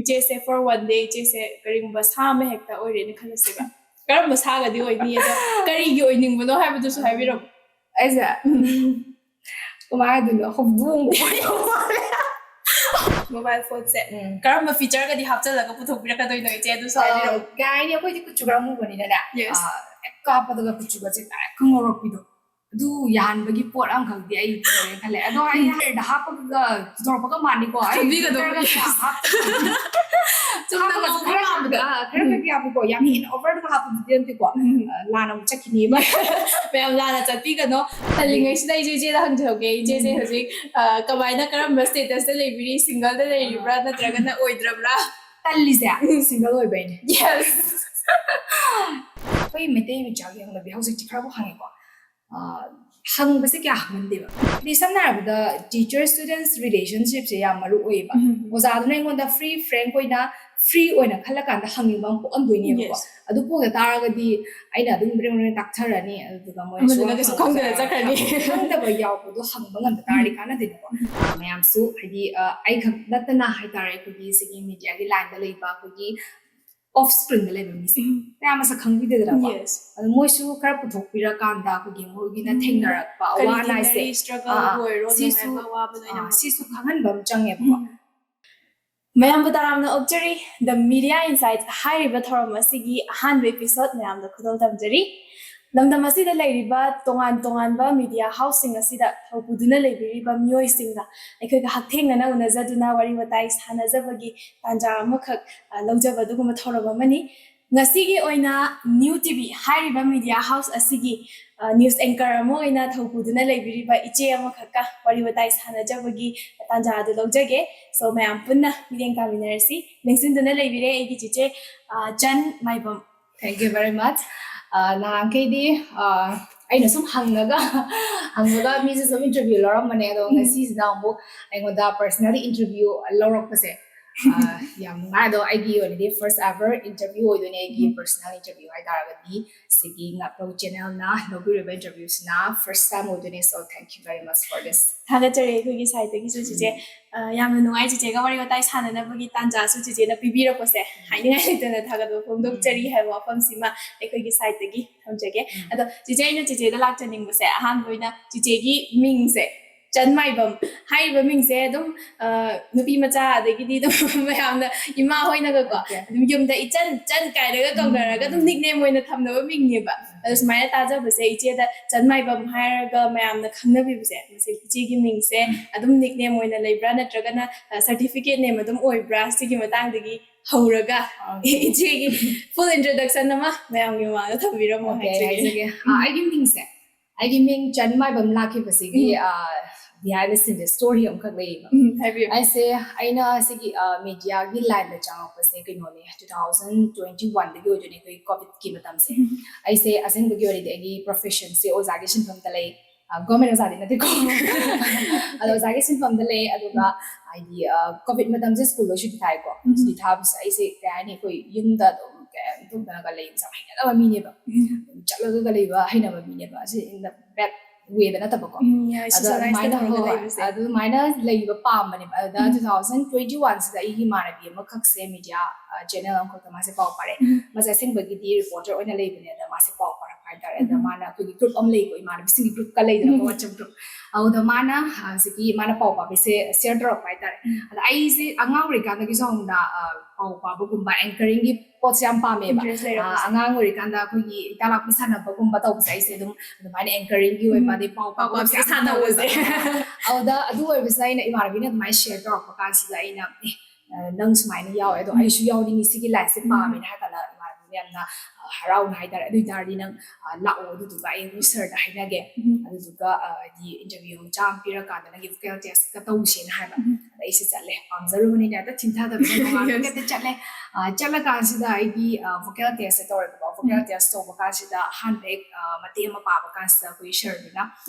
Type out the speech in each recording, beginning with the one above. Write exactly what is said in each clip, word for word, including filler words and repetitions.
ꯏꯆꯦꯁꯦ for one day ꯏꯆꯦꯁꯦ ꯀꯔꯤꯒꯨꯝꯕ ꯁꯥ ꯑꯃ ꯍꯦꯛꯇ ꯑꯣꯏꯔꯦꯅ ꯈꯜꯂꯁꯦꯕ꯫ ꯀꯔꯝꯕ ꯁꯥꯒꯗꯤ ꯑꯣꯏꯅꯤ, ꯑꯗꯣ ꯀꯔꯤꯒꯤ ꯑꯣꯏꯅꯤꯡꯕꯅꯣ ꯍꯥꯏꯕꯗꯨꯁꯨ ꯍꯥꯏꯕꯤꯔꯝꯃꯨ꯫ ꯑꯩꯁꯦ ꯀꯃꯥꯏꯅ ꯍꯥꯏꯗꯣꯏꯅꯣ, ꯍꯧꯗꯣꯡ꯫ ꯃꯣꯕꯥꯏꯜ ꯐꯣꯟꯁꯦ ꯀꯔꯝꯕ ꯐꯤꯆꯔꯒꯗꯤ ꯍꯥꯞꯆꯤꯜꯂꯒ ꯄꯨꯊꯣꯛꯄꯤꯔꯛꯀꯗꯣꯏꯅꯣ ꯏꯆꯦ, ꯑꯗꯨꯁꯨ ꯍꯥꯏꯕꯤꯔꯝꯃꯨ꯫ ꯀꯩ ꯍꯥꯏꯅꯤ, ꯑꯩꯈꯣꯏꯗꯤ ꯀꯨꯆꯨ ꯈꯔ ꯃꯨꯕꯅꯤꯅꯅꯦ꯫ Yes. ꯑ, ꯍꯦꯛ ꯀꯥꯞꯄꯗꯒ ꯀꯨꯆꯨꯒꯁꯦ ꯗꯥꯏꯔꯦꯛ ꯉꯧꯔꯛꯄꯤꯗꯣ, ꯑꯗꯨ ꯌꯥꯍꯟꯕꯒꯤ ꯄꯣꯠ ꯑꯃꯈꯛꯇꯤ ꯑꯩ ꯇꯧꯔꯦ ꯈꯜꯂꯦ꯫ ꯑꯗꯣ ꯑꯩ ꯍꯥꯏꯔꯗ ꯍꯥꯞꯄꯒ ꯊꯣꯔꯛꯄꯒ ꯃꯥꯟꯅꯤꯀꯣ꯫ ꯑꯩ ꯈꯪꯕꯤꯒꯗꯧꯕ, ꯐꯤꯜꯇꯔꯒ ꯀꯌꯥ yes. ꯍꯥꯞꯇꯕ꯫ ꯆꯨꯝꯅ ꯍꯥꯞꯄꯒꯁꯨ ꯉꯧꯕ ꯈꯔ ꯃꯥꯟꯕꯗꯣ꯫ ꯈꯔ ꯈꯔ ꯈꯔ ꯍꯥꯞꯄꯤꯀꯣ, ꯌꯥꯝ ꯍꯦꯟꯅ ꯑꯣꯚꯔꯗꯒ ꯍꯥꯞꯄꯗꯨꯗꯤ ꯅꯠꯇꯦꯀꯣ꯫ ꯎꯝ. ꯑ, ꯂꯥꯟꯅ ꯑꯃꯨꯛ ꯆꯠꯈꯤꯅꯦꯕ꯫ ꯃꯌꯥꯝ ꯂꯥꯟꯅ ꯆꯠꯄꯤꯒꯅꯣ꯫ ꯇꯜꯂꯤꯉꯩꯁꯤꯗ ꯑꯩꯁꯨ ꯏꯆꯦꯗ ꯍꯪꯖꯍꯧꯒꯦ꯫ ꯏꯆꯦꯁꯦ ꯎꯝ. ꯍꯧꯖꯤꯛ, ꯑ, ꯀꯃꯥꯏꯅ, ꯀꯔꯝꯕ statusꯇ ꯂꯩꯕꯤꯔꯤ? Singleꯗ ꯂꯩꯔꯤꯕ꯭ꯔꯥ ꯅꯠꯇ꯭ꯔꯒꯅ ꯑꯣꯏꯗ꯭ꯔꯕ꯭ꯔꯥ? ꯇꯜꯂꯤꯁꯦ single ꯑꯣꯏꯕꯩꯅꯦ꯫ Yes. ꯑꯩꯈꯣꯏ ꯃꯩꯇꯩ ꯃꯆꯥꯒꯤ ꯍꯧꯅꯕꯤ ꯍꯧꯖꯤꯛꯇꯤ ꯈꯔꯕꯨ ꯍꯪꯉꯦꯀꯣ꯫ ꯑ, ꯍꯪꯕꯁꯦ ꯀꯌꯥ ꯍꯪꯒꯟꯗꯦꯕ꯫ ꯍꯥꯏꯗꯤ ꯁꯝꯅ ꯍꯥꯏꯔꯕꯗ teacher students relationshipꯁꯦ ꯌꯥꯝ ꯃꯔꯨ ꯑꯣꯏꯌꯦꯕ꯫ ꯎꯝ. ꯑꯣꯖꯥꯗꯨꯅ ꯑꯩꯉꯣꯟꯗ free frank ꯑꯣꯏꯅ, free ꯑꯣꯏꯅ ꯈꯜꯂꯀꯥꯟꯗ ꯍꯪꯅꯤꯡꯕ ꯑꯃ ꯄꯣꯛꯍꯟꯗꯣꯏꯅꯦꯕꯀꯣ꯫ Yes. ꯑꯗꯨ ꯄꯣꯛꯇ ꯇꯥꯔꯒꯗꯤ ꯑꯩꯅ ꯑꯗꯨꯝ ꯕ꯭ꯔꯦꯡ ꯕ꯭ꯔꯦꯡ ꯇꯥꯛꯊꯔꯅꯤ, ꯑꯗꯨꯗꯨꯒ ꯃꯣꯏꯅ ꯑꯃꯗꯨꯅ ꯁꯨꯡꯍꯪ ꯀꯩꯁꯨ ꯍꯪꯉꯛꯇ꯭ꯔꯦ꯫ ꯈꯪꯗꯅ ꯆꯠꯈ꯭ꯔꯅꯤ꯫ ꯈꯪꯗꯕ ꯌꯥꯎꯕꯗꯣ ꯍꯪꯕ ꯉꯝꯗ ꯇꯥꯔꯗꯤ ꯀꯥꯟꯅꯗꯦꯅꯀꯣ꯫ ꯃꯌꯥꯝꯁꯨ ꯍꯥꯏꯗꯤ, ꯑ, ꯑꯩ ꯈꯛ ꯅꯠꯇꯅ ꯍꯥꯏꯇꯥꯔꯦ, ꯑꯩꯈꯣꯏꯒꯤ ꯁꯤꯒꯤ mediaꯒꯤ lineꯗ ꯂꯩꯕ ꯑꯩꯈꯣꯏꯒꯤ off screenꯗ ꯂꯩꯕ ꯃꯤꯁꯦ ꯃꯌꯥꯝ ꯃꯁꯛ ꯈꯪꯕꯤꯗꯦꯗꯅꯀꯣ꯫ Yes. ꯑꯗꯨ ꯃꯣꯏꯁꯨ ꯈꯔ ꯄꯨꯊꯣꯛꯄꯤꯔꯀꯥꯟꯗ ꯑꯩꯈꯣꯏꯒꯤ ꯃꯣꯏꯒꯤꯅ ꯎꯝ. ꯊꯦꯡꯅꯔꯛꯄ ꯀꯔꯤ ꯑꯋꯥ ꯑꯅꯥꯁꯦ, ꯊꯦꯡꯅꯔꯤ, struggle ꯑꯥ, ꯑꯥ, ꯑꯣꯏꯔꯣ, ꯁꯤꯁꯨ, ꯅꯨꯡꯉꯥꯏꯕ, ꯑꯋꯥꯕ ꯑꯥ, ꯂꯣꯏꯅꯃꯛ꯫ ꯁꯤꯁꯨ ꯈꯪꯍꯟꯕ ꯑꯃ ꯆꯪꯉꯦꯕꯀꯣ꯫ ꯎꯝ. ꯃꯌꯥꯝꯕꯨ ꯇꯔꯥꯝꯅ ꯑꯣꯛꯆꯔꯤ꯫ The Media Insights ꯍꯥꯏꯔꯤꯕ ꯊꯧꯔꯝ ꯑꯁꯤꯒꯤ ꯑꯍꯥꯟꯕ episode ꯃꯌꯥꯝꯗ ꯈꯨꯗꯣꯜ ꯇꯝꯖꯔꯤ꯫ ꯂꯝꯗꯝ ꯑꯁꯤꯗ ꯂꯩꯔꯤꯕ ꯇꯣꯉꯥꯟ ꯇꯣꯉꯥꯟꯕ media houseꯁꯤꯡ ꯑꯁꯤꯗ ꯊꯧ ꯄꯨꯗꯨꯅ ꯂꯩꯕꯤꯔꯤꯕ ꯃꯤꯑꯣꯏꯁꯤꯡꯒ ꯑꯩꯈꯣꯏꯒ ꯍꯛꯊꯦꯡꯅꯅ ꯎꯅꯖꯗꯨꯅ ꯋꯥꯔꯤ ꯋꯥꯇꯥꯏ ꯁꯥꯟꯅꯖꯕꯒꯤ ꯇꯥꯟꯖꯥ ꯑꯃꯈꯛ, ꯑ, ꯂꯧꯖꯕ ꯑꯗꯨꯒꯨꯝꯕ ꯊꯧꯔꯝ ꯑꯃꯅꯤ꯫ ꯉꯁꯤꯒꯤ ꯑꯣꯏꯅ New TV ꯍꯥꯏꯔꯤꯕ media house ꯑꯁꯤꯒꯤ, ꯑ, news anchor ꯑꯃ ꯑꯣꯏꯅ ꯊꯧ ꯄꯨꯗꯨꯅ ꯂꯩꯕꯤꯔꯤꯕ ꯏꯆꯦ ꯑꯃꯈꯛꯀ ꯋꯥꯔꯤ ꯋꯥꯇꯥꯏ ꯁꯥꯟꯅꯖꯕꯒꯤ ꯇꯥꯟꯖꯥ ꯑꯗꯨ ꯂꯧꯖꯒꯦ꯫ So, ꯃꯌꯥꯝ ꯄꯨꯟꯅ ꯃꯤꯠꯌꯦꯡ ꯇꯥꯃꯤꯟꯅꯔꯁꯤ꯫ ꯂꯦꯡꯁꯤꯟꯗꯨꯅ ꯂꯩꯕꯤꯔꯦ ꯑꯩꯒꯤ ꯆꯤꯆꯦ, ꯑ, ꯆꯟ ꯃꯥꯏꯕꯝ꯫ Thank you very much. ꯑ, ꯅꯍꯥꯟꯈꯩꯗꯤ, ꯑ, ꯑꯩꯅ ꯁꯨꯝ ꯍꯪꯉꯒ, ꯍꯪꯉꯒ ꯃꯤꯁꯦ ꯁꯨꯝ interview ꯂꯧꯔꯝꯕꯅꯦ, ꯑꯗꯣ ꯎꯝ. ꯉꯁꯤꯁꯤꯅ ꯑꯃꯨꯛ ꯑꯩꯉꯣꯟꯗ personally interview ꯂꯧꯔꯛꯄꯁꯦ ꯑ, ꯌꯥꯝ ꯅꯨꯡꯉꯥꯏ꯫ ꯑꯗꯣ ꯑꯩꯒꯤ ꯑꯣꯏꯅꯗꯤ first ever interview ꯑꯣꯏꯗꯣꯏꯅꯦ, ꯑꯩꯒꯤ personal interview ꯍꯥꯏꯇꯥꯔꯒꯗꯤ꯫ ꯁꯤꯒꯤ ꯉꯥꯛꯂꯧ channelꯅ ꯂꯧꯕꯤꯔꯤꯕ interviewꯁꯤꯅ first time ꯑꯣꯏꯗꯣꯏꯅꯦ꯫ So thank you very much for this. ꯊꯥꯒꯠꯆꯔꯤ ꯑꯩꯈꯣꯏꯒꯤ sideꯇꯒꯤꯁꯨ ꯆꯤꯆꯦ꯫ ꯑ, ꯌꯥꯝꯅ ꯅꯨꯡꯉꯥꯏ ꯆꯤꯆꯦꯒ ꯋꯥꯔꯤ ꯋꯥꯇꯥꯏ ꯁꯥꯟꯅꯅꯕꯒꯤ ꯇꯥꯟꯖꯥꯁꯨ ꯆꯤꯆꯦꯅ ꯄꯤꯕꯤꯔꯛꯄꯁꯦ꯫ ꯍꯥꯏꯅꯤꯡꯉꯥꯏ ꯂꯩꯇꯅ ꯊꯥꯒꯠꯄ ꯐꯣꯡꯗꯣꯛꯆꯔꯤ ꯍꯥꯏꯕ ꯋꯥꯐꯝꯁꯤꯃ ꯑꯩꯈꯣꯏꯒꯤ sideꯇꯒꯤ ꯊꯝꯖꯒꯦ꯫ ꯑꯗꯣ ꯆꯤꯆꯦ, ꯑꯩꯅ ꯆꯤꯆꯦꯗ ꯂꯥꯛꯆꯅꯤꯡꯕꯁꯦ, ꯑꯍꯥꯟꯕ ꯑꯣꯏꯅ ꯆꯤꯆꯦꯒꯤ ꯃꯤꯡꯁꯦ, ꯆꯟꯃꯥꯏꯕꯝ ꯍꯥꯏꯔꯤꯕ ꯃꯤꯡꯁꯦ ꯑꯗꯨꯝ, ꯑ, ꯅꯨꯄꯤ ꯃꯆꯥ ꯑꯗꯒꯤꯗꯤ ꯑꯗꯨꯝ ꯃꯌꯥꯝꯅ, ꯏꯃꯥ ꯍꯣꯏꯅꯒꯀꯣ, ꯑꯗꯨꯝ ꯌꯨꯝꯗ "ꯏꯆꯟ, ꯆꯟ" ꯀꯥꯏꯅꯒ ꯀꯧꯅꯔꯒ ꯑꯗꯨꯝ nickname ꯑꯣꯏꯅ ꯊꯝꯅꯕ ꯃꯤꯡꯅꯦꯕ꯫ ꯑꯗꯣ ꯁꯨꯃꯥꯏꯅ ꯇꯥꯖꯕꯁꯦ, ꯏꯆꯦꯗ ꯆꯟꯃꯥꯏꯕꯝ ꯍꯥꯏꯔꯒ ꯃꯌꯥꯝꯅ ꯈꯪꯅꯕꯤꯕꯁꯦ, ꯃꯁꯤ ꯏꯆꯦꯒꯤ ꯃꯤꯡꯁꯦ ꯑꯗꯨꯝ nickname ꯑꯣꯏꯅ ꯂꯩꯕ꯭ꯔꯥ, ꯅꯠꯇ꯭ꯔꯒꯅ, ꯑ, certificate name ꯑꯗꯨꯝ ꯑꯣꯏꯕ꯭ꯔꯥ? ꯁꯤꯒꯤ ꯃꯇꯥꯡꯗꯒꯤ ꯍꯧꯔꯒ ꯏꯆꯦꯒꯤ full introduction ꯑꯃ ꯃꯌꯥꯝꯒꯤ ꯃꯃꯥꯡꯗ ꯊꯝꯕꯤꯔꯝꯃꯣ꯫ Okay, ꯍꯥꯏꯖꯒꯦ꯫ ꯍꯥꯏꯖꯒꯦ꯫ ꯑ, ꯑꯩꯒꯤ ꯃꯤꯡꯁꯦ, ꯑꯩꯒꯤ ꯃꯤꯡ ꯆꯟꯃꯥꯏꯕꯝ ꯂꯥꯛꯈꯤꯕꯁꯤꯒꯤ, ꯑ, behind the scene story ꯑꯃꯈꯛ ꯂꯩꯌꯦꯕ꯫ ꯎꯝ, ꯍꯥꯏꯕꯤꯌꯨ꯫ ꯑꯩꯁꯦ, ꯑꯩꯅ ꯁꯤꯒꯤ, ꯑ, mediaꯒꯤ lineꯗ ꯆꯪꯉꯛꯄꯁꯦ ꯀꯩꯅꯣꯅꯦ, two thousand twenty oneꯗꯒꯤ ꯑꯣꯏꯗꯣꯏꯅꯦ, ꯑꯩꯈꯣꯏ COVIDꯀꯤ ꯃꯇꯝꯁꯦ꯫ ꯑꯩꯁꯦ ꯑꯁꯦꯡꯕꯒꯤ ꯑꯣꯏꯅꯗꯤ ꯑꯩꯒꯤ professionꯁꯦ ꯑꯣꯖꯥꯒꯤ ꯁꯤꯟꯐꯝꯗ ꯂꯩ꯫ ꯑ, government ꯑꯣꯖꯥꯗꯤ ꯅꯠꯇꯦꯀꯣ꯫ ꯑꯗꯣ ꯑꯣꯖꯥꯒꯤ ꯁꯤꯟꯐꯝꯗ ꯂꯩ, ꯑꯗꯨꯒ ꯍꯥꯏꯗꯤ, ꯑ, COVID ꯃꯇꯝꯁꯦ school ꯂꯣꯏ ꯁꯨꯇꯤ ꯊꯥꯏꯀꯣ꯫ ꯁꯨꯇꯤ ꯊꯥꯕꯁꯦ ꯑꯩꯁꯦ, ꯀꯩ ꯍꯥꯏꯅꯤ, ꯑꯩꯈꯣꯏ ꯌꯨꯝꯗ ꯑꯗꯨꯝ ꯀꯩꯝ ꯇꯧꯗꯅꯒ ꯂꯩꯕꯁꯦ ꯌꯥꯝ ꯍꯩꯅꯗꯕ ꯃꯤꯅꯦꯕ꯫ ꯑꯗꯨꯝ ꯆꯠꯂꯒ ꯂꯩꯕ ꯍꯩꯅꯕ ꯃꯤꯅꯦꯕ꯫ ꯑꯁꯤ in the bad wayꯗ ꯅꯠꯇꯕꯀꯣ꯫ ꯎꯝ, ꯌꯥꯏ, ꯑꯗ socializeꯇ ꯑꯗꯨꯃꯥꯏꯅ, ꯇꯧꯔꯒ ꯍꯣꯏ, ꯂꯩꯕꯁꯦ꯫ ꯑꯗꯨꯃꯥꯏꯅ ꯂꯩꯕ ꯄꯥꯝꯕꯅꯦꯕ꯫ ꯑꯗ two thousand twenty oneꯁꯤꯗ ꯑꯩꯒꯤ ꯏꯃꯥꯟꯅꯕꯤ ꯑꯃꯈꯛꯁꯦ media, ꯑ, channel ꯑꯃꯈꯛꯇ ꯃꯥꯁꯦ ꯄꯥꯎ ꯄꯥꯔꯦ꯫ ꯃꯥꯁꯦ ꯑꯁꯦꯡꯕꯒꯤ reporter ꯑꯣꯏꯅ ꯂꯩꯕꯅꯦ, ꯑꯗ ꯃꯥꯁꯦ ꯄꯥꯎ ꯄꯥꯔꯛꯄ ꯍꯥꯏꯇꯥꯔꯦ꯫ ꯑꯗ ꯃꯥꯅ ꯑꯩꯈꯣꯏꯒꯤ group ꯑꯃ ꯂꯩꯀꯣ, ꯏꯃꯥꯟꯅꯕꯤꯁꯤꯡꯒꯤ groupꯀ ꯂꯩꯗꯅꯀꯣ, WhatsApp group꯫ ꯑꯗꯨꯗ ꯃꯥꯅ, ꯑ, ꯍꯧꯖꯤꯛꯀꯤ ꯃꯥꯅ ꯄꯥꯎ ꯄꯥꯕꯁꯦ share ꯇꯧꯔꯛꯄ ꯍꯥꯏꯇꯥꯔꯦ꯫ ꯑꯗ ꯑꯩꯁꯦ ꯑꯉꯥꯡ ꯑꯣꯏꯔꯤꯀꯥꯟꯗꯒꯤꯁꯨ ꯍꯧꯅ, ꯑ, ꯄꯥꯎ ꯄꯥꯕꯒꯨꯝꯕ, anchoringꯒꯤ ꯄꯣꯠꯁꯦ ꯌꯥꯝ ꯄꯥꯝꯃꯦꯕ꯫ Interest ꯑ, ꯂꯩꯔꯛꯄꯁꯦ꯫ ꯑꯉꯥꯡ ꯑꯣꯏꯔꯤꯀꯥꯟꯗ ꯑꯩꯈꯣꯏꯒꯤ ꯍꯤꯗꯥꯛ ꯂꯥꯛꯄꯤ ꯁꯥꯟꯅꯕꯒꯨꯝꯕ ꯇꯧꯕꯁꯦ, ꯑꯩꯁꯦ ꯑꯗꯨꯝ ꯑꯗꯨꯃꯥꯏꯅ anchoringꯒꯤ ꯑꯣꯏꯕ, ꯑꯗꯩ ꯄꯥꯎ ꯄꯥꯎ ꯄꯥꯕꯁꯦ ꯄꯥꯕꯁꯦ ꯌꯥꯝ ꯁꯥꯟꯅꯕꯁꯦ꯫ ꯇꯧꯋꯦꯕ꯫ ꯑꯗꯨꯗ ꯑꯗꯨ ꯑꯣꯏꯕꯁꯤꯅ ꯑꯩꯅ, ꯏꯃꯥꯟꯅꯕꯤꯅ ꯑꯗꯨꯃꯥꯏꯅ share ꯇꯧꯔꯛꯄ ꯀꯥꯟꯁꯤꯗ ꯑꯩꯅ, "ꯑꯦ, ꯑ, ꯅꯪ ꯁꯨꯃꯥꯏꯅ ꯌꯥꯎꯋꯦ, ꯑꯗꯣ ꯑꯩꯁꯨ ꯌꯥꯎꯅꯤꯡꯉꯤ, ꯁꯤꯒꯤ lineꯁꯦ ꯄꯥꯝꯃꯦꯅ" ꯍꯥꯏꯔ ꯀꯥꯟꯗ ꯏꯃꯥꯟꯅꯕꯤꯅ ꯌꯥꯝꯅ, ꯑ, ꯍꯔꯥꯎꯅ ꯍꯥꯏꯇꯥꯔꯦ, "ꯑꯗꯨ ꯑꯣꯏꯇꯥꯔꯗꯤ ꯅꯪ, ꯑ, ꯂꯥꯛꯑꯣ, ꯑꯗꯨꯗꯨꯒ ꯑꯩ ꯑꯩꯈꯣꯏ sirꯗ ꯍꯥꯏꯅꯒꯦ, ꯑꯗꯨꯗꯨꯒ, ꯑ, ꯍꯥꯏꯗꯤ interview ꯃꯆꯥ ꯑꯃ ꯄꯤꯔꯀꯥꯟꯗ ꯅꯪꯒꯤ vocal testꯀ ꯇꯧꯁꯦꯅ" ꯍꯥꯏꯕ꯫ ꯑꯗ ꯑꯩꯁꯦ ꯆꯠꯂꯦ, ꯄꯥꯝꯖꯔꯨꯕꯅꯤꯅ ꯍꯦꯛꯇ ꯊꯤꯟꯊꯗꯕꯤꯗ ꯅꯣꯡꯉꯥꯟꯕꯒ ꯍꯦꯛꯇ ꯆꯠꯂꯦ꯫ ꯑ, ꯆꯠꯂꯀꯥꯟꯁꯤꯗ ꯑꯩꯒꯤ, ꯑ, vocal testꯁꯦ ꯇꯧꯔꯦꯕꯀꯣ꯫ Vocal test ꯇꯧꯕ ꯀꯥꯟꯁꯤꯗ ꯑꯍꯥꯟꯕ ꯍꯦꯛ, ꯑ, ꯃꯇꯦꯛ ꯑꯃ ꯄꯥꯕ ꯀꯥꯟꯁꯤꯗ ꯑꯩꯈꯣꯏ sirꯗꯨꯅ,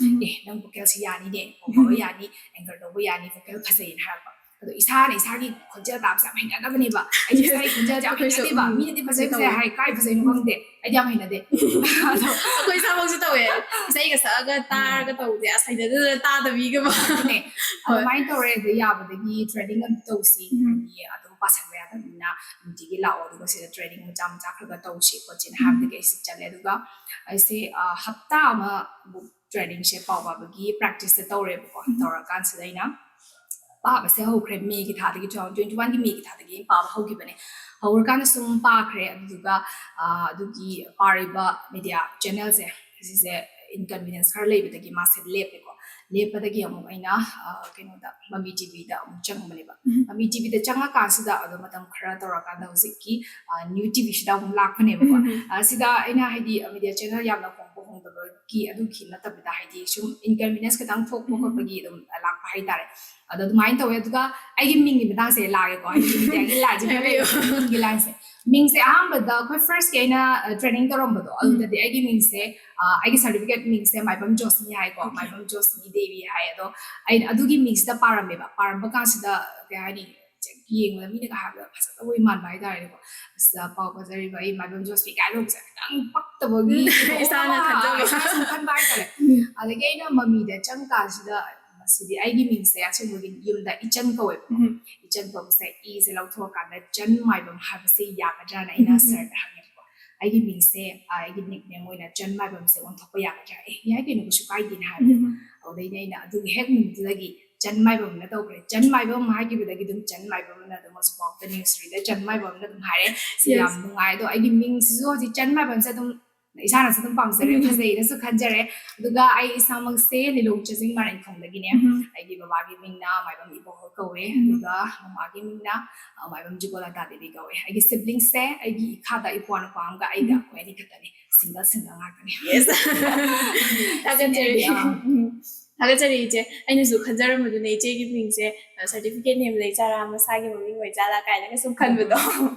"ꯑꯦ, ꯅꯪ vocalꯁꯦ ꯌꯥꯅꯤꯅꯦ, ꯄꯥꯎ ꯄꯥꯕ ꯌꯥꯅꯤ, anchor ꯇꯧꯕ ꯌꯥꯅꯤ, vocal ꯐꯖꯩꯅ" ꯍꯥꯏꯔꯛꯄ꯫ ꯑꯗꯣ ꯏꯁꯥꯅ ꯏꯁꯥꯒꯤ ꯈꯣꯟꯖꯦꯜ ꯇꯥꯕꯁꯦ ꯌꯥꯝ ꯍꯩꯅꯗꯕꯅꯦꯕ꯫ ꯑꯩꯗꯤ ꯏꯁꯥꯒꯤ ꯈꯣꯟꯖꯦꯜꯁꯦ ꯌꯥꯝ ꯍꯩꯅꯗꯦꯕ꯫ ꯃꯤꯅꯗꯤ ꯐꯖꯩ ꯐꯖꯩ ꯍꯥꯏ, ꯀꯥꯏ ꯐꯖꯩꯅꯣ ꯈꯪꯗꯦ꯫ ꯑꯩꯗꯤ ꯌꯥꯝ ꯍꯩꯅꯗꯦ꯫ ꯑꯗꯣ ꯑꯩꯈꯣꯏ ꯏꯁꯥꯃꯛꯁꯨ ꯇꯧꯋꯦ꯫ ꯏꯁꯩꯒ ꯁꯛꯑꯒ ꯇꯥꯔꯒ ꯇꯧꯕꯁꯦ ꯑꯁ ꯍꯩꯅꯗꯗꯅ ꯇꯥꯗꯕꯤꯒ꯫ ꯑꯗꯨꯅꯦ꯫ ꯑꯗꯨꯃꯥꯏꯅ ꯇꯧꯔꯦ꯫ ꯑꯗꯨ ꯌꯥꯕꯗꯒꯤ training ꯑꯗꯨꯝ ꯇꯧꯁꯤ꯫ ꯍꯥꯏꯗꯤ ꯑꯗꯨꯝ ꯄꯥꯁꯟꯕ ꯌꯥꯗꯕꯅꯤꯅ ꯅꯨꯡꯇꯤꯒꯤ ꯂꯥꯛꯑꯣ꯫ ꯑꯗꯨꯒ ꯁꯤꯗ training ꯃꯆꯥ ꯃꯆꯥ ꯈꯔ ꯈꯔ ꯇꯧꯁꯤ ꯈꯣꯠꯁꯤꯅ ꯍꯥꯏꯕꯗꯒꯤ ꯑꯩꯁꯦ ꯆꯠꯂꯦ꯫ ꯑꯗꯨꯒ ꯑꯩꯁꯦ, ꯑ, ꯍꯞꯇꯥ ꯑꯃꯃꯨꯛ trainingꯁꯦ ꯄꯥꯎ ꯄꯥꯕꯒꯤ practiceꯁꯦ ꯇꯧꯔꯦꯕꯀꯣ꯫ ꯇꯧꯔꯀꯥꯟꯁꯤꯗ ꯑꯩꯅ ꯄꯥꯕꯁꯦ ꯍꯧꯈ꯭ꯔꯦ꯫ Mayꯒꯤ ꯊꯥꯗꯒꯤ, two thousand twenty oneꯒꯤ Mayꯒꯤ ꯊꯥꯗꯒꯤ ꯑꯩꯅ ꯄꯥꯕ ꯍꯧꯈꯤꯕꯅꯦ꯫ ꯍꯧꯔꯀꯥꯟꯗ ꯁꯨꯝ ꯄꯥꯈ꯭ꯔꯦ꯫ ꯑꯗꯨꯗꯨꯒ, ꯑ, ꯑꯗꯨꯒꯤ ꯄꯥꯔꯤꯕ media channelꯁꯦ, ꯁꯤꯁꯦ inconvenience ꯈꯔ ꯂꯩꯕꯗꯒꯤ ꯃꯥꯁꯦ ꯂꯦꯞꯄꯦꯀꯣ꯫ ꯂꯦꯞꯄꯗꯒꯤ ꯑꯃꯨꯛ ꯑꯩꯅ, ꯑ, ꯀꯩꯅꯣꯗ, ꯃꯃꯤ TVꯗ ꯑꯃꯨꯛ ꯆꯪꯕꯅꯦꯕ꯫ ꯃꯃꯤ TVꯗ ꯆꯪꯉꯀꯥꯟꯁꯤꯗ ꯑꯗꯣ ꯃꯇꯝ ꯈꯔ ꯇꯧꯔꯀꯥꯟꯗ ꯍꯧꯖꯤꯛꯀꯤ, ꯑ, New TVꯁꯤꯗ ꯑꯃꯨꯛ ꯂꯥꯛꯄꯅꯦꯕꯀꯣ꯫ ꯑ, ꯁꯤꯗ ꯑꯩꯅ ꯍꯥꯏꯗꯤ media channel ꯌꯥꯝꯅ ꯍꯣꯡꯕ ꯍꯣꯡꯗꯕꯒꯤ ꯑꯗꯨꯒꯤ ꯅꯠꯇꯕꯤꯗ ꯍꯥꯏꯗꯤ ꯁꯨꯝ inconvenience ꯈꯤꯇꯪ ꯊꯣꯛꯄ ꯈꯣꯠꯄꯒꯤ ꯑꯗꯨꯝ ꯂꯥꯛꯄ ꯍꯥꯏꯇꯥꯔꯦ꯫ ꯑꯗꯣ ꯑꯗꯨꯃꯥꯏꯅ ꯇꯧꯋꯦ꯫ ꯑꯗꯨꯒ ꯑꯩꯒꯤ ꯃꯤꯡꯒꯤ ꯃꯇꯥꯡꯁꯦ ꯂꯥꯛꯑꯒꯦꯀꯣ꯫ ꯑꯩꯒꯤ ꯃꯤꯡꯒꯤ lineꯁꯦ, ꯃꯤꯡꯒꯤ lineꯁꯦ꯫ ꯃꯤꯡꯁꯦ ꯑꯍꯥꯟꯕꯗ ꯑꯩꯈꯣꯏ firstꯀꯤ ꯑꯩꯅ, ꯑ, training ꯇꯧꯔꯝꯕꯗꯣ, ꯑꯗꯨꯗꯗꯤ ꯑꯩꯒꯤ ꯃꯤꯡꯁꯦ, ꯑ, ꯑꯩꯒꯤ certificate ꯃꯤꯡꯁꯦ ꯃꯥꯏꯕꯝ ꯖꯣꯁꯅꯤ ꯍꯥꯏꯀꯣ꯫ ꯃꯥꯏꯕꯝ ꯖꯣꯁꯅꯤ ꯗꯦꯕꯤ ꯍꯥꯏ꯫ ꯑꯗꯣ ꯑꯩꯅ ꯑꯗꯨꯒꯤ ꯃꯤꯡꯁꯤꯗ ꯄꯥꯔꯝꯃꯦꯕ꯫ ꯄꯥꯔꯝꯕ ꯀꯥꯟꯁꯤꯗ ꯀꯩ ꯍꯥꯏꯅꯤ, ꯌꯦꯡꯕꯗ ꯃꯤꯅꯒ ꯍꯥꯏꯕꯗ ꯐꯖꯗꯕ ꯃꯥꯟꯕ ꯍꯥꯏꯇꯥꯔꯦꯀꯣ꯫ ꯑꯁꯤꯗ ꯄꯥꯎ ꯄꯥꯖꯔꯤꯕ ꯑꯩ ꯃꯥꯏꯕꯝ ꯖꯣꯁꯅꯤ ꯀꯥꯏꯅ ꯇꯧꯕꯁꯦ ꯈꯤꯇꯪ ꯄꯛꯇꯕꯒꯤ ꯏꯁꯥꯅ ꯈꯟꯖꯕ꯫ ꯏꯁꯥꯅ ꯁꯨꯝ ꯈꯟꯕ ꯍꯥꯏꯇꯥꯔꯦ꯫ ꯑꯗꯒꯤ ꯑꯩꯅ ꯃꯃꯤꯗ ꯆꯪꯀꯥꯟꯁꯤꯗ, ꯃꯁꯤꯗꯤ ꯑꯩꯒꯤ ꯃꯤꯡꯁꯦ ꯑꯁꯦꯡꯕꯒꯤ ꯌꯨꯝꯗ ꯏꯆꯟ ꯀꯧꯋꯦꯕꯀꯣ꯫ ꯏꯆꯟ ꯀꯧꯕꯁꯦ ꯏꯁꯦ ꯂꯧꯊꯣꯛꯑꯀꯥꯟꯗ ꯆꯟ ꯃꯥꯏꯕꯝ ꯍꯥꯏꯕꯁꯦ ꯌꯥꯒꯗ꯭ꯔꯥꯅ ꯑꯩꯅ sirꯗ ꯍꯪꯉꯦꯕꯀꯣ꯫ ꯑꯩꯒꯤ ꯃꯤꯡꯁꯦ, ꯑ, ꯑꯩꯒꯤ nickname ꯑꯣꯏꯅ ꯆꯟ ꯃꯥꯏꯕꯝꯁꯦ ꯑꯣꯟꯊꯣꯛꯄ ꯌꯥꯒꯗ꯭ꯔꯥ? ꯑꯦ, ꯌꯥꯏ ꯀꯩꯅꯣ, ꯀꯩꯁꯨ ꯀꯥꯏꯗꯦꯅ ꯍꯥꯏꯕꯀꯣ꯫ ꯑꯗꯨꯗꯩꯗꯤ ꯑꯩꯅ ꯑꯗꯨꯒꯤ ꯍꯦꯛ ꯅꯨꯃꯤꯠꯇꯨꯗꯒꯤ ꯆꯟ ꯃꯥꯏꯕꯝꯅ ꯇꯧꯈ꯭ꯔꯦ꯫ ꯆꯟ ꯃꯥꯏꯕꯝ ꯍꯥꯏꯈꯤꯕꯗꯒꯤ ꯑꯗꯨꯝ ꯆꯟ ꯃꯥꯏꯕꯝꯅ ꯑꯗꯨꯝ ꯍꯧꯖꯤꯛꯐꯥꯎꯗ nurseryꯗ ꯆꯟ ꯃꯥꯏꯕꯝꯅ ꯑꯗꯨꯝ ꯍꯥꯏꯔꯦ꯫ ꯁꯤ ꯌꯥꯝ ꯅꯨꯡꯉꯥꯏ꯫ ꯑꯗꯣ ꯑꯩꯒꯤ ꯃꯤꯡꯁꯤꯁꯨ ꯍꯧꯖꯤꯛ ꯆꯟ ꯃꯥꯏꯕꯝꯁꯦ ꯑꯗꯨꯝ ꯏꯁꯥꯅꯁꯨ ꯑꯗꯨꯝ ꯄꯥꯝꯖꯔꯦ, ꯐꯖꯩꯅꯁꯨ ꯈꯟꯖꯔꯦ꯫ ꯑꯗꯨꯒ ꯑꯩ ꯏꯁꯥꯃꯛꯁꯦ ꯂꯤꯂꯣꯡ ꯆꯤꯡꯖꯤꯡ ꯃꯔꯤꯡꯈꯣꯡꯗꯒꯤꯅꯦ꯫ ꯑꯩꯒꯤ ꯕꯕꯥꯒꯤ ꯃꯤꯡꯅ ꯃꯥꯏꯕꯝ ꯏꯕꯣꯍꯜ ꯀꯧꯋꯦ꯫ ꯑꯗꯨꯒ ꯃꯃꯥꯒꯤ ꯃꯤꯡꯅ, ꯑ, ꯃꯥꯏꯕꯝ ꯖꯨꯒꯣꯂꯥꯇꯥ ꯗꯦꯕꯤ ꯀꯧꯋꯦ꯫ ꯑꯩꯒꯤ siblingsꯁꯦ ꯑꯩꯒꯤ ꯏꯈꯥꯗ ꯏꯄ꯭ꯋꯥ ꯅꯨꯄꯥ ꯑꯃꯒ ꯑꯩꯒ, ꯑꯩꯈꯣꯏ ꯑꯅꯤ ꯈꯛꯇꯅꯤ꯫ Single single ꯉꯥꯛꯇꯅꯤ꯫ ꯊꯥꯒꯠꯆꯔꯤ꯫ ꯑꯥ꯫ ꯊꯥꯒꯠꯆꯔꯤ ꯏꯆꯦ꯫ ꯑꯩꯅꯁꯨ ꯈꯟꯖꯔꯝꯕꯗꯨꯅꯦ, ꯏꯆꯦꯒꯤ ꯃꯤꯡꯁꯦ ꯁꯔꯇꯤꯐꯤꯀꯦꯠ ꯅꯦꯝ ꯂꯩꯖꯥꯔꯥ, ꯃꯁꯥꯒꯤ ꯃꯃꯤꯡ ꯑꯣꯏꯖꯥꯠꯂꯥ ꯀꯥꯏꯅꯒ ꯁꯨꯝ ꯈꯟꯕꯗꯣ꯫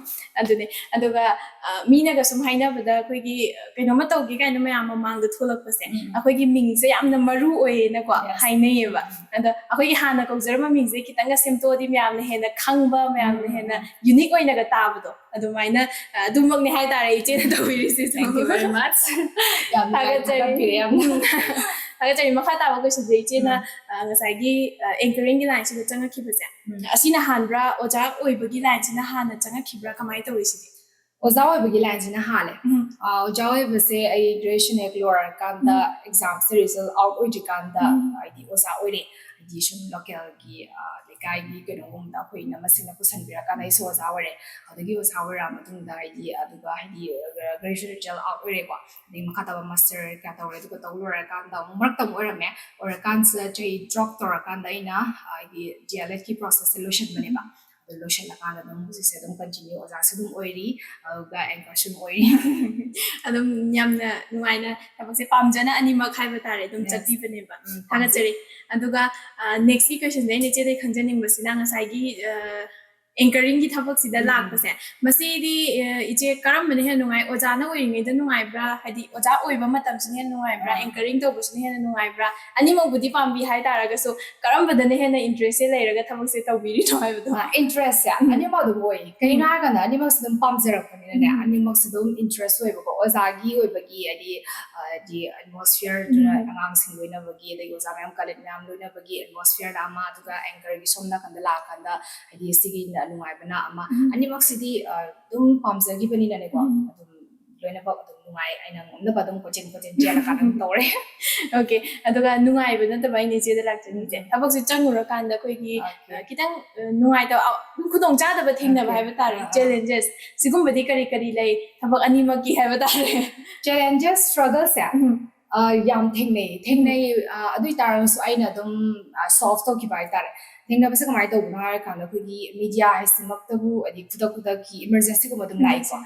ꯑꯗꯨꯅꯦ꯫ ꯑꯗꯨꯒ ꯑ, ꯃꯤꯅꯒ ꯁꯨꯝ ꯍꯥꯏꯅꯕꯗ ꯑꯩꯈꯣꯏꯒꯤ ꯑ, ꯀꯩꯅꯣꯝꯃ ꯇꯧꯒꯦ ꯀꯥꯏꯅ ꯃꯌꯥꯝ ꯃꯃꯥꯡꯗ ꯊꯣꯛꯂꯛꯄꯁꯦ, ꯎꯝ꯫ ꯑꯩꯈꯣꯏꯒꯤ ꯃꯤꯡꯁꯦ ꯌꯥꯝꯅ ꯃꯔꯨ ꯑꯣꯏꯌꯦꯅꯀꯣ, yes, ꯍꯥꯏꯅꯩꯌꯦꯕ꯫ ꯎꯝ꯫ ꯑꯗ ꯑꯩꯈꯣꯏꯒꯤ ꯍꯥꯟꯅ ꯀꯧꯖꯔꯝꯕ ꯃꯤꯡꯁꯦ ꯈꯤꯇꯪꯒ ꯁꯦꯝꯗꯣꯛꯑꯗꯤ ꯃꯌꯥꯝꯅ ꯍꯦꯟꯅ ꯈꯪꯕ, ꯃꯌꯥꯝꯅ ꯎꯝ, ꯍꯦꯟꯅ ꯎꯝ꯫ ꯌꯨꯅꯤꯛ ꯑꯣꯏꯅꯒ ꯇꯥꯕꯗꯣ, ꯑꯗꯨꯃꯥꯏꯅ ꯑ, ꯑꯗꯨꯃꯛꯅꯦ ꯍꯥꯏꯇꯥꯔꯦ ꯏꯆꯦꯅ ꯇꯧꯕꯤꯔꯤꯁꯤꯁꯨ꯫ Thank you very much. ꯌꯥꯝ ꯅꯨꯡꯉꯥꯏ, ꯊꯥꯒꯠꯆꯔꯤ꯫ ꯊꯥꯒꯠꯄꯤꯔꯦ ꯌꯥꯝꯅ꯫ ꯊꯥꯒꯠꯆꯔꯤ꯫ ꯃꯈꯥ ꯇꯥꯕ ꯀꯣꯏꯁꯟꯁꯦ ꯏꯆꯦꯅ ꯎꯝ꯫ ꯑ, ꯉꯁꯥꯏꯒꯤ ꯑꯦꯡꯀꯔꯤꯡꯒꯤ ꯂꯥꯏꯟꯁꯤꯗ ꯆꯪꯉꯛꯈꯤꯕꯁꯦ, ꯎꯝ꯫ ꯑꯁꯤꯅ ꯍꯥꯟꯕ꯭ꯔꯥ, ꯑꯣꯖꯥ ꯑꯣꯏꯕꯒꯤ ꯂꯥꯏꯟꯁꯤꯅ ꯍꯥꯟꯅ ꯆꯪꯉꯛꯈꯤꯕ꯭ꯔꯥ, ꯀꯃꯥꯏꯅ ꯇꯧꯏ ꯁꯤꯗꯤ? ꯑꯣꯖꯥ ꯑꯣꯏꯕꯒꯤ ꯂꯥꯏꯟꯁꯤꯅ ꯍꯥꯜꯂꯦ꯫ ꯎꯝ꯫ ꯑ, ꯑꯣꯖꯥ ꯑꯣꯏꯕꯁꯦ ꯑꯩ ꯒ꯭ꯔꯦꯖꯨꯑꯦꯁꯟ ꯍꯦꯛ ꯂꯣꯏꯔꯀꯥꯟꯗ, ꯎꯝ꯫ ꯑꯦꯛꯖꯥꯝꯁꯦ ꯔꯤꯖꯜ ꯑꯥꯎꯠ ꯑꯣꯏꯗ꯭ꯔꯤꯀꯥꯟꯗ, ꯎꯝ꯫ ꯍꯥꯏꯗꯤ ꯑꯣꯖꯥ ꯑꯣꯏꯔꯦ꯫ ꯍꯥꯏꯗꯤ ꯁꯨꯝ ꯂꯣꯀꯦꯜꯒꯤ, ꯑ, ꯂꯩꯀꯥꯏꯒꯤ ꯀꯩꯅꯣꯒꯨꯝꯕꯗ ꯑꯩꯈꯣꯏ ꯏꯅꯝꯃꯁꯤꯡꯅ ꯄꯨꯁꯟꯕꯤꯔꯀꯥꯟꯗ ꯑꯩꯁꯨ ꯑꯣꯖꯥ ꯑꯣꯏꯔꯦ꯫ ꯑꯗꯒꯤ ꯑꯣꯖꯥ ꯑꯣꯏꯔꯛꯑ ꯃꯇꯨꯡꯗ ꯍꯥꯏꯗꯤ, ꯑꯗꯨꯒ ꯍꯥꯏꯗꯤ, ꯑ, ꯒ꯭ꯔꯦꯖꯨꯑꯦꯁꯟ ꯔꯤꯖꯜ ꯑꯥꯎꯠ ꯑꯣꯏꯔꯦꯀꯣ꯫ ꯑꯗꯒꯤ ꯃꯈꯥ ꯇꯥꯕ ꯃꯥꯁꯇꯔ ꯀꯌꯥ ꯇꯧꯔꯦ, ꯑꯗꯨꯒ ꯇꯧ ꯂꯣꯏꯔꯀꯥꯟꯗ ꯑꯃꯨꯛ ꯃꯔꯛꯇ ꯑꯃꯨꯛ ꯑꯣꯏꯔꯝꯃꯦ꯫ ꯑꯣꯏꯔꯀꯥꯟꯁꯤꯗ ꯆꯍꯤ ꯗ꯭ꯔꯣꯞ ꯇꯧꯔꯀꯥꯟꯗ ꯑꯩꯅ, ꯑ, ꯍꯥꯏꯗꯤ ꯗꯤ ꯑꯦꯜ ꯑꯦꯗꯀꯤ ꯄ꯭ꯔꯣꯁꯦꯁꯁꯦ ꯂꯣꯏꯁꯤꯟꯕꯅꯦꯕ꯫ ꯑꯗꯨ ꯂꯣꯏꯁꯤꯜꯂꯀꯥꯟꯗ ꯑꯗꯨꯝ ꯍꯧꯖꯤꯛꯁꯦ ꯑꯗꯨꯝ ꯀꯟꯇꯤꯅ꯭ꯌꯨ ꯑꯣꯖꯥꯁꯨ ꯑꯗꯨꯝ ꯑꯣꯏꯔꯤ, ꯑꯗꯨꯒ ꯑꯦꯡꯀꯔꯁꯨ ꯑꯗꯨꯝ ꯑꯣꯏꯔꯤ꯫ ꯑꯗꯨꯝ ꯌꯥꯝꯅ ꯅꯨꯡꯉꯥꯏꯅ ꯊꯕꯛꯁꯦ ꯄꯥꯝꯖꯅ ꯑꯅꯤꯃꯛ ꯍꯥꯏꯕ ꯇꯥꯔꯦ, ꯑꯗꯨꯝ Yes. ꯆꯠꯄꯤꯕꯅꯦꯕ꯫ ꯎꯝ, ꯊꯥꯒꯠꯆꯔꯤ꯫ ꯑꯗꯨꯒ, ꯑ, ꯅꯦꯛꯁꯀꯤ ꯀꯣꯏꯁꯟꯁꯦ ꯑꯩꯅ ꯏꯆꯦꯗꯒꯤ ꯈꯪꯖꯅꯤꯡꯕꯁꯤꯅ ꯉꯁꯥꯏꯒꯤ, ꯑ, ꯑꯦꯡꯀꯔꯤꯡꯒꯤ ꯊꯕꯛꯁꯤꯗ ꯎꯝ꯫ ꯂꯥꯛꯄꯁꯦ, ꯃꯁꯤꯗꯤ, ꯑ, ꯏꯆꯦ ꯀꯔꯝꯕꯅ ꯍꯦꯟꯅ ꯅꯨꯡꯉꯥꯏ? ꯑꯣꯖꯥꯅ ꯑꯣꯏꯔꯤꯉꯩꯗ ꯅꯨꯡꯉꯥꯏꯕ꯭ꯔꯥ? ꯍꯥꯏꯗꯤ ꯑꯣꯖꯥ ꯑꯣꯏꯕ ꯃꯇꯝꯁꯤꯅ ꯍꯦꯟꯅ ꯅꯨꯡꯉꯥꯏꯕ꯭ꯔꯥ? ꯑꯥ꯫ ꯑꯦꯡꯀꯔꯤꯡ ꯇꯧꯕꯁꯤꯅ ꯍꯦꯟꯅ ꯅꯨꯡꯉꯥꯏꯕ꯭ꯔꯥ? ꯑꯅꯤꯃꯛꯄꯨꯗꯤ ꯄꯥꯝꯕꯤ ꯍꯥꯏꯇꯥꯔꯒꯁꯨ, ꯀꯔꯝꯕꯗꯅ ꯍꯦꯟꯅ ꯏꯟꯇꯔꯦꯁꯁꯦ ꯂꯩꯔꯒ ꯊꯕꯛꯁꯦ ꯇꯧꯕꯤꯔꯤꯅꯣ ꯍꯥꯏꯕꯗꯣ? ꯑꯥ, ꯏꯟꯇꯔꯦꯁꯁꯦ ꯎꯝ꯫ ꯑꯅꯤꯃꯛ ꯑꯗꯨꯝ ꯑꯣꯏ꯫ ꯀꯩꯒꯤꯅꯣ ꯎꯝ꯫ ꯍꯥꯏꯔꯀꯥꯟꯗ ꯑꯅꯤꯃꯛꯁꯦ ꯑꯗꯨꯝ ꯄꯥꯝꯖꯔꯛꯄꯅꯤꯅꯅꯦ, ꯎꯝ꯫ ꯑꯅꯤꯃꯛꯁꯦ ꯑꯗꯨꯝ ꯏꯟꯇꯔꯦꯁ ꯑꯣꯏꯕꯀꯣ꯫ ꯑꯣꯖꯥꯒꯤ ꯑꯣꯏꯕꯒꯤ ꯍꯥꯏꯗꯤ, ꯑ, ꯍꯥꯏꯗꯤ ꯑꯦꯠꯃꯣꯁꯐꯤꯌꯔꯗꯨꯅ ꯎꯝ꯫ ꯑꯉꯥꯡꯁꯤꯡ ꯂꯣꯏꯅꯕꯒꯤ, ꯑꯗꯒꯤ ꯑꯣꯖꯥ ꯃꯌꯥꯝ ꯀꯂꯤꯛ ꯃꯌꯥꯝ ꯂꯣꯏꯅꯕꯒꯤ ꯑꯦꯠꯃꯣꯁꯐꯤꯌꯔꯗ ꯑꯃ, ꯑꯗꯨꯒ ꯑꯦꯡꯀꯔꯒꯤ ꯁꯣꯝ ꯅꯥꯀꯟꯗ ꯂꯥꯛꯑꯀꯥꯟꯗ ꯍꯥꯏꯗꯤ ꯁꯤꯒꯤ ꯅꯨꯡꯉꯥꯏꯕꯅ ꯑꯃ꯫ ꯎꯝ꯫ ꯑꯅꯤꯃꯛꯁꯤꯗꯤ, ꯑ, ꯑꯗꯨꯝ ꯄꯥꯝꯖꯈꯤꯕꯅꯤꯅꯅꯦꯀꯣ, ꯎꯝ꯫ ꯑꯗꯨꯝ ꯂꯣꯏꯅꯃꯛ ꯑꯗꯨꯝ ꯅꯨꯡꯉꯥꯏ꯫ ꯑꯩꯅ ꯉꯝꯅꯕ ꯑꯗꯨꯝ ꯀꯣꯏꯆꯦꯟ ꯀꯣꯏꯆꯦꯟ ꯆꯦꯜꯂꯀꯥꯟꯗ ꯑꯗꯨꯝ ꯇꯧꯔꯦ꯫ Okay, ꯑꯗꯨꯒ ꯅꯨꯡꯉꯥꯏꯕ ꯅꯠꯇꯕ ꯑꯩꯅ ꯏꯆꯦꯗ ꯂꯥꯛꯆꯅꯤꯡꯉꯤꯁꯦ, ꯎꯝ꯫ ꯊꯕꯛꯁꯦ ꯆꯪꯉꯨꯔꯀꯥꯟꯗ ꯑꯩꯈꯣꯏꯒꯤ, Okay. ꯑ, ꯈꯤꯇꯪ, ꯑ, ꯅꯨꯡꯉꯥꯏꯇꯕ, ꯑ, ꯑꯗꯨꯝ ꯈꯨꯗꯣꯡꯆꯥꯗꯕ ꯊꯦꯡꯅꯕ Okay. ꯍꯥꯏꯕ ꯇꯥꯔꯦ, ꯑꯥ, ꯑꯥ꯫ Challenges, ꯁꯤꯒꯨꯝꯕꯗꯤ ꯀꯔꯤ ꯀꯔꯤ ꯂꯩ? ꯊꯕꯛ ꯑꯅꯤꯃꯛꯀꯤ ꯍꯥꯏꯕ ꯇꯥꯔꯦ꯫ Challenges, strugglesꯁꯦ? ꯎꯝ꯫ ꯑ, ꯌꯥꯝ ꯊꯦꯡꯅꯩ, ꯊꯦꯡꯅꯩ, ꯎꯝ꯫ ꯑ, ꯑꯗꯨ ꯑꯣꯏ ꯇꯥꯔꯒꯁꯨ ꯑꯩꯅ ꯑꯗꯨꯝ, ꯑ, solve ꯇꯧꯈꯤꯕ ꯍꯥꯏꯇꯥꯔꯦ꯫ ꯊꯦꯡꯅꯕꯁꯦ ꯀꯃꯥꯏꯅ ꯇꯧꯕꯅꯣ ꯍꯥꯏꯔꯀꯥꯟꯗ, ꯑꯩꯈꯣꯏꯒꯤ media ꯍꯥꯏꯁꯤꯃꯛꯇꯕꯨ ꯍꯥꯏꯗꯤ ꯈꯨꯗꯛ ꯈꯨꯗꯛꯀꯤ emergencyꯒꯨꯝꯕ ꯑꯗꯨꯝ ꯎꯝ꯫ ꯂꯥꯛꯏꯀꯣ꯫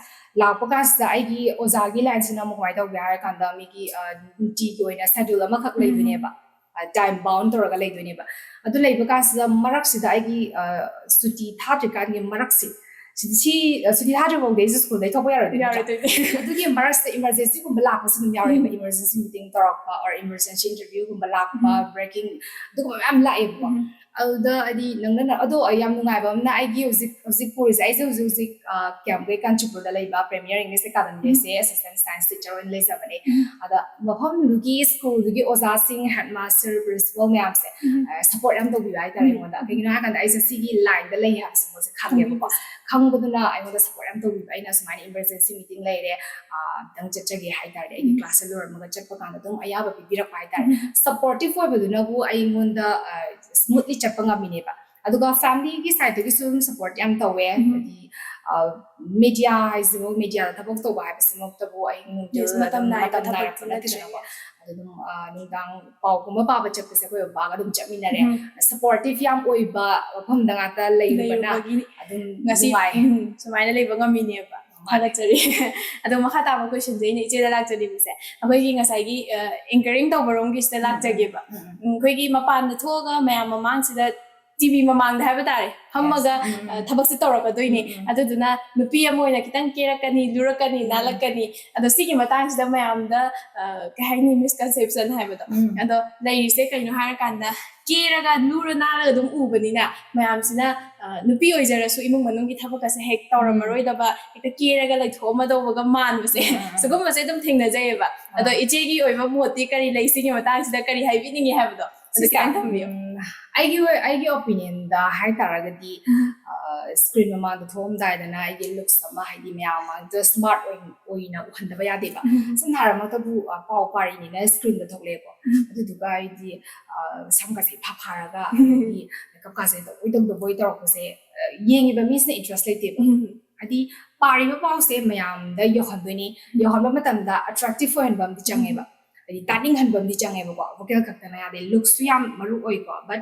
ꯂꯥꯛꯄ ꯀꯥꯟꯁꯤꯗ ꯑꯩꯒꯤ ꯑꯣꯖꯥꯒꯤ lineꯁꯤꯅ ꯑꯃꯨꯛ ꯀꯃꯥꯏꯅ ꯇꯧꯒꯦ ꯍꯥꯏꯔꯀꯥꯟꯗ, ꯃꯤꯒꯤ, ꯑ, ꯅꯨꯡꯇꯤꯒꯤ ꯑꯣꯏꯅ schedule ꯑꯃꯈꯛ ꯎꯝ꯫ ꯂꯩꯗꯣꯏꯅꯦꯕ꯫ ꯇꯥꯏꯝ ꯕꯥꯎꯟ ꯇꯧꯔꯒ ꯂꯩꯗꯣꯏꯅꯦꯕ꯫ ꯑꯗꯨ ꯂꯩꯕ ꯀꯥꯟꯁꯤꯗ ꯃꯔꯛꯁꯤꯗ ꯑꯩꯒꯤ ꯁꯨꯇꯤ ꯊꯥꯗ꯭ꯔꯤꯀꯥꯟꯒꯤ ꯃꯔꯛꯁꯤ, ꯁꯤꯗꯤ ꯁꯤ ꯁꯨꯇꯤ ꯊꯥꯗ꯭ꯔꯤ ꯐꯥꯎꯗꯤ ꯑꯩꯁꯦ ꯁ꯭ꯀꯨꯜꯗꯩ ꯊꯣꯛꯄ ꯌꯥꯔꯣꯏꯗꯣꯏꯅꯦ꯫ ꯑꯗꯨꯒꯤ ꯃꯔꯛꯁꯤꯗ ꯏꯃꯥꯔꯖꯦꯟꯁꯤꯒꯨꯝꯕ ꯂꯥꯛꯄꯁꯨ ꯑꯗꯨꯝ ꯌꯥꯎꯔꯛꯑꯦꯕ꯫ ꯏꯃꯥꯔꯖꯦꯟꯁꯤ ꯃꯤꯇꯤꯡ ꯇꯧꯔꯛꯄ or emergency interview ꯒꯨꯝꯕ ꯂꯥꯛꯄ, breaking, ꯑꯗꯨꯒꯨꯝꯕ ꯃꯌꯥꯝ ꯂꯥꯛꯑꯦꯕꯀꯣ꯫ ꯑꯗꯨꯗ ꯍꯥꯏꯗꯤ ꯅꯪꯅ, ꯑꯗꯣ ꯌꯥꯝ ꯅꯨꯡꯉꯥꯏꯕ ꯑꯃꯅ, ꯑꯩꯒꯤ ꯍꯧꯖꯤꯛ ꯍꯧꯖꯤꯛ ꯄꯨꯔꯤꯁꯦ, ꯑꯩꯁꯦ ꯍꯧꯖꯤꯛ ꯍꯧꯖꯤꯛ ꯀꯌꯥꯝꯒꯩ ꯀꯥꯟꯆꯤꯄꯨꯔꯗ ꯂꯩꯕ ꯄ꯭ꯔꯦꯃꯤꯌꯔ ꯏꯪꯂꯤꯁ ꯑꯦꯀꯥꯗꯃꯤꯗ ꯑꯩꯁꯦ ꯑꯦꯁꯤꯁꯇꯦꯟ ꯁꯥꯏꯟꯁ ꯇꯤꯆꯔ ꯑꯣꯏꯅ ꯂꯩꯖꯕꯅꯦ꯫ ꯑꯗ ꯃꯐꯝꯗꯨꯒꯤ ꯁ꯭ꯀꯨꯜꯗꯨꯒꯤ ꯑꯣꯖꯥꯁꯤꯡ, ꯍꯦꯗ ꯃꯥꯁꯇꯔ, ꯄ꯭ꯔꯤꯟꯁꯤꯄꯜ ꯃꯌꯥꯝꯁꯦ ꯁꯞꯄꯣꯔꯠ ꯌꯥꯝ ꯇꯧꯕꯤꯕ ꯍꯥꯏꯇꯥꯔꯦ ꯑꯩꯉꯣꯟꯗ꯫ ꯀꯩꯒꯤꯅꯣ ꯍꯥꯏꯔꯀꯥꯟꯗ ꯑꯩꯁꯦ ꯁꯤꯒꯤ ꯂꯥꯏꯟꯗ ꯂꯩ ꯍꯥꯏꯕꯁꯦ ꯃꯣꯏꯁꯦ ꯈꯪꯉꯦꯕꯀꯣ꯫ ꯈꯪꯕꯗꯨꯅ ꯑꯩꯉꯣꯟꯗ ꯁꯞꯄꯣꯔꯠ ꯌꯥꯝ ꯇꯧꯕꯤꯕ꯫ ꯑꯩꯅ ꯁꯨꯃꯥꯏꯅ ꯏꯃꯥꯔꯖꯦꯟꯁꯤ ꯃꯤꯇꯤꯡ ꯂꯩꯔꯦ, ꯑꯝꯇꯪ ꯆꯠꯆꯒꯦ ꯍꯥꯏꯇꯥꯔꯗꯤ ꯑꯩꯒꯤ ꯀ꯭ꯂꯥꯁꯁꯦ ꯂꯣꯏꯔꯝꯃꯒ ꯆꯠꯄ ꯀꯥꯟꯗ ꯑꯗꯨꯝ ꯑꯌꯥꯕ ꯄꯤꯕꯤꯔꯛꯄ ꯍꯥꯏꯇꯥꯔꯦ꯫ ꯁꯞꯄꯣꯔꯇꯤꯞ ꯑꯣꯏꯕꯗꯨꯅꯕꯨ ꯑꯩꯉꯣꯟꯗ ꯁ꯭ꯃꯨꯠꯂꯤ ꯆꯠꯄ ꯉꯝꯃꯤꯅꯦꯕ꯫ ꯑꯗꯨꯒ ꯐꯦꯃꯤꯂꯤꯒꯤ ꯁꯥꯏꯠꯇꯒꯤꯁꯨ ꯑꯗꯨꯝ ꯁꯞꯄꯣꯔꯠ ꯌꯥꯝ ꯇꯧꯋꯦ꯫ ꯍꯥꯏꯗꯤ ꯃꯤꯗꯤꯌꯥ ꯍꯥꯏꯁꯤꯕꯨ, ꯃꯤꯗꯤꯌꯥꯗ ꯊꯕꯛ ꯇꯧꯕ ꯍꯥꯏꯕꯁꯤꯃꯛꯇꯕꯨ ꯑꯩ ꯅꯨꯡꯊꯤꯜ ꯃꯇꯝ ꯑꯗꯨꯝ ꯅꯥꯏꯕ ꯃꯇꯝ ꯊꯕꯛꯇꯤ ꯅꯥꯏꯔꯛꯄ ꯅꯠꯇ꯭ꯔꯦ꯫ ꯅꯠꯇꯦꯗꯅꯀꯣ꯫ ꯑꯗꯨ ꯑꯗꯨꯝ ꯅꯨꯡꯗꯥꯡ ꯄꯥꯎꯒꯨꯝꯕ ꯄꯥꯕ ꯆꯠꯄꯁꯦ ꯑꯩꯈꯣꯏ ꯕꯕꯥꯒ ꯑꯗꯨꯝ ꯆꯠꯃꯤꯟꯅꯔꯦ꯫ ꯁꯞꯄꯣꯔꯇꯤꯞ ꯌꯥꯝ ꯑꯣꯏꯕ ꯃꯐꯝꯗ ꯉꯥꯛꯇ ꯂꯩꯔꯨꯕꯅ ꯂꯩꯔꯨꯕꯒꯤ ꯑꯗꯨꯝ ꯉꯁꯤ ꯅꯨꯡꯉꯥꯏ꯫ ꯎꯝ, ꯁꯨꯃꯥꯏꯅ ꯂꯩꯕ ꯉꯝꯃꯤꯅꯦꯕ꯫ ꯊꯥꯒꯠꯆꯔꯤ꯫ ꯑꯗꯣ ꯃꯈꯥ ꯇꯥꯕ ꯀꯣꯏꯁꯟꯁꯦ ꯑꯩꯅ ꯏꯆꯦꯗ ꯂꯥꯛꯆꯅꯤꯡꯕꯁꯦ, ꯑꯩꯈꯣꯏꯒꯤ ꯉꯁꯥꯏꯒꯤ ꯑꯦꯡꯀꯔꯤꯡ ꯇꯧꯕ ꯔꯣꯝꯒꯤꯁꯤꯗ ꯂꯥꯛꯆꯒꯦꯕ꯫ ꯎꯝ, ꯑꯩꯈꯣꯏꯒꯤ ꯃꯄꯥꯟꯗ ꯊꯣꯛꯑꯒ ꯃꯌꯥꯝ ꯃꯃꯥꯡꯁꯤꯗ, ꯇꯤꯚꯤ ꯃꯃꯥꯡꯗ ꯍꯥꯏꯕ ꯇꯥꯔꯦ, ꯐꯝꯃꯒ ꯊꯕꯛꯁꯦ ꯇꯧꯔꯛꯀꯗꯣꯏꯅꯦ꯫ ꯑꯗꯨꯗꯨꯅ ꯅꯨꯄꯤ ꯑꯃ ꯑꯣꯏꯅ ꯈꯤꯇꯪ ꯀꯦꯔꯛꯀꯅꯤ, ꯂꯨꯔꯛꯀꯅꯤ, ꯅꯥꯜꯂꯛꯀꯅꯤ꯫ ꯑꯗꯣ ꯁꯤꯒꯤ ꯃꯇꯥꯡꯁꯤꯗ ꯃꯌꯥꯝꯗ ꯀꯩ ꯍꯥꯏꯅꯤ, ꯃꯤꯁꯀꯟꯁꯦꯞꯁꯟ ꯍꯥꯏꯕꯗꯣ, ꯑꯗꯣ ꯂꯩꯔꯤꯁꯦ ꯀꯩꯅꯣ ꯍꯥꯏꯔꯀꯥꯟꯗ, ꯀꯦꯔꯒ ꯂꯨꯔ ꯅꯥꯜꯂꯒ ꯑꯗꯨꯝ ꯎꯕꯅꯤꯅ ꯃꯌꯥꯝꯁꯤꯅ ꯅꯨꯄꯤ ꯑꯣꯏꯖꯔꯁꯨ ꯏꯃꯨꯡ ꯃꯅꯨꯡꯒꯤ ꯊꯕꯛꯀꯁꯦ ꯍꯦꯛ ꯇꯧꯔꯝꯃꯔꯣꯏꯗꯕ, ꯍꯦꯛꯇ ꯀꯦꯔꯒ ꯂꯩꯊꯣꯛꯑꯝꯃꯗꯧꯕꯒ ꯃꯥꯟꯕꯁꯦ, ꯁꯤꯒꯨꯝꯕꯁꯦ ꯑꯗꯨꯝ ꯊꯦꯡꯅꯖꯩꯌꯦꯕ꯫ ꯑꯗꯣ ꯏꯆꯦꯒꯤ ꯑꯣꯏꯕ ꯃꯣꯠꯇꯤ ꯀꯔꯤ ꯂꯩ ꯁꯤꯒꯤ ꯃꯇꯥꯡꯁꯤꯗ, ꯀꯔꯤ ꯍꯥꯏꯕꯤꯅꯤꯡꯉꯤ ꯍꯥꯏꯕꯗꯣ ꯑꯗꯨ ꯁꯤꯁꯦ, ꯈꯤꯇꯪ ꯊꯝꯕꯤꯌꯨ꯫ ꯎꯝ, ꯑꯩꯒꯤ ꯑꯣꯏ-, ꯑꯩꯒꯤ ꯑꯣꯄꯤꯅꯤꯌꯟꯗ ꯍꯥꯏꯇꯥꯔꯒꯗꯤ, ꯁ꯭ꯀ꯭ꯔꯤꯟ ꯃꯃꯥꯡꯗ ꯊꯣꯛꯑꯝꯗꯥꯏꯗꯅ ꯑꯩꯒꯤ ꯂꯨꯛꯁ ꯑꯃ, ꯍꯥꯏꯗꯤ ꯃꯌꯥꯝ ꯃꯃꯥꯡꯗ ꯁ꯭ꯃꯥꯔꯠ ꯑꯣꯏꯅ, ꯑꯣꯏꯅ ꯎꯍꯟꯗꯕ ꯌꯥꯗꯦꯕ꯫ ꯁꯝꯅ ꯍꯥꯏꯔꯕꯃꯛꯇꯕꯨ ꯄꯥꯎ ꯄꯥꯔꯤꯅꯤꯅ ꯁ꯭ꯀ꯭ꯔꯤꯟꯗ ꯊꯣꯛꯂꯛꯑꯦꯀꯣ꯫ ꯑꯗꯨꯗꯨꯒ ꯑꯩꯗꯤ ꯁꯝꯒꯁꯦ ꯏꯐꯥ ꯐꯥꯔꯒ, ꯑꯗꯒꯤ ꯃꯦꯀꯞꯀꯥꯁꯦ ꯇꯧꯕꯣꯏ ꯇꯧꯗꯕꯣꯏ ꯇꯧꯔꯛꯄꯁꯦ ꯌꯦꯡꯉꯤꯕ ꯃꯤꯁꯤꯅ ꯏꯟꯇꯔꯦꯁ ꯂꯩꯇꯦꯕ꯫ ꯍꯥꯏꯗꯤ ꯄꯥꯔꯤꯕ ꯄꯥꯎꯁꯦ ꯃꯌꯥꯝꯗ ꯌꯧꯍꯟꯗꯣꯏꯅꯤ꯫ ꯌꯧꯍꯟꯕ ꯃꯇꯝꯗ ꯑꯦꯇ꯭ꯔꯦꯛꯇꯤꯞ ꯑꯣꯏꯍꯟꯕ ꯑꯃꯗꯤ ꯆꯪꯉꯦꯕ, ꯍꯥꯏꯗꯤ ꯇꯥꯅꯤꯡꯍꯟꯕ ꯑꯃꯗꯤ ꯆꯪꯉꯦꯕꯀꯣ꯫ ꯚꯣꯀꯦꯜ ꯈꯛꯇꯅ ꯌꯥꯗꯦ, ꯂꯨꯛꯁꯁꯨ ꯌꯥꯝ ꯃꯔꯨ ꯑꯣꯏꯀꯣ꯫ ꯕꯠ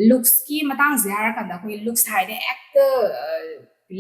ꯂꯨꯛꯁꯀꯤ ꯃꯇꯥꯡꯁꯦ ꯍꯥꯏꯔꯀꯥꯟꯗ ꯑꯩꯈꯣꯏ ꯂꯨꯛꯁ ꯍꯥꯏꯔꯗꯤ ꯍꯦꯛꯇ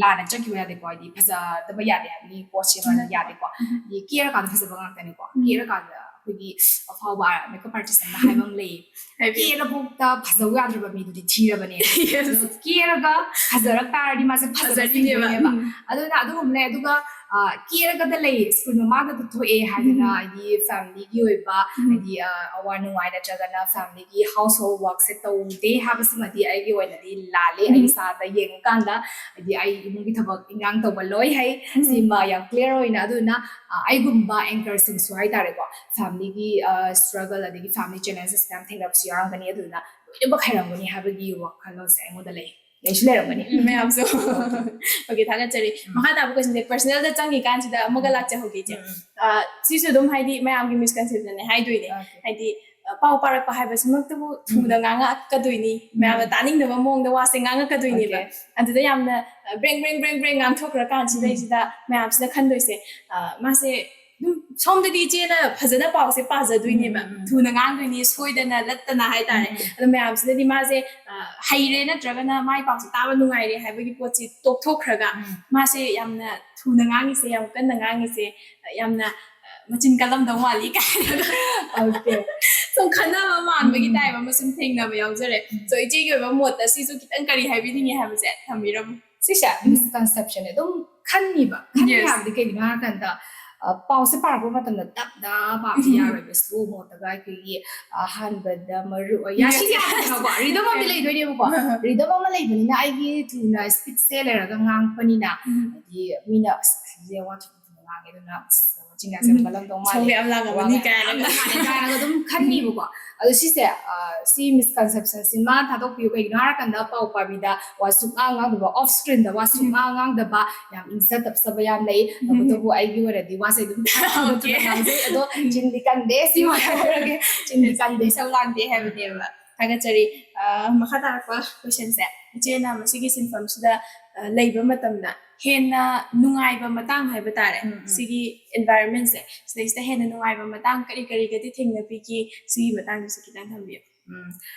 ꯂꯥꯟꯅ ꯆꯠꯈꯤꯕ ꯌꯥꯗꯦꯀꯣ, ꯍꯥꯏꯗꯤ ꯐꯖꯗꯕ ꯌꯥꯗꯦ ꯍꯥꯏꯕꯒꯤ ꯄꯣꯠꯁꯦ ꯌꯥꯗꯦꯀꯣ꯫ ꯍꯥꯏꯗꯤ ꯀꯦꯔꯀꯥꯟꯗ ꯐꯖꯕ ꯉꯥꯛꯇꯅꯤꯀꯣ꯫ ꯀꯦꯔꯀꯥꯟꯗ ꯑꯩꯈꯣꯏꯒꯤ ꯑꯐꯥꯎꯕ ꯃꯦꯀꯞ ꯑꯥꯔꯇꯤꯁ ꯑꯃꯅ ꯍꯥꯏꯕ ꯑꯃ ꯂꯩꯌꯦ, ꯍꯥꯏꯕꯤꯌꯨ꯫ ꯀꯦꯔꯕꯨꯛꯇ ꯐꯖꯧ ꯌꯥꯗ꯭ꯔꯕ ꯃꯤꯗꯨꯗꯤ ꯊꯤꯔꯕꯅꯦ꯫ Yes. ꯑꯗꯣ ꯀꯦꯔꯒ ꯐꯖꯔꯛ ꯇꯥꯔꯗꯤ ꯃꯥꯁꯦ ꯐꯖꯕ ꯐꯖꯔꯤꯅꯦꯕ꯫ ꯆꯤꯡꯗꯣꯏꯅꯦꯕ꯫ ꯎꯝ. ꯑꯗꯨꯅ ꯑꯗꯨꯒꯨꯝꯕꯅꯦ꯫ ꯑꯗꯨꯒ ꯑ, ꯀꯦꯔꯒꯗ ꯂꯩ, ꯁ꯭ꯀꯨꯜ ꯃꯃꯥꯡꯗꯗ ꯊꯣꯛꯑꯦ ꯍꯥꯏꯗꯅ, ꯎꯝ. ꯍꯥꯏꯗꯤ ꯐꯦꯃꯤꯂꯤꯒꯤ ꯑꯣꯏꯕ ꯎꯝ. ꯍꯥꯏꯗꯤ ꯑ, ꯑꯋꯥ ꯅꯨꯡꯉꯥꯏ ꯅꯠꯇ꯭ꯔꯒꯅ ꯐꯦꯃꯤꯂꯤꯒꯤ ꯍꯥꯎꯁ ꯍꯣꯜ ꯋꯥꯔꯛꯁꯦ ꯇꯧꯗꯦ ꯍꯥꯏꯕꯁꯤꯃꯗꯤ ꯑꯩꯒꯤ ꯑꯣꯏꯅꯗꯤ ꯂꯥꯜꯂꯦ꯫ ꯑꯩ ꯎꯝ. ꯏꯁꯥꯗ ꯌꯦꯡꯉꯀꯥꯟꯗ ꯍꯥꯏꯗꯤ ꯑꯩ ꯏꯃꯨꯡꯒꯤ ꯊꯕꯛ ꯏꯟꯈꯥꯡ ꯇꯧꯕ ꯂꯣꯏ ꯍꯩ꯫ ꯎꯝ. ꯁꯤꯃ ꯌꯥꯝ ꯀ꯭ꯂꯤꯌꯥꯔ ꯑꯣꯏꯅ꯫ ꯑꯗꯨꯅ ꯑ, ꯑꯩꯒꯨꯝꯕ ꯑꯦꯡꯀꯔꯁꯤꯡꯁꯨ ꯍꯥꯏꯇꯥꯔꯦꯀꯣ, ꯐꯦꯃꯤꯂꯤꯒꯤ ꯁ꯭ꯇ꯭ꯔꯒꯜ ꯑꯗꯒꯤ ꯐꯦꯃꯤꯂꯤ ꯆꯦꯂꯦꯟꯖꯦꯁ ꯃꯌꯥꯝ ꯊꯦꯡꯅꯕꯁꯨ ꯌꯥꯎꯔꯝꯒꯅꯤ꯫ ꯑꯗꯨꯅ ꯂꯣꯏꯅꯃꯛ ꯍꯩꯔꯝꯒꯅꯤ ꯍꯥꯏꯕꯒꯤ ꯋꯥꯈꯜꯂꯣꯟꯁꯦ ꯑꯩꯉꯣꯟꯗ ꯂꯩ꯫ ꯂꯩꯁꯨ ꯂꯩꯔꯝꯒꯅꯤ꯫ ꯎꯝ, ꯃꯌꯥꯝꯁꯨ꯫ Okay, ꯊꯥꯒꯠꯆꯔꯤ꯫ ꯎꯝ. ꯃꯈꯥ ꯇꯥꯕ ꯀꯣꯏꯁꯟꯁꯦ ꯄꯔꯁꯅꯦꯜꯗ ꯆꯪꯉꯤꯀꯥꯟꯁꯤꯗ ꯑꯃꯨꯛꯀ ꯎꯝ. ꯂꯥꯛꯆꯍꯧꯒꯦ, ꯏꯆꯦ꯫ ꯎꯝ, ꯎꯝ. ꯑ, ꯁꯤꯁꯨ ꯑꯗꯨꯝ ꯍꯥꯏꯗꯤ ꯃꯌꯥꯝꯒꯤ ꯃꯤꯁꯀꯟꯁꯦꯞꯁꯟꯅꯦ ꯍꯥꯏꯗꯣꯏꯅꯦ꯫ Okay. ꯍꯥꯏꯗꯤ, ꯑ, ꯄꯥꯎ ꯄꯥꯔꯛꯄ ꯍꯥꯏꯕꯁꯤꯃꯛꯇꯕꯨ ꯊꯨꯅ ꯎꯝ. ꯉꯥꯡꯉꯛꯀꯗꯣꯏꯅꯤ, ꯃꯌꯥꯝꯅ ꯎꯝ. ꯇꯥꯅꯤꯡꯗꯕ ꯃꯑꯣꯡꯗ ꯋꯥꯁꯦ ꯉꯥꯡꯉꯛꯀꯗꯣꯏꯅꯦꯕ꯫ Okay. ꯑꯗꯨꯗ ꯌꯥꯝꯅ, ꯑ, ꯕ꯭ꯔꯦꯡ ꯕ꯭ꯔꯦꯡ ꯕ꯭ꯔꯦꯡ ꯕ꯭ꯔꯦꯡ ꯉꯥꯡꯊꯣꯛꯈ꯭ꯔ ꯀꯥꯟꯁꯤꯗꯩꯁꯤꯗ ꯎꯝ. ꯃꯌꯥꯝꯁꯤꯅ ꯈꯟꯗꯣꯏꯁꯦ, ꯑ, ꯃꯥꯁꯦ ꯑꯗꯨꯝ ꯁꯣꯝꯗꯗꯤ ꯏꯆꯦꯅ ꯐꯖꯅ ꯄꯥꯎꯁꯦ ꯄꯥꯖꯗꯣꯏꯅꯦꯕ, ꯎꯝ, ꯎꯝ, ꯎꯝ. ꯊꯨꯅ ꯉꯥꯡꯗꯣꯏꯅꯤ, ꯁꯣꯏꯗꯅ ꯂꯠꯇꯅ ꯍꯥꯏꯇꯥꯔꯦ꯫ ꯎꯝ, ꯎꯝ. ꯑꯗꯣ ꯃꯌꯥꯝꯁꯤꯅꯗꯤ ꯃꯥꯁꯦ, ꯑ, ꯍꯩꯔꯦ ꯅꯠꯇ꯭ꯔꯒꯅ ꯃꯥꯏ ꯄꯥꯎꯁꯦ ꯇꯥꯕ ꯅꯨꯡꯉꯥꯏꯔꯦ ꯍꯥꯏꯕꯒꯤ ꯄꯣꯠꯁꯤ ꯇꯣꯛꯊꯣꯛꯈ꯭ꯔꯒ ꯎꯝ. ꯃꯥꯁꯦ ꯌꯥꯝꯅ ꯊꯨꯅ ꯉꯥꯡꯉꯤꯁꯦ, ꯌꯥꯝ ꯀꯟꯅ ꯉꯥꯡꯉꯤꯁꯦ, ꯑ, ꯌꯥꯝꯅ, ꯑ, ꯃꯆꯤꯟ ꯀꯜꯂꯝꯗꯧ ꯃꯥꯜꯂꯤ ꯀꯥꯏꯅꯒ Okay. ꯁꯨꯝ ꯈꯟꯅꯕ ꯃꯥꯟꯕꯒꯤ ꯎꯝ. ꯇꯥꯏꯞ ꯑꯃ ꯁꯨꯝ ꯊꯦꯡꯅꯕ ꯌꯥꯎꯖꯔꯦ꯫ ꯎꯝ. So, ꯏꯆꯦꯒꯤ ꯑꯣꯏꯕ ꯃꯣꯠꯇ ꯁꯤꯁꯨ ꯈꯤꯇꯪ ꯀꯔꯤ ꯍꯥꯏꯕꯤꯅꯤꯡꯉꯤ ꯍꯥꯏꯕꯁꯦ ꯊꯝꯕꯤꯔꯝꯃꯨ꯫ ꯁꯤꯁꯦ ꯃꯤꯁꯀꯟꯁꯦꯞꯁꯟꯅꯦ꯫ ꯑꯗꯨꯝ ꯈꯟꯅꯤꯕ꯫ ꯈꯟꯅꯤ Yes. ꯍꯥꯏꯕꯗꯤ ꯀꯩꯒꯤꯅꯣ ꯍꯥꯏꯔꯀꯥꯟꯗ, ꯑ, ꯄꯥꯎꯁꯦ ꯄꯥꯔꯛꯄ ꯃꯇꯝꯗ ꯇꯞꯅ ꯄꯥꯕꯗꯤ ꯎꯝ. ꯌꯥꯔꯣꯏꯕ꯫ ꯁ꯭ꯂꯣ ꯃꯣꯠꯇꯒ ꯑꯩꯈꯣꯏꯒꯤ, ꯑ, ꯑꯍꯥꯟꯕꯗ ꯃꯔꯨ ꯑꯣꯏ-, ꯌꯥ, Yes. ꯁꯤꯗꯤ ꯌꯥꯗꯦꯗꯅꯀꯣ꯫ ꯔꯤꯗꯝ ꯑꯃꯗꯤ ꯂꯩꯗꯣꯏꯅꯦꯕꯀꯣ꯫ ꯔꯤꯗꯝ ꯑꯃ ꯂꯩꯕꯅꯤꯅ ꯑꯩꯒꯤ ꯊꯨꯅ ꯁ꯭ꯄꯤꯠꯁꯦ ꯂꯩꯔꯒ ꯉꯥꯡꯉꯛꯄꯅꯤꯅ, ꯎꯝ. ꯍꯥꯏꯗꯤ ꯃꯤꯅ, "ꯑꯁ, ꯑꯁꯤꯁꯦ ꯋꯥ ꯊꯨꯅ ꯊꯨꯅ ꯉꯥꯡꯉꯦ, ꯑꯗꯨꯅ, ꯑꯁ, ꯆꯤꯡ ꯌꯥꯁꯦ ꯎꯝ. ꯀꯜꯂꯝꯗꯧ ꯃꯥꯜꯂꯦ, ꯁꯧꯕ ꯌꯥꯝ ꯂꯥꯡꯉꯝꯃꯅꯤ ꯋꯥ ꯃꯌꯥꯝ ꯀꯥꯏꯅꯒ꯫ ꯉꯥꯡꯉꯝꯗꯧ ꯃꯥꯜꯂꯦ" ꯀꯥꯏꯅꯒ ꯑꯗꯨꯝ ꯈꯟꯅꯤꯕꯀꯣ꯫ ꯑꯗꯣ ꯁꯤꯁꯦ, ꯑ, ꯁꯤ ꯃꯤꯁꯀꯟꯁꯦꯞꯁꯟꯁꯤꯃ ꯊꯥꯗꯣꯛꯄꯤꯌꯨ꯫ ꯀꯩꯒꯤꯅꯣ ꯍꯥꯏꯔꯀꯥꯟꯗ ꯄꯥꯎ ꯄꯥꯕꯤꯗ ꯋꯥ ꯁꯨꯡꯉꯥꯡ ꯉꯥꯡꯗꯕ, ꯑꯣꯐ ꯁ꯭ꯀ꯭ꯔꯤꯟꯗ ꯋꯥ ꯁꯨꯡꯉꯥꯡ ꯉꯥꯡꯗꯕ, ꯌꯥꯝ ꯏꯪꯖ ꯇꯞꯆꯕ ꯌꯥꯝ ꯂꯩ꯫ ꯇꯧꯕꯇꯕꯨ ꯑꯩꯒꯤ ꯑꯣꯏꯅꯗꯤ ꯋꯥꯁꯦ ꯑꯗꯨꯝ ꯊꯨꯅ Okay. ꯉꯥꯡꯖꯩ꯫ ꯑꯗꯣ ꯆꯤꯟꯗꯤ ꯀꯟꯗꯦ, ꯁꯤ ꯋꯥ ꯍꯥꯏꯔꯒꯦ꯫ ꯆꯤꯟꯗꯤ ꯀꯟꯗꯦ꯫ ꯁꯧ ꯂꯥꯡꯗꯦ ꯍꯥꯏꯕꯅꯦꯕ꯫ ꯊꯥꯒꯠꯆꯔꯤ꯫ ꯑ, ꯃꯈꯥ ꯇꯥꯔꯛꯄ ꯀꯣꯏꯁꯟꯁꯦ, ꯏꯆꯦꯅ ꯃꯁꯤꯒꯤ ꯁꯤꯟꯐꯝꯁꯤꯗ, ꯑ, ꯂꯩꯕ ꯃꯇꯝꯗ ꯍꯦꯟꯅ ꯅꯨꯡꯉꯥꯏꯕ ꯃꯇꯥꯡ ꯍꯥꯏꯕ ꯇꯥꯔꯦ, ꯎꯝ, ꯎꯝ. ꯁꯤꯒꯤ ꯑꯦꯟꯚꯥꯏꯔꯣꯟꯃꯦꯟꯁꯦ, ꯁꯤꯗꯩꯁꯤꯗ ꯍꯦꯟꯅ ꯅꯨꯡꯉꯥꯏꯕ ꯃꯇꯥꯡ ꯀꯔꯤ ꯀꯔꯤꯒꯗꯤ ꯊꯦꯡꯅꯕꯤꯒꯦ? ꯁꯤꯒꯤ ꯃꯇꯥꯡꯗꯁꯨ ꯈꯤꯇꯪ ꯊꯝꯕꯤꯌꯨ꯫ ꯎꯝ,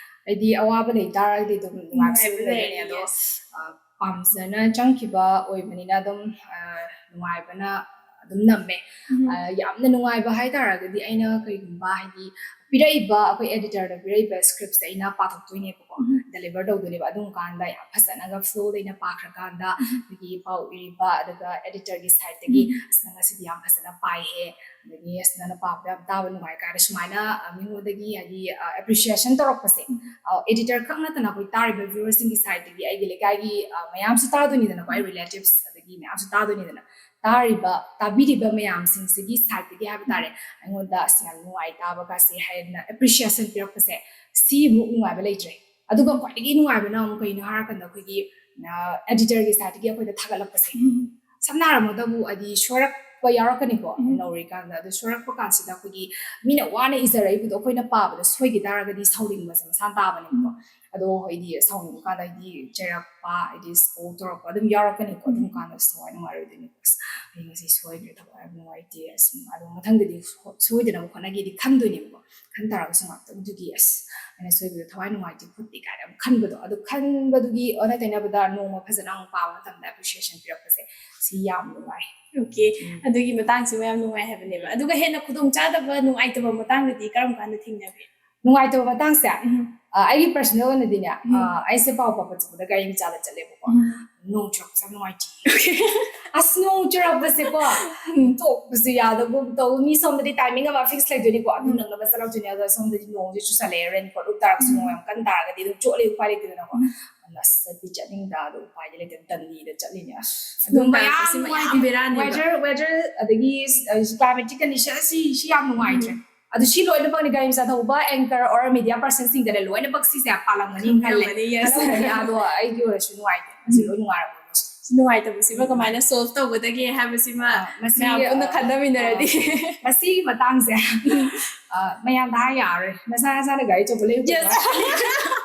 ꯍꯥꯏꯗꯤ ꯑꯋꯥꯕ ꯂꯩ ꯇꯥꯔꯒꯗꯤ ꯑꯗꯨꯝ ꯅꯨꯡꯉꯥꯏꯕꯁꯨ ꯅꯨꯡꯉꯥꯏꯕ ꯂꯩꯒꯅꯤ꯫ ꯂꯩꯔꯦ, ꯑꯗꯣ, yes. ꯑ, ꯄꯥꯝꯖꯅ ꯆꯪꯈꯤꯕ ꯑꯣꯏꯕꯅꯤꯅ ꯑꯗꯨꯝ, ꯑ, ꯅꯨꯡꯉꯥꯏꯕꯅ ꯑꯗꯨꯝ ꯅꯝꯃꯦ꯫ ꯎꯝ꯫ ꯑ, ꯌꯥꯝꯅ ꯅꯨꯡꯉꯥꯏꯕ ꯍꯥꯏꯇꯥꯔꯒꯗꯤ, ꯑꯩꯅ ꯀꯩꯒꯨꯝꯕ, ꯍꯥꯏꯗꯤ, ꯄꯤꯔꯛꯏꯕ, ꯑꯩꯈꯣꯏ editor ꯗ ꯄꯤꯔꯛꯏꯕ script ꯁꯦ ꯑꯩꯅ ꯄꯥꯊꯣꯛꯇꯣꯏꯅꯦꯕꯀꯣ, ꯎꯝ꯫ Deliver ꯇꯧꯗꯣꯏꯅꯦꯕ꯫ ꯑꯗꯨꯝ ꯀꯥꯟꯗ ꯌꯥꯝ ꯐꯖꯅꯒ flow ꯗ ꯑꯩꯅ ꯄꯥꯈ꯭ꯔꯀꯥꯟꯗ, ꯎꯝ꯫ ꯑꯩꯈꯣꯏꯒꯤ ꯄꯥꯎ ꯏꯔꯤꯕ ꯑꯗꯨꯒ editor ꯒꯤ side ꯇꯒꯤ, ꯎꯝ꯫ "ꯑꯁ, ꯅꯪ ꯉꯁꯤꯗꯤ ꯌꯥꯝ ꯐꯖꯅ ꯄꯥꯏꯍꯦ, ꯑꯗꯒꯤ, ꯑꯁ, ꯅꯪꯅ ꯄꯥꯕꯗꯣ ꯌꯥꯝ ꯇꯥꯕ ꯅꯨꯡꯉꯥꯏ" ꯀꯥꯏꯅ ꯁꯨꯃꯥꯏꯅ, ꯑ, ꯃꯤꯉꯣꯟꯗꯒꯤ, ꯍꯥꯏꯗꯤ, ꯑ, appreciation ꯇꯧꯔꯛꯄꯁꯦ, ꯎꯝ꯫ ꯑ, editor ꯈꯛ ꯅꯠꯇꯅ ꯑꯩꯈꯣꯏ ꯇꯥꯔꯤꯕ viewer ꯁꯤꯡꯒꯤ side ꯇꯒꯤ ꯑꯩꯒꯤ ꯂꯩꯀꯥꯏꯒꯤ, ꯑ, ꯃꯌꯥꯝꯁꯨ ꯇꯥꯗꯣꯏꯅꯤꯗꯅꯀꯣ, ꯑꯩ ꯎꯝ꯫ relatives ꯑꯗꯒꯤ ꯃꯌꯥꯝꯁꯨ ꯇꯥꯗꯣꯏꯅꯤꯗꯅ꯫ ꯇꯥꯔꯤꯕ, ꯇꯥꯕꯤꯔꯤꯕ ꯃꯌꯥꯝꯁꯤꯡꯁꯤꯒꯤ side ꯇꯒꯤ ꯍꯥꯏꯕ ꯇꯥꯔꯦ, ꯎꯝ꯫ ꯑꯩꯉꯣꯟꯗ "ꯑꯁ, ꯌꯥꯝ ꯅꯨꯡꯉꯥꯏ ꯇꯥꯕꯒꯁꯦ" ꯍꯥꯏꯗꯅ appreciation ꯄꯤꯔꯛꯄꯁꯦ, ꯁꯤꯃꯨꯛ ꯅꯨꯡꯉꯥꯏꯕ ꯂꯩꯇ꯭ꯔꯦ꯫ ꯑꯗꯨꯒ ꯈ꯭ꯋꯥꯏꯗꯒꯤ ꯅꯨꯡꯉꯥꯏꯕꯅ ꯑꯃꯨꯛ ꯀꯩꯅꯣ ꯍꯥꯏꯔꯀꯥꯟꯗ, ꯑꯩꯈꯣꯏꯒꯤ, ꯑ, editor ꯒꯤ side ꯇꯒꯤ ꯑꯩꯈꯣꯏꯗ ꯊꯥꯒꯠꯂꯛꯄꯁꯦ꯫ ꯎꯝ꯫ ꯁꯝꯅ ꯍꯥꯏꯔꯕꯗꯕꯨ, ꯍꯥꯏꯗꯤ, ꯁꯣꯏꯔꯛꯄ ꯌꯥꯎꯔꯛꯀꯅꯤꯀꯣ, ꯎꯝ꯫ ꯅꯧꯔꯤꯀꯥꯟꯗ꯫ ꯑꯗꯨ ꯁꯣꯏꯔꯛꯄ ꯀꯥꯟꯁꯤꯗ ꯑꯩꯈꯣꯏꯒꯤ ꯃꯤꯅ ꯋꯥꯅ ꯏꯖꯔꯛꯏꯕꯗꯣ ꯑꯩꯈꯣꯏꯅ ꯄꯥꯕꯗ ꯁꯣꯏꯈꯤ ꯇꯥꯔꯒꯗꯤ ꯁꯥꯎꯅꯤꯡꯕꯁꯦ ꯃꯁꯥꯅ ꯇꯥꯕꯅꯦꯕꯀꯣ꯫ ꯎꯝ꯫ ꯑꯗꯣ ꯍꯥꯏꯗꯤ ꯁꯥꯎꯅꯤꯡꯕ ꯀꯥꯟꯗ ꯍꯥꯏꯗꯤ ꯆꯩꯔꯛꯄ, ꯍꯥꯏꯗꯤ scold ꯇꯧꯔꯛꯄ ꯑꯗꯨꯝ ꯌꯥꯎꯔꯛꯀꯅꯤꯀꯣ꯫ ꯑꯗꯨꯝ ꯎꯝ꯫ ꯀꯥꯟꯗ ꯊꯋꯥꯏ ꯅꯨꯡꯉꯥꯏꯔꯣꯏꯗꯣꯏꯅꯦ꯫ "ꯑꯁ, ꯑꯩ ꯉꯁꯤ ꯁꯣꯏꯈ꯭ꯔꯦ, ꯊꯋꯥꯏ ꯌꯥꯝ ꯅꯨꯡꯉꯥꯏꯇꯦ, ꯑꯁ, ꯑꯗꯣ ꯃꯊꯪꯗꯗꯤ ꯁꯣ-, ꯁꯣꯏꯗꯅꯕ ꯍꯣꯠꯅꯒꯦꯗꯤ" ꯈꯟꯗꯣꯏꯅꯦꯕꯀꯣ꯫ ꯈꯟ ꯇꯥꯔꯒꯁꯨ ꯉꯥꯛꯇꯪꯗꯨꯒꯤ, "ꯑꯁ, ꯑꯩꯅ ꯁꯣꯏꯕꯗꯣ ꯊꯋꯥꯏ ꯅꯨꯡꯉꯥꯏꯇꯦ ꯈꯣꯠꯇꯦ" ꯀꯥꯏꯅ ꯑꯃꯨꯛ ꯈꯟꯕꯗꯣ, ꯑꯗꯨ ꯈꯟꯕꯗꯨꯒꯤ ꯑꯣꯟꯅ ꯇꯩꯅꯕꯗ ꯅꯣꯡꯃ ꯐꯖꯅ ꯑꯃꯨꯛ ꯄꯥꯕ ꯃꯇꯝꯗ appreciation ꯄꯤꯔꯛꯄꯁꯦ, ꯁꯤ ꯌꯥꯝ ꯅꯨꯡꯉꯥꯏ꯫ Okay, ꯎꯝ꯫ ꯑꯗꯨꯒꯤ ꯃꯇꯥꯡꯁꯤꯃ ꯌꯥꯝ ꯅꯨꯡꯉꯥꯏ ꯍꯥꯏꯕꯅꯦꯕ꯫ ꯑꯗꯨꯒ ꯍꯦꯟꯅ ꯈꯨꯗꯣꯡꯆꯥꯗꯕ, ꯅꯨꯡꯉꯥꯏꯇꯕ ꯃꯇꯥꯡꯗꯗꯤ ꯀꯔꯝ ꯀꯥꯟꯗ ꯊꯦꯡꯅꯒꯦ? ꯅꯨꯡꯉꯥꯏꯇꯕ ꯃꯇꯥꯡꯁꯦ, ꯎꯝ꯫ ꯑ, ꯑꯩꯒꯤ personal ꯑꯣꯏꯅꯗꯤꯅꯦ, ꯎꯝ꯫ ꯑ, ꯑꯩꯁꯦ ꯄꯥꯎ ꯄꯥꯕ ꯆꯠꯄꯗ ꯒꯥꯔꯤ ꯃꯆꯥꯗ ꯆꯠꯂꯦꯕꯀꯣ꯫ ꯎꯝ꯫ ꯅꯣꯡ ꯆꯨꯔꯛꯄꯁꯦ ꯌꯥꯝ ꯅꯨꯡꯉꯥꯏꯇꯦ꯫ ꯑꯁ, ꯅꯣꯡ ꯆꯨꯔꯛꯄꯁꯦꯀꯣ, ꯎꯝ꯫ ꯇꯣꯛꯄꯁꯨ ꯌꯥꯗꯒꯨꯝ ꯇꯧ꯫ ꯃꯤ ꯁꯣꯝꯗꯗꯤ timing ꯑꯃ fix ꯂꯩꯗꯣꯏꯅꯤꯀꯣ, ꯑꯗꯨ ꯎꯝ꯫ ꯅꯪꯅꯕ ꯆꯠꯂꯛꯇꯣꯏꯅꯤ꯫ ꯑꯗꯣ ꯁꯣꯝꯗꯗꯤ ꯅꯣꯡꯁꯦ ꯆꯨꯁꯜꯂꯛꯑꯦ, raincoat ꯎꯞ ꯇꯥꯔꯒꯁꯨ ꯎꯝ꯫ ꯅꯣꯡ ꯌꯥꯝ ꯀꯟ ꯇꯥꯔꯒꯗꯤ ꯑꯗꯨꯝ ꯆꯣꯠꯂꯦ, ꯎꯄꯥꯏ ꯂꯩꯇꯦꯗꯅꯀꯣ꯫ ꯎꯝ꯫ ꯑꯗꯨꯅ ꯑꯁ, ꯆꯠꯇꯤ ꯆꯠꯅꯤꯡꯗ, ꯑꯗꯣ ꯎꯄꯥꯏꯗꯤ ꯂꯩꯇꯦ, ꯗꯟꯗꯤꯗ ꯆꯠꯂꯤꯅꯦ꯫ ꯑꯁ, ꯑꯗꯨꯝ ꯅꯣꯡ ꯃꯌꯥꯝ ꯇꯥꯔꯛꯄꯁꯤꯃ ꯌꯥꯝ ꯅꯨꯡꯉꯥꯏꯇꯦ꯫ ꯕꯦꯔꯥꯅꯦꯕ꯫ Weather, weather, ꯑꯗꯒꯤ, ꯑ, climatic condition ꯑꯁꯤ, ꯁꯤ ꯌꯥꯝ ꯅꯨꯡꯉꯥꯏꯇ꯭ꯔꯦ꯫ ꯎꯝ꯫ ꯑꯗꯨ ꯁꯤ ꯂꯣꯏꯅꯃꯛꯅꯤ ꯒꯥꯔꯤ ꯃꯆꯥ ꯊꯧꯕ, anchor or media person ꯁꯤꯡꯗꯅ ꯂꯣꯏꯅꯃꯛ ꯁꯤꯁꯦ ꯄꯥꯜꯂꯝꯒꯅꯤ ꯈꯜꯂꯦ꯫ ꯈꯪꯉꯝꯒꯅꯤ, yes꯫ ꯈꯜꯂꯝꯒꯅꯤ꯫ ꯑꯗꯣ ꯑꯩꯒꯤ ꯑꯣꯏꯔꯁꯨ ꯅꯨꯡꯉꯥꯏꯇꯦ꯫ ꯑꯁꯤ ꯎꯝ꯫ ꯂꯣꯏ ꯅꯨꯡꯉꯥꯏꯔꯝꯃꯣꯏ ꯃꯣꯏꯁꯨ꯫ ꯁꯤ ꯅꯨꯡꯉꯥꯏꯇꯕꯁꯤꯃ ꯎꯝ꯫ ꯀꯃꯥꯏꯅ solve ꯇꯧꯒꯗꯒꯦ ꯍꯥꯏꯕꯁꯤꯃ ꯑ, ꯃꯁꯤ, ꯃꯌꯥꯝ ꯄꯨꯟꯅ ꯑ, ꯈꯟꯅꯃꯤꯟꯅꯔꯗꯤ꯫ ꯑ, ꯃꯁꯤꯒꯤ ꯃꯇꯥꯡꯁꯦ, ꯑ, ꯃꯌꯥꯝꯗ ꯍꯥꯏ ꯌꯥꯔꯣꯏ꯫ ꯅꯁꯥ ꯅꯁꯥꯅ ꯒꯥꯔꯤ ꯑꯆꯧꯕ ꯂꯩꯕ Yes꯫ ꯐꯠꯇ꯭ꯔꯣ?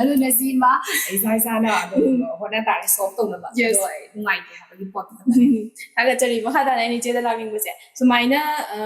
ꯑꯗꯨꯅ ꯁꯤꯃ ꯏꯁꯥ ꯏꯁꯥꯅ ꯑꯗꯨꯝ ꯎꯝ꯫ ꯍꯣꯠꯅ ꯇꯥꯔꯦ solve ꯇꯧꯅꯕ꯫ Yes꯫ ꯑꯗꯣ ꯑꯩ ꯅꯨꯡꯉꯥꯏꯇꯦ ꯍꯥꯏꯕꯒꯤ ꯄꯣꯠꯇꯨ ꯈꯛꯇꯅꯦ꯫ ꯎꯝ꯫ ꯊꯥꯒꯠꯆꯔꯤ꯫ ꯃꯈꯥ ꯇꯥꯅ ꯑꯩꯅ ꯏꯆꯦꯗ ꯂꯥꯛꯅꯤꯡꯕꯁꯦ, ꯁꯨꯃꯥꯏꯅ, ꯑ,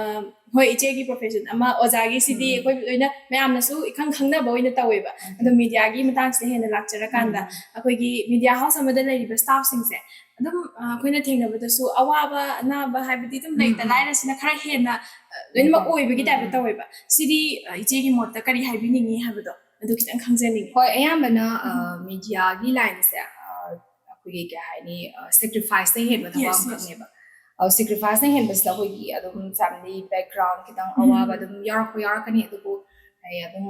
ꯍꯣꯏ, ꯏꯆꯦꯒꯤ profession ꯑꯃ ꯑꯣꯖꯥꯒꯤꯁꯤꯗꯤ ꯎꯝ꯫ ꯑꯩꯈꯣꯏ ꯂꯣꯏꯅ ꯃꯌꯥꯝꯅꯁꯨ ꯏꯈꯪ ꯈꯪꯅꯕ ꯑꯣꯏꯅ ꯇꯧꯋꯦꯕ꯫ ꯎꯝ꯫ ꯑꯗꯣ media ꯒꯤ ꯃꯇꯥꯡꯁꯤꯗ ꯍꯦꯟꯅ ꯂꯥꯛꯆꯔꯀꯥꯟꯗ, ꯎꯝ꯫ ꯑꯩꯈꯣꯏꯒꯤ media house ꯑꯃꯗ ꯂꯩꯔꯤꯕ staff ꯁꯤꯡꯁꯦ, ꯑꯗꯨꯝ ꯑ, ꯑꯩꯈꯣꯏꯅ ꯊꯦꯡꯅꯕꯗꯁꯨ ꯑꯋꯥꯕ ꯑꯅꯥꯕ ꯍꯥꯏꯕꯗꯤ ꯑꯗꯨꯝ ꯂꯩꯇ ꯎꯝ, ꯎꯝ꯫ ꯂꯥꯏꯔꯁꯤꯅ ꯈꯔ ꯍꯦꯟꯅ ꯑ, ꯂꯣꯏꯅꯃꯛ ꯎꯝ, ꯎꯝ꯫ ꯑꯣꯏꯕꯒꯤ type ꯎꯝ, ꯎꯝ꯫ ꯇꯧꯋꯦꯕ꯫ ꯁꯤꯗꯤ ꯑ, ꯏꯆꯦꯒꯤ ꯃꯣꯠꯇ ꯀꯔꯤ ꯍꯥꯏꯕꯤꯅꯤꯡꯉꯤ ꯍꯥꯏꯕꯗꯣ ꯑꯗꯨ ꯈꯤꯇꯪ ꯈꯪꯖꯅꯤꯡꯉꯤ꯫ ꯍꯣꯏ, ꯑꯌꯥꯝꯕꯅ ꯑ, ꯎꯝ꯫ Media ꯒꯤ line ꯁꯦ ꯑ, ꯑꯩꯈꯣꯏꯒꯤ ꯀꯩ ꯍꯥꯏꯅꯤ, ꯑ, sacrifice ꯅ ꯍꯦꯟꯕ ꯊꯕꯛ Yes, yes꯫ ꯑꯃꯈꯛꯅꯦꯕ꯫ ꯑ, sacrifice ꯅ ꯍꯦꯟꯕꯁꯤꯗ ꯑꯩꯈꯣꯏꯒꯤ ꯑꯗꯨꯝ family background ꯈꯤꯇꯪ ꯎꯝ꯫ ꯑꯋꯥꯕ ꯑꯗꯨꯝ ꯌꯥꯎꯔꯛꯄ ꯌꯥꯎꯔꯛꯀꯅꯤ, ꯑꯗꯨꯕꯨ ꯑꯩ ꯑꯗꯨꯝ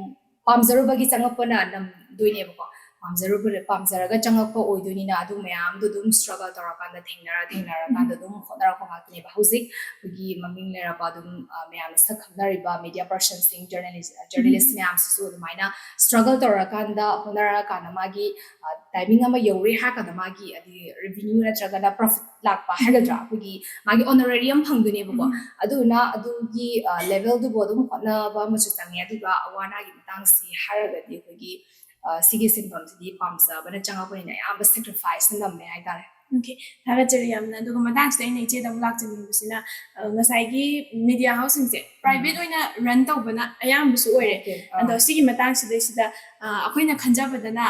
ꯄꯥꯝꯖꯔꯨꯕꯒꯤ ꯆꯪꯉꯛꯄꯅ ꯅꯝꯗꯣꯏꯅꯦꯕꯀꯣ꯫ ꯄꯥꯝꯖꯔꯨꯕ-, ꯄꯥꯝꯖꯔꯒ ꯆꯪꯉꯛꯄ ꯑꯣꯏꯗꯣꯏꯅꯤꯅ, ꯑꯗꯨ ꯃꯌꯥꯝꯗꯣ ꯑꯗꯨꯝ struggle ꯇꯧꯔꯀꯥꯟꯗ, ꯊꯦꯡꯅꯔ ꯊꯦꯡꯅꯔꯀꯥꯟꯗ ꯎꯝ꯫ ꯑꯗꯨꯝ ꯍꯣꯠꯅꯔꯛꯄ ꯉꯥꯛꯇꯅꯦꯕ꯫ ꯍꯧꯖꯤꯛ ꯑꯩꯈꯣꯏꯒꯤ ꯃꯃꯤꯡ ꯂꯩꯔꯕ ꯑꯗꯨꯝ, ꯑ, ꯃꯌꯥꯝꯅ ꯁꯛ ꯈꯪꯅꯔꯤꯕ media person ꯁꯤꯡ, journalist, journalist ꯎꯝ꯫ ꯃꯌꯥꯝꯁꯤꯁꯨ ꯑꯗꯨꯃꯥꯏꯅ struggle ꯇꯧꯔꯀꯥꯟꯗ, ꯍꯣꯠꯅꯔꯀꯥꯟꯗ ꯃꯥꯒꯤ, ꯑ, timing ꯑꯃ ꯌꯧꯔꯦ ꯍꯥꯏꯔꯀꯥꯟꯗ ꯃꯥꯒꯤ ꯑꯗꯤ revenue ꯅꯠꯇ꯭ꯔꯒꯅ profit ꯂꯥꯛꯄ ꯍꯥꯏꯒꯗ꯭ꯔꯥ, ꯎꯝ꯫ ꯑꯩꯈꯣꯏꯒꯤ ꯃꯥꯒꯤ honorarium ꯐꯪꯗꯣꯏꯅꯦꯕꯀꯣ꯫ ꯎꯝ꯫ ꯑꯗꯨꯗꯨꯅ ꯑꯗꯨꯒꯤ, ꯑ, level ꯗꯨꯕꯨ ꯑꯗꯨꯝ ꯍꯣꯠꯅꯕ ꯑꯃꯁꯨ ꯆꯪꯉꯦ꯫ ꯑꯗꯨꯒ ꯑꯋꯥ ꯑꯅꯥꯒꯤ ꯃꯇꯥꯡꯁꯤ ꯍꯥꯏꯔꯒꯗꯤ ꯑꯩꯈꯣꯏꯒꯤ, ꯑ, ꯁꯤꯒꯤ ꯁꯤꯟꯐꯝꯁꯤꯗꯤ ꯄꯥꯝꯖꯕꯅ ꯆꯪꯉꯛꯄꯅꯤꯅ ꯑꯌꯥꯝꯕ sacrifice ꯅ ꯅꯝꯃꯦ ꯍꯥꯏꯇꯥꯔꯦ꯫ Okay, ꯊꯥꯒꯠꯆꯔꯤ ꯌꯥꯝꯅ꯫ ꯑꯗꯨꯒ ꯃꯇꯥꯡꯁꯤꯗ ꯑꯩꯅ ꯏꯆꯦꯗ ꯑꯃꯨꯛ ꯂꯥꯛꯆꯅꯤꯡꯕꯁꯤꯅ, ꯑ, ꯉꯁꯥꯏꯒꯤ media house ꯁꯤꯡꯁꯦ private ꯎꯝ꯫ ꯑꯣꯏꯅ run ꯇꯧꯕꯅ ꯑꯌꯥꯝꯕꯁꯨ ꯑꯣꯏꯔꯦ꯫ Okay, ꯑꯥ꯫ ꯑꯗꯣ ꯁꯤꯒꯤ ꯃꯇꯥꯡꯁꯤꯗꯩꯁꯤꯗ, ꯑ, ꯑꯩꯈꯣꯏꯅ ꯈꯟꯖꯕꯗꯅ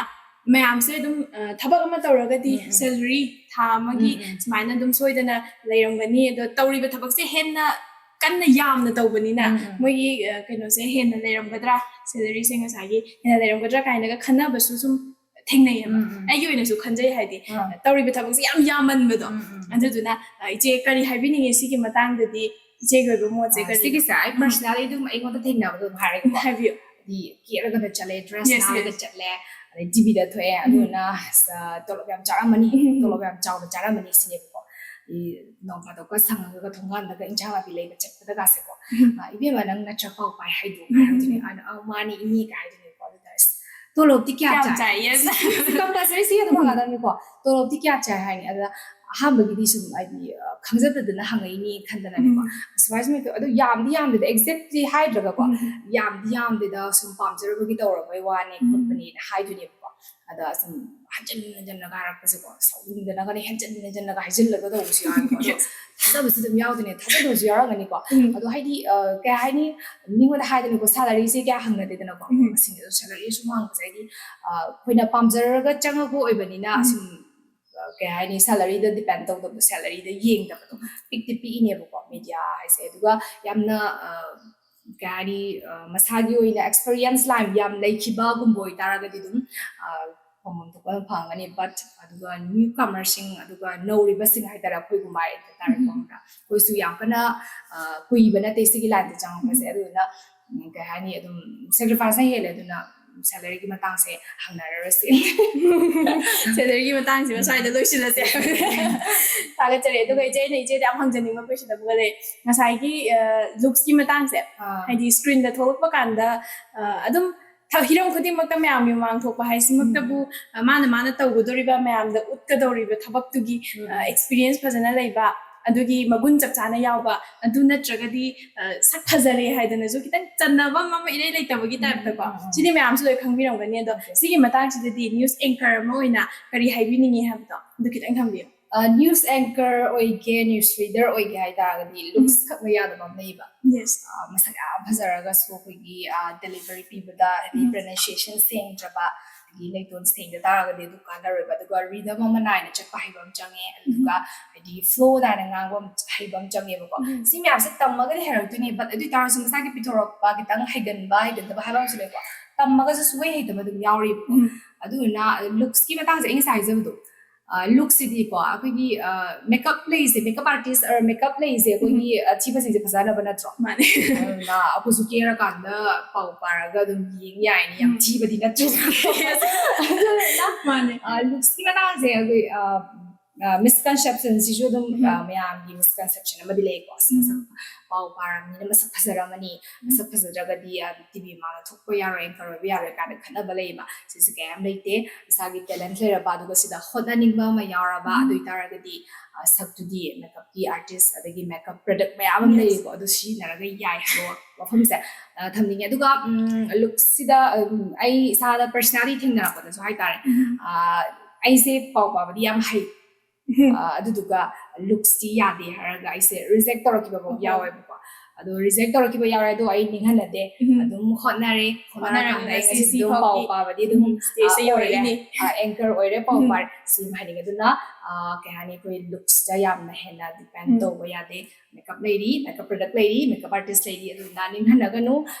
ꯃꯌꯥꯝꯁꯦ ꯑꯗꯨꯝ, ꯑ, ꯊꯕꯛ ꯑꯃ ꯇꯧꯔꯒꯗꯤ ꯎꯝ, ꯎꯝ꯫ Salary ꯊꯥ ꯑꯃꯒꯤ ꯎꯝ, ꯎꯝ꯫ ꯁꯨꯃꯥꯏꯅ ꯑꯗꯨꯝ ꯁꯣꯏꯗꯅ ꯂꯩꯔꯝꯒꯅꯤ꯫ ꯑꯗꯣ ꯇꯧꯔꯤꯕ ꯊꯕꯛꯁꯦ ꯍꯦꯟꯅ ꯀꯟꯅ ꯌꯥꯝꯅ ꯇꯧꯕꯅꯤꯅ ꯎꯝ, ꯎꯝ꯫ ꯃꯣꯏꯒꯤ, ꯑ, ꯀꯩꯅꯣꯁꯦ ꯍꯦꯟꯅ ꯂꯩꯔꯝꯒꯗ꯭ꯔꯥ, salary ꯁꯦ ꯉꯁꯥꯏꯒꯤ ꯍꯦꯟꯅ ꯂꯩꯔꯝꯒꯗ꯭ꯔꯥ ꯀꯥꯏꯅꯒ ꯈꯟꯅꯕꯁꯨ ꯁꯨꯝ ꯊꯦꯡꯅꯩꯌꯦꯕ꯫ ꯎꯝ, ꯎꯝ꯫ ꯑꯩꯒꯤ ꯑꯣꯏꯅꯁꯨ ꯈꯟꯖꯩ, ꯍꯥꯏꯗꯤ ꯑꯥ꯫ ꯇꯧꯔꯤꯕ ꯊꯕꯛꯁꯦ ꯌꯥꯝ ꯌꯥꯝꯃꯟꯕꯗꯣ꯫ ꯎꯝ, ꯎꯝ꯫ ꯑꯗꯨꯗꯨꯅ, ꯑ, ꯏꯆꯦ ꯀꯔꯤ ꯍꯥꯏꯕꯤꯅꯤꯡꯉꯤ ꯁꯤꯒꯤ ꯃꯇꯥꯡꯗꯗꯤ? ꯏꯆꯦꯒꯤ ꯑꯣꯏꯕ ꯃꯣꯠꯁꯦ ꯑꯥ, ꯀꯔꯤꯅꯣ? ꯁꯤꯒꯤꯁꯦ ꯑꯩ ꯎꯝ꯫ Personally ꯑꯗꯨꯝ ꯑꯩꯉꯣꯟꯗ ꯊꯦꯡꯅꯕꯗꯣ ꯑꯗꯨꯝ ꯍꯥꯏꯔꯒꯦꯀꯣ꯫ ꯍꯥꯏꯕꯤꯌꯨ꯫ ꯍꯥꯏꯗꯤ ꯀꯦꯔꯒꯅ ꯆꯠꯂꯦ, dress Yes, ꯅꯥꯜꯂꯒ yes꯫ ꯆꯠꯂꯦ, ꯑꯗꯩ T V ꯗ ꯊꯣꯛꯑꯦ, ꯎꯝ꯫ ꯑꯗꯨꯗꯨꯅ, ꯑꯁ, ꯇꯣꯂꯣꯞ ꯌꯥꯝ ꯆꯥꯔꯝꯃꯅꯤ, ꯎꯝ꯫ ꯇꯣꯂꯣꯞ ꯌꯥꯝ ꯆꯥꯎꯅ ꯆꯥꯔꯝꯃꯅꯤ ꯁꯤꯅꯦꯕꯀꯣ꯫ ꯍꯥꯏꯗꯤ ꯅꯣꯡ ꯐꯥꯗꯣꯛꯀ ꯁꯪꯉꯒ ꯊꯣꯡꯒꯥꯟꯗꯒ ꯏꯟꯖꯥꯡ ꯅꯥꯄꯤ ꯂꯩꯕ ꯆꯠꯄꯗꯒꯁꯦꯀꯣ, ꯎꯝ꯫ "ꯑ, ꯏꯕꯦꯝꯃ, ꯅꯪ ꯅꯠꯇ꯭ꯔ ꯄꯥꯎ ꯄꯥꯏ ꯍꯥꯏꯗꯣ?" ꯎꯝ, ꯍꯥꯏꯔꯛꯇꯣꯏꯅꯦ꯫ ꯎꯝ꯫ ꯑꯩꯅ, "ꯑ, ꯃꯥꯅꯦ ꯏꯅꯦ" ꯀꯥꯏ ꯍꯥꯏꯗꯣꯏꯅꯦꯀꯣ꯫ ꯑꯗꯨꯗ, "ꯑꯁ, ꯇꯣꯂꯣꯞꯇꯤ ꯀꯌꯥ ꯀꯌꯥꯝ ꯆꯥꯏ?" ꯆꯥꯏ? Yes꯫ Compulsory ꯁꯤ ꯑꯗꯨꯝ ꯍꯪꯒꯗꯕꯅꯤꯀꯣ꯫ "ꯇꯣꯂꯣꯞꯇꯤ ꯀꯌꯥ ꯆꯥꯏ?" ꯍꯥꯏꯅꯤ꯫ ꯑꯗꯨꯗ ꯑꯍꯥꯟꯕꯒꯤꯗꯤ ꯁꯨꯝ ꯍꯥꯏꯗꯤ, ꯑ, ꯈꯪꯖꯗꯗꯅ ꯍꯪꯉꯛꯏꯅꯤ ꯈꯟꯗꯅꯅꯦꯀꯣ꯫ ꯎꯝ꯫ ꯁꯨꯃꯥꯏ ꯁꯨꯃꯥꯏ ꯇꯧ-, ꯑꯗꯨ ꯌꯥꯝꯗꯤ ꯌꯥꯝꯗꯦꯗ, exact ꯇꯤ ꯍꯥꯏꯗ꯭ꯔꯒꯀꯣ, ꯎꯝ꯫ ꯌꯥꯝꯗꯤ ꯌꯥꯝꯗꯦꯗ, ꯁꯨꯝ ꯄꯥꯝꯖꯔꯨꯕꯒꯤ ꯇꯧꯔꯕꯩ ꯋꯥꯅꯤ ꯎꯝ꯫ ꯈꯣꯠꯄꯅꯤꯅ ꯍꯥꯏꯗꯣꯏꯅꯦꯕꯀꯣ꯫ ꯑꯗ ꯁꯨꯝ ꯍꯟꯖꯤꯟ ꯍꯟꯖꯤꯟꯅꯒ ꯍꯥꯏꯔꯛꯄꯁꯦꯀꯣ, ꯁꯥꯎꯅꯤꯡꯗꯅꯒꯅꯦ ꯍꯟꯖꯤꯟ ꯍꯟꯖꯤꯟꯅꯒ ꯍꯥꯏꯖꯤꯜꯂꯒ ꯇꯧꯕꯁꯨ ꯌꯥꯎꯋꯦꯕꯀꯣ꯫ ꯑꯗꯣ Yes꯫ ꯊꯥꯖꯕꯁꯨ ꯑꯗꯨꯝ ꯌꯥꯎꯗꯣꯏꯅꯦ, ꯊꯥꯖꯗꯕꯁꯨ ꯌꯥꯎꯔꯝꯒꯅꯤꯀꯣ꯫ ꯎꯝ꯫ ꯑꯗꯣ ꯍꯥꯏꯗꯤ, ꯑ, ꯀꯩ ꯍꯥꯏꯅꯤ, ꯃꯤꯉꯣꯟꯗ ꯍꯥꯏꯗꯅꯀꯣ, salary ꯁꯦ ꯀꯌꯥ ꯍꯪꯅꯗꯦꯗꯅꯀꯣ꯫ ꯎꯝ꯫ ꯃꯁꯤꯡꯗꯣ salary ꯁꯨꯝ ꯍꯪꯕꯁꯦ ꯍꯥꯏꯗꯤ, ꯑ, ꯑꯩꯈꯣꯏꯅ ꯄꯥꯝꯖꯔꯒ ꯆꯪꯉꯛꯄ ꯑꯣꯏꯕꯅꯤꯅ ꯎꯝ꯫ ꯁꯨꯝ ꯀꯩ ꯍꯥꯏꯅꯤ, ꯁꯦꯂꯔꯤꯗ ꯗꯤꯄꯦꯟ ꯇꯧꯗꯕꯗꯣ, ꯁꯦꯂꯔꯤꯗ ꯌꯦꯡꯗꯕꯗꯣ ꯄꯤꯛꯇꯤ ꯄꯤꯛꯏꯅꯦꯕꯀꯣ ꯃꯦꯗꯤꯌꯥ ꯍꯥꯏꯁꯦ꯫ ꯑꯗꯨꯒ ꯌꯥꯝꯅ ꯀꯩ ꯍꯥꯏꯅꯤ, ꯃꯁꯥꯒꯤ ꯑꯣꯏꯅ ꯑꯦꯛꯁꯄꯤꯔꯤꯌꯦꯟꯁ ꯂꯥꯏꯟ ꯌꯥꯝ ꯂꯩꯈꯤꯕ ꯒꯨꯝꯕ ꯑꯣꯏꯇꯥꯔꯒꯗꯤ ꯑꯗꯨꯝ ꯐꯪꯐꯝ ꯊꯣꯛꯄ ꯑꯗꯨꯝ ꯐꯪꯒꯅꯤ꯫ ꯕꯠ ꯑꯗꯨꯒ ꯅ꯭ꯌꯨ ꯀꯃꯔꯁꯤꯡ, ꯑꯗꯨꯒ ꯅꯧꯔꯤꯕꯁꯤꯡ ꯍꯥꯏꯇꯥꯔꯦ, ꯑꯩꯈꯣꯏꯒꯨꯝꯕ ꯍꯥꯏꯇꯥꯔꯦꯀꯣ, ꯑꯩꯈꯣꯏꯁꯨ ꯌꯥꯝ ꯀꯟꯅ ꯀꯨꯏꯕ ꯅꯠꯇꯦ ꯁꯤꯒꯤ ꯂꯥꯏꯟꯗ ꯆꯪꯉꯛꯄꯁꯦ꯫ ꯑꯗꯨꯗꯨꯅ ꯀꯩ ꯍꯥꯏꯅꯤ, ꯑꯗꯨꯝ ꯁꯦꯀ꯭ꯔꯤꯐꯥꯏꯁꯅ ꯍꯦꯜꯂꯦ꯫ ꯑꯗꯨꯅ ꯁꯦꯂꯔꯤꯒꯤ ꯃꯇꯥꯡꯁꯦ ꯍꯪꯅꯔꯔꯣꯏꯁꯦ꯫ ꯁꯦꯂꯔꯤꯒꯤ ꯃꯇꯥꯡꯁꯤꯃ ꯁ꯭ꯋꯥꯏꯗ ꯂꯣꯏꯁꯤꯜꯂꯁꯦ꯫ ꯊꯥꯒꯠꯆꯔꯤ꯫ ꯑꯗꯨꯒ ꯏꯆꯦ, ꯑꯩꯅ ꯏꯆꯦꯗ ꯌꯥꯝ ꯍꯪꯖꯅꯤꯡꯕ ꯀꯣꯏꯁꯟ ꯑꯃꯒ ꯂꯩ꯫ ꯉꯁꯥꯏꯒꯤ ꯂꯨꯛꯁꯀꯤ ꯃꯇꯥꯡꯁꯦ, ꯍꯥꯏꯗꯤ ꯁ꯭ꯀ꯭ꯔꯤꯟꯗ ꯊꯣꯛꯂꯛꯄ ꯀꯥꯟꯗ ꯑꯗꯨꯝ ꯍꯤꯔꯝ ꯈꯨꯗꯤꯡꯃꯛꯇ ꯃꯌꯥꯝꯒꯤ ꯃꯃꯥꯡ ꯊꯣꯛꯄ ꯍꯥꯏꯁꯤꯃꯛꯇꯕꯨ ꯃꯥꯅ ꯃꯥꯅ ꯇꯧꯒꯗꯧꯔꯤꯕ ꯃꯌꯥꯝꯗ ꯎꯠꯀꯗꯧꯔꯤꯕ ꯊꯕꯛꯇꯨꯒꯤ ꯑꯦꯛꯁꯄꯤꯔꯤꯌꯦꯟꯁ ꯐꯖꯅ ꯂꯩꯕ, ꯑꯗꯨꯒꯤ ꯃꯒꯨꯟ ꯆꯞ ꯆꯥꯅ ꯌꯥꯎꯕ, ꯑꯗꯨ ꯅꯠꯇ꯭ꯔꯒꯗꯤ ꯁꯛ ꯐꯖꯔꯦ ꯍꯥꯏꯗꯅꯁꯨ ꯈꯤꯇꯪ ꯆꯟꯅꯐꯝ ꯑꯃ ꯏꯔꯩ ꯂꯩꯇꯕꯒꯤ ꯇꯥꯏꯞꯇꯀꯣ꯫ ꯁꯤꯗꯤ ꯃꯌꯥꯝꯁꯨ ꯂꯣꯏ ꯈꯪꯕꯤꯔꯝꯒꯅꯤ꯫ ꯑꯗꯣ ꯁꯤꯒꯤ ꯃꯇꯥꯡꯁꯤꯗꯗꯤ ꯅ꯭ꯌꯨꯁ ꯑꯦꯡꯀꯔ ꯑꯃ ꯑꯣꯏꯅ ꯀꯔꯤ ꯍꯥꯏꯕꯤꯅꯤꯡꯉꯤ ꯍꯥꯏꯕꯗꯣ ꯑꯗꯨ ꯈꯤꯇꯪ ꯊꯝꯕꯤꯌꯨ꯫ ꯅ꯭ꯌꯨꯁ ꯑꯦꯡꯀꯔ ꯑꯣꯏꯒꯦ, ꯅ꯭ꯌꯨꯁ ꯔꯤꯗꯔ ꯑꯣꯏꯒꯦ ꯍꯥꯏꯇꯥꯔꯒꯗꯤ ꯂꯨꯛꯁ ꯈꯛꯅ ꯌꯥꯗꯕ ꯑꯃ ꯂꯩꯌꯦꯕ꯫ ꯃꯁꯛ ꯌꯥꯝ ꯐꯖꯔꯒꯁꯨ ꯑꯩꯈꯣꯏꯒꯤ ꯗꯦꯂꯤꯚꯔꯤ ꯄꯤꯕꯗ ꯍꯥꯏꯗꯤ ꯄ꯭ꯔꯅꯟꯁꯤꯌꯦꯁꯟ ꯁꯦꯡꯗ꯭ꯔꯕ, ꯑꯗꯒꯤ ꯂꯩꯇꯣꯟ ꯁꯦꯡꯗ ꯇꯥꯔꯒꯗꯤ ꯑꯗꯨ ꯀꯥꯟꯅꯔꯣꯏꯕ꯫ ꯑꯗꯨꯒ ꯔꯤꯗꯝ ꯑꯃ ꯅꯥꯏꯅ ꯆꯠꯄ ꯍꯩꯕ ꯑꯃ ꯆꯪꯉꯦ, ꯑꯗꯨꯒ ꯍꯥꯏꯗꯤ ꯐ꯭ꯂꯣ ꯅꯥꯏꯅ ꯉꯥꯡꯕ ꯑꯃ ꯍꯩꯕ ꯑꯃ ꯆꯪꯉꯦꯕꯀꯣ꯫ ꯁꯤ ꯃꯌꯥꯝꯁꯦ ꯇꯝꯃꯒꯗꯤ ꯍꯩꯔꯛꯇꯣꯏꯅꯦ, ꯕꯠ ꯑꯗꯨ ꯑꯣꯏ ꯇꯥꯔꯁꯨ ꯃꯁꯥꯒꯤ ꯄꯤꯊꯣꯔꯛꯄ ꯈꯤꯇꯪ ꯍꯩꯒꯟꯕ ꯍꯩꯒꯟꯗꯕ ꯍꯥꯏꯕ ꯑꯃꯁꯨ ꯂꯩꯀꯣ꯫ ꯇꯝꯃꯒꯁꯨ ꯁꯨꯡꯍꯩ ꯍꯩꯇꯕ ꯑꯗꯨꯝ ꯌꯥꯎꯔꯤꯕꯀꯣ꯫ ꯑꯗꯨꯗꯨꯅ ꯂꯨꯛꯁꯀꯤ ꯃꯇꯥꯡꯁꯦ ꯑꯩ ꯉꯁꯥꯏ ꯍꯥꯏꯖꯕꯗꯣ, ꯂꯨꯛꯁꯤꯗꯤꯀꯣ ꯑꯩꯈꯣꯏꯒꯤ ꯃꯦꯀꯞ ꯂꯩꯁꯦ, ꯃꯦꯀꯞ ꯑꯥꯔꯇꯤꯁ ꯑꯣꯔ ꯃꯦꯀꯞ ꯂꯩꯁꯦ ꯑꯩꯈꯣꯏꯒꯤ ꯑꯊꯤꯕꯁꯤꯡꯁꯦ ꯐꯖꯅꯕ ꯅꯠꯇ꯭ꯔꯣ? ꯃꯥꯅꯦ꯫ ꯑꯗꯨꯅ ꯑꯩꯈꯣꯏꯁꯨ ꯀꯦꯔꯀꯥꯟꯗ ꯄꯥꯎ ꯄꯥꯔꯒ ꯑꯗꯨꯝ ꯌꯦꯡ ꯌꯥꯏꯅꯦ, ꯌꯥꯝ ꯊꯤꯕꯗꯤ ꯅꯠꯇ꯭ꯔꯁꯨ꯫ ꯃꯥꯅꯦ꯫ ꯂꯨꯛꯁꯀꯤ ꯃꯇꯥꯡꯁꯦ ꯑꯩꯈꯣꯏ ꯃꯤꯁꯀꯟꯁꯦꯞꯁꯟꯁꯤꯁꯨ ꯑꯗꯨꯝ ꯃꯌꯥꯝꯒꯤ ꯃꯤꯁꯀꯟꯁꯦꯞꯁꯟ ꯑꯃꯗꯤ ꯂꯩꯀꯣ꯫ ꯄꯥꯎ ꯄꯥꯔꯕꯅꯤꯅ ꯃꯁꯛ ꯐꯖꯔꯝꯃꯅꯤ, ꯃꯁꯛ ꯐꯖꯗ꯭ꯔꯒꯗꯤ ꯇꯤꯚꯤ ꯃꯃꯥꯡꯗ ꯊꯣꯛꯄ ꯌꯥꯔꯣꯏ, ꯑꯦꯡꯀꯔ ꯑꯣꯏꯕ ꯌꯥꯔꯣꯏ ꯀꯥꯏꯅ ꯈꯠꯅꯕ ꯂꯩꯌꯦꯕ꯫ ꯁꯤꯁꯦ ꯀꯌꯥꯝ ꯂꯩꯇꯦ꯫ ꯏꯁꯥꯒꯤ ꯇꯦꯂꯦꯟ ꯂꯩꯔꯕ, ꯑꯗꯨꯒ ꯁꯤꯗ ꯍꯣꯠꯅꯅꯤꯡꯕ ꯑꯃ ꯌꯥꯎꯔꯕ, ꯑꯗꯨ ꯑꯣꯏꯇꯥꯔꯒꯗꯤ ꯁꯛꯇꯨꯗꯤ ꯃꯦꯀꯞꯀꯤ ꯑꯥꯔꯇꯤꯁ ꯑꯗꯒꯤ ꯃꯦꯀꯞ ꯄ꯭ꯔꯗꯛ ꯃꯌꯥꯝ ꯑꯃ ꯂꯩꯌꯦꯀꯣ, ꯑꯗꯨ ꯁꯤꯖꯤꯟꯅꯔꯒ ꯌꯥꯏ ꯍꯥꯏꯕ ꯋꯥꯐꯝꯁꯦ ꯊꯝꯅꯤꯡꯉꯦ꯫ ꯑꯗꯨꯒ ꯂꯨꯛꯁꯤꯗ ꯑꯩ ꯏꯁꯥꯗ ꯄꯔꯁꯅꯦꯂꯤ ꯊꯦꯡꯅꯔꯛꯄꯗꯁꯨ ꯍꯥꯏꯇꯥꯔꯦ, ꯑꯩꯁꯦ ꯄꯥꯎ ꯄꯥꯕꯗꯤ ꯌꯥꯝ ꯍꯩ, ꯑꯗꯨꯗꯨꯒ ꯂꯨꯛꯁꯇꯤ ꯌꯥꯗꯦ ꯍꯥꯏꯔꯒ ꯑꯩꯁꯦ ꯔꯤꯖꯦꯛ ꯇꯧꯔꯛꯈꯤꯕ ꯐꯥꯎ ꯌꯥꯎꯋꯦꯕꯀꯣ꯫ ꯑꯗꯣ ꯔꯤꯖꯦꯛ ꯇꯧꯔꯛꯈꯤꯕ ꯌꯥꯎꯔꯦ, ꯑꯗꯣ ꯑꯩ ꯅꯤꯡꯍꯟꯅꯗꯦ꯫ ꯎꯝ꯫ ꯑꯗꯨꯝ ꯍꯣꯠꯅꯔꯦ, ꯍꯣꯠꯅꯔꯀꯥꯟꯗ ꯍꯣꯠꯅꯔꯒ ꯑꯩ ꯉꯁꯤ ꯉꯁꯤꯁꯨ ꯁꯤ ꯑꯗꯨꯝ ꯄꯥꯎ ꯐꯥꯎꯒꯤ ꯄꯥꯕꯗꯤ ꯑꯗꯨꯝ ꯎꯝ, stage ꯁꯦ ꯑ, ꯌꯧꯔꯛꯏꯅꯦ꯫ ꯑꯣꯏꯔꯦ, ꯑ, anchor ꯑꯣꯏꯔꯦ, ꯄꯥꯎ ꯎꯝ꯫ ꯄꯥꯔꯦ꯫ ꯁꯤꯃ ꯍꯥꯏꯅꯤꯡꯉꯦ꯫ ꯑꯗꯨꯅ ꯑ, ꯀꯩ ꯍꯥꯏꯅꯤ, ꯑꯩꯈꯣꯏ ꯂꯨꯛꯁꯇ ꯌꯥꯝꯅ ꯍꯦꯟꯅ ꯗꯤꯄꯦꯟ ꯎꯝ꯫ ꯇꯧꯕ ꯌꯥꯗꯦ꯫ ꯃꯦꯀꯞ ꯂꯩꯔꯤ, ꯃꯦꯀꯞ ꯄ꯭ꯔꯗꯛ ꯂꯩꯔꯤ, ꯃꯦꯀꯞ ꯑꯥꯔꯇꯤꯁ ꯂꯩꯔꯤ, ꯑꯗꯨꯅ ꯅꯤꯡꯍꯟꯅꯒꯅꯨ꯫